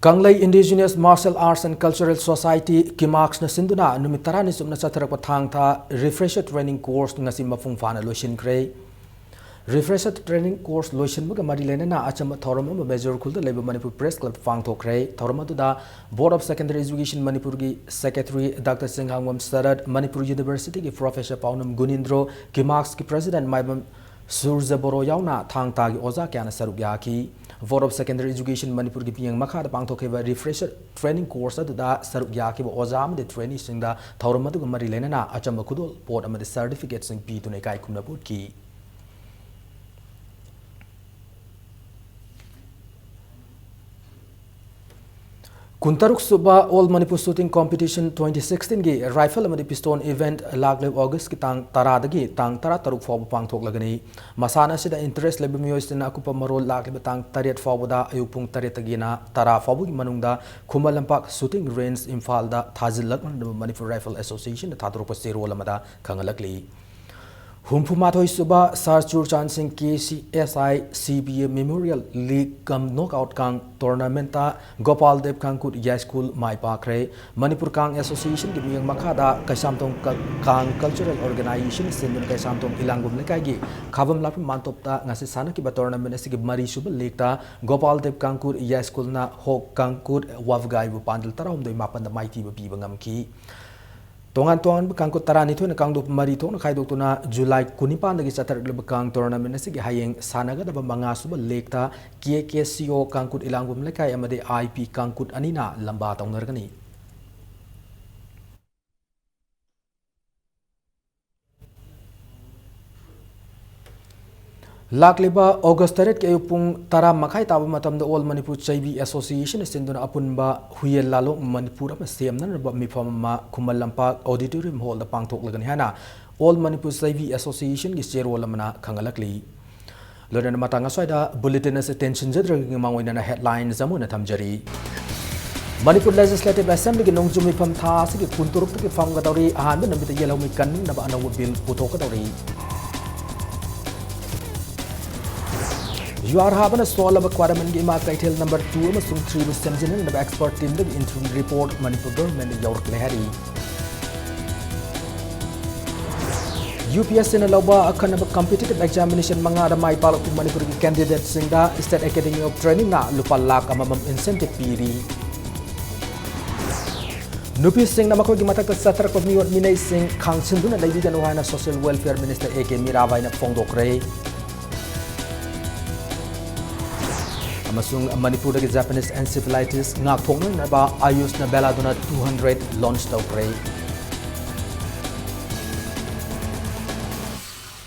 ꯀꯪꯂꯩ Indigenous Martial Arts and Cultural Society, ꯀꯤꯃꯥꯛꯁꯅ ꯁꯤꯟꯗꯨꯅ ꯅꯨꯃꯤꯠ ꯇꯔꯥꯅꯤ ꯆꯨꯞꯅ ꯆꯠꯊꯔꯛꯄ ꯊꯥꯡ ꯊꯥ refresher training course ꯉꯁꯤ ꯃꯄꯨꯡ ꯐꯥꯅ ꯂꯣꯏꯁꯤꯟꯈ꯭ꯔꯦ꯫ Refresher training course ꯂꯣꯏꯁꯤꯟꯕꯒ ꯃꯔꯤ ꯂꯩꯅꯅ ꯑꯆꯝꯕ ꯊꯧꯔꯝ ꯑꯃ ꯃꯦꯖꯣꯔ ꯈꯨꯜꯗ ꯂꯩꯕ ꯃꯅꯤꯄꯨꯔ Press Club ꯄꯥꯡꯊꯣꯛꯈ꯭ꯔꯦ꯫ ꯊꯧꯔꯝ ꯑꯗꯨꯗ Board of Secondary Education ꯃꯅꯤꯄꯨꯔꯒꯤ Secretary Doctor ꯆꯤꯡꯉꯥꯡꯕꯝ ꯁꯔꯠ, ꯃꯅꯤꯄꯨꯔ University ꯒꯤ Professor ꯄꯥꯎꯅꯝ ꯒꯨꯅꯤꯟꯗ꯭ꯔꯣ, ꯀꯤꯃꯥꯛꯁꯀꯤ President ꯃꯥꯏꯕꯝ ꯁꯨꯔꯖ ꯕꯣꯔꯣ ꯌꯥꯎꯅ ꯊꯥꯡ ꯊꯥꯒꯤ ꯑꯣꯖꯥ ꯀꯌꯥꯅ ꯁꯔꯨꯛ ꯌꯥꯈꯤ꯫ Board of Secondary Education ꯃꯅꯤꯄꯨꯔꯒꯤ ꯃꯤꯠꯌꯦꯡ ꯃꯈꯥꯗ ꯄꯥꯡꯊꯣꯛꯈꯤꯕ refresher training course ꯑꯗꯨꯗ ꯁꯔꯨꯛ ꯌꯥꯈꯤꯕ ꯑꯣꯖꯥ ꯑꯃꯗꯤ traineeꯁꯤꯡꯗ ꯊꯧꯔꯝ ꯑꯗꯨꯒ ꯃꯔꯤ ꯂꯩꯅꯅ ꯑꯆꯝꯕ ꯈꯨꯗꯣꯜꯄꯣꯠ ꯑꯃꯗꯤ certificateꯁꯤꯡ ꯄꯤꯗꯨꯅ ꯏꯀꯥꯏ ꯈꯨꯝꯅꯕ ꯎꯠꯈꯤ꯫ ꯀꯨꯟꯇꯔꯨꯛ ꯁꯨꯕ All Manipur Shooting Competition twenty sixteen ꯒꯤ rifle ꯑꯃꯗꯤ pistol event ꯂꯥꯛꯂꯤꯕ August ꯀꯤ ꯇꯥꯡ ꯇꯔꯥꯗꯒꯤ ꯇꯥꯡ ꯇꯔꯥꯇꯔꯨꯛ ꯐꯥꯎꯕ ꯄꯥꯡꯊꯣꯛꯂꯒꯅꯤ꯫ ꯃꯁꯥꯟꯅ ꯑꯁꯤꯗ interest ꯂꯩꯕ ꯃꯤꯑꯣꯏꯁꯤꯡꯅ ꯑꯀꯨꯞꯄ ꯃꯔꯣꯜ ꯂꯥꯛꯂꯤꯕ ꯇꯥꯡ ꯇꯔꯦꯠ ꯐꯥꯎꯕꯗ ꯑꯌꯨꯛ ꯄꯨꯡ ꯇꯔꯦꯠꯇꯒꯤꯅ ꯇꯔꯥ ꯐꯥꯎꯕꯒꯤ ꯃꯅꯨꯡꯗ ꯈꯨꯃꯟ ꯂꯝꯄꯥꯛ Shooting Range ꯏꯝꯐꯥꯜꯗ ꯊꯥꯖꯤꯜꯂꯛꯅꯕ Manipur Rifle Association ꯅ ꯊꯥꯗꯣꯔꯛꯄ ꯆꯦꯔꯣꯜ ꯑꯃꯗ ꯈꯪꯍꯜꯂꯛꯂꯤ꯫ ꯍꯨꯝꯐꯨ ꯃꯥꯊꯣꯏ ꯁꯨꯕ ꯁꯥꯔ ꯆꯨꯔꯆꯥꯟ ꯁꯤꯡ K C S I C B A Memorial League cum Knockout ꯀꯥꯡ tournament ꯇ ꯒꯣꯄꯥꯜ ꯗꯦꯕ ꯀꯥꯡꯀꯨꯠ ꯌꯥꯏꯁ꯭ꯀꯨꯜ ꯃꯥꯏ ꯄꯥꯛꯈ꯭ꯔꯦ꯫ ꯃꯅꯤꯄꯨꯔ ꯀꯥꯡ Association ꯒꯤ ꯃꯤꯠꯌꯦꯡ ꯃꯈꯥꯗ ꯀꯩꯁꯥꯝꯊꯣꯡ ꯀ-, ꯀꯥꯡ Cultural Organisation ꯁꯤꯟꯗꯨꯅ ꯀꯩꯁꯥꯝꯊꯣꯡ ꯏꯂꯥꯡꯕꯝ ꯂꯩꯀꯥꯏꯒꯤ ꯈꯥꯕꯝ ꯂꯥꯛꯄꯝ ꯃꯥꯟꯇꯣꯞꯇ ꯉꯁꯤ ꯁꯥꯟꯅꯈꯤꯕ tournament ꯑꯁꯤꯒꯤ ꯃꯔꯤ ꯁꯨꯕ ꯂꯦꯛꯇ ꯒꯣꯄꯥꯜ ꯗꯦꯕ ꯀꯥꯡꯀꯨꯠ ꯌꯥꯏꯁ꯭ꯀꯨꯜꯅ ꯍꯣꯛ ꯀꯥꯡꯀꯨꯠ ꯋꯥꯕꯒꯥꯏꯕꯨ ꯄꯥꯟꯖꯜ ꯇꯔꯥꯍꯨꯝꯗꯣꯏ ꯃꯥꯄꯟꯗ ꯃꯥꯏꯊꯤꯕ ꯄꯤꯕ ꯉꯝꯈꯤ꯫ ꯇꯣꯉꯥꯟ ꯇꯣꯉꯥꯟꯕ ꯀꯥꯡꯀꯨꯠ ꯇꯔꯥꯅꯤꯊꯣꯏꯅ ꯀꯥꯡꯂꯨꯞ ꯃꯔꯤ ꯊꯣꯛꯅ ꯈꯥꯏꯗꯣꯛꯇꯨꯅ ꯖꯨꯂꯥꯏ ꯀꯨꯟꯅꯤꯄꯥꯟꯗꯒꯤ ꯆꯠꯊꯔꯛꯂꯤꯕ ꯀꯥꯡ tournament ꯑꯁꯤꯒꯤ ꯍꯌꯦꯡ ꯁꯥꯟꯅꯒꯗꯕ ꯃꯉꯥ ꯁꯨꯕ ꯂꯦꯛꯇ ꯀꯦ ꯀꯦ ꯁꯤ ꯑꯣ ꯀꯥꯡꯀꯨꯠ ꯏꯂꯥꯡꯕꯝ ꯂꯩꯀꯥꯏ ꯑꯃꯗꯤ ꯑꯥꯏ ꯄꯤ ꯀꯥꯡꯀꯨꯠ ꯑꯅꯤꯅ ꯂꯝꯕꯥ ꯇꯧꯅꯔꯒꯅꯤ꯫ ꯂꯥꯛꯂꯤꯕ ꯑꯣꯒꯁ ꯇꯔꯦꯠꯀꯤ ꯑꯌꯨꯛ ꯄꯨꯡ ꯇꯔꯥ ꯃꯈꯥꯏ ꯇꯥꯕ ꯃꯇꯝꯗ All Manipur ꯆꯩꯕꯤ Association ꯁꯤꯟꯗꯨꯅ ꯑꯄꯨꯟꯕ ꯍꯨꯏꯌꯦꯟ ꯂꯥꯂꯣꯡ ꯃꯅꯤꯄꯨꯔ ꯑꯃ ꯁꯦꯝꯅꯅꯕ ꯃꯤꯐꯝ ꯑꯃ ꯈꯨꯃꯟ ꯂꯝꯄꯥꯛ Auditorium Hall ꯗ ꯄꯥꯡꯊꯣꯛꯂꯒꯅꯤ ꯍꯥꯏꯅ All Manipur ꯆꯩꯕꯤ Association ꯒꯤ ꯆꯦꯔꯣꯜ ꯑꯃꯅ ꯈꯪꯍꯜꯂꯛꯂꯤ꯫ ꯂꯣꯏꯅꯅ ꯃꯇꯥꯡ ꯑꯁ꯭ꯋꯥꯏꯗ bulletin ꯑꯁꯤ ꯇꯦꯟꯁꯤꯟꯖꯗ꯭ꯔꯒ ꯃꯥꯡꯑꯣꯏꯅꯅ headlines ꯑꯃ ꯑꯣꯏꯅ ꯊꯝꯖꯔꯤ꯫ ꯃꯅꯤꯄꯨꯔ Legislative Assembly ꯒꯤ ꯅꯣꯡꯖꯨ ꯃꯤꯐꯝ ꯊꯥ ꯑꯁꯤꯒꯤ ꯀꯨꯟꯇꯔꯨꯛꯇꯒꯤ ꯐꯝꯒꯗꯧꯔꯤ꯫ ꯑꯍꯥꯟꯕ ꯅꯨꯃꯤꯠꯇ ꯌꯦꯜꯍꯧꯃꯤ ꯀꯟꯅꯕ ꯑꯅꯧꯕ bill ꯄꯨꯊꯣꯛꯀꯗꯧꯔꯤ꯫ ꯌꯨꯍꯥꯔ ꯍꯥꯕꯅ ꯁꯣꯛꯍꯜꯂꯕ ꯈ꯭ꯋꯥꯏꯔꯝꯕꯟꯒꯤ ꯏꯃꯥ ꯀꯩꯊꯦꯜ number two ꯑꯃꯁꯨꯡ three ꯕꯨ ꯁꯦꯝꯖꯤꯟꯅꯅꯕ expert team ꯗꯒꯤ interim report ꯃꯅꯤꯄꯨꯔ government ꯗ ꯌꯧꯔꯛꯂꯦ ꯍꯥꯏꯔꯤ꯫ UPSC ꯅ ꯂꯧꯕ ꯑꯈꯟꯅꯕ competitive examination ꯃꯉꯥꯗ ꯃꯥꯏ ꯄꯥꯛꯂꯛꯄ ꯃꯅꯤꯄꯨꯔꯒꯤ candidate ꯁꯤꯡꯗ State Academy of Training ꯅ ꯂꯨꯄꯥ ꯂꯥꯈ ꯑꯃꯃꯝ incentive ꯄꯤꯔꯤ꯫ ꯅꯨꯄꯤꯁꯤꯡꯅ ꯃꯈꯣꯏꯒꯤ ꯃꯊꯛꯇ ꯆꯠꯊꯔꯛꯄ ꯃꯤꯑꯣꯠ ꯃꯤꯅꯩꯁꯤꯡ ꯈꯥꯡꯁꯤꯟꯗꯨꯅ ꯂꯩꯕꯤꯒꯅꯨ ꯍꯥꯏꯅ Social Welfare Minister A K ꯃꯤꯔꯥꯕꯥꯏꯅ ꯐꯣꯡꯗꯣꯛꯈ꯭ꯔꯦ꯫ ꯑꯃꯁꯨꯡ ꯃꯅꯤꯄꯨꯔꯗꯒꯤ Japanese encephalitis ꯉꯥꯛꯊꯣꯛꯅꯅꯕ AYUSH ꯅ ꯕꯦꯂꯥꯗꯣꯅꯥ two hundred launch ꯇꯧꯈ꯭ꯔꯦ꯫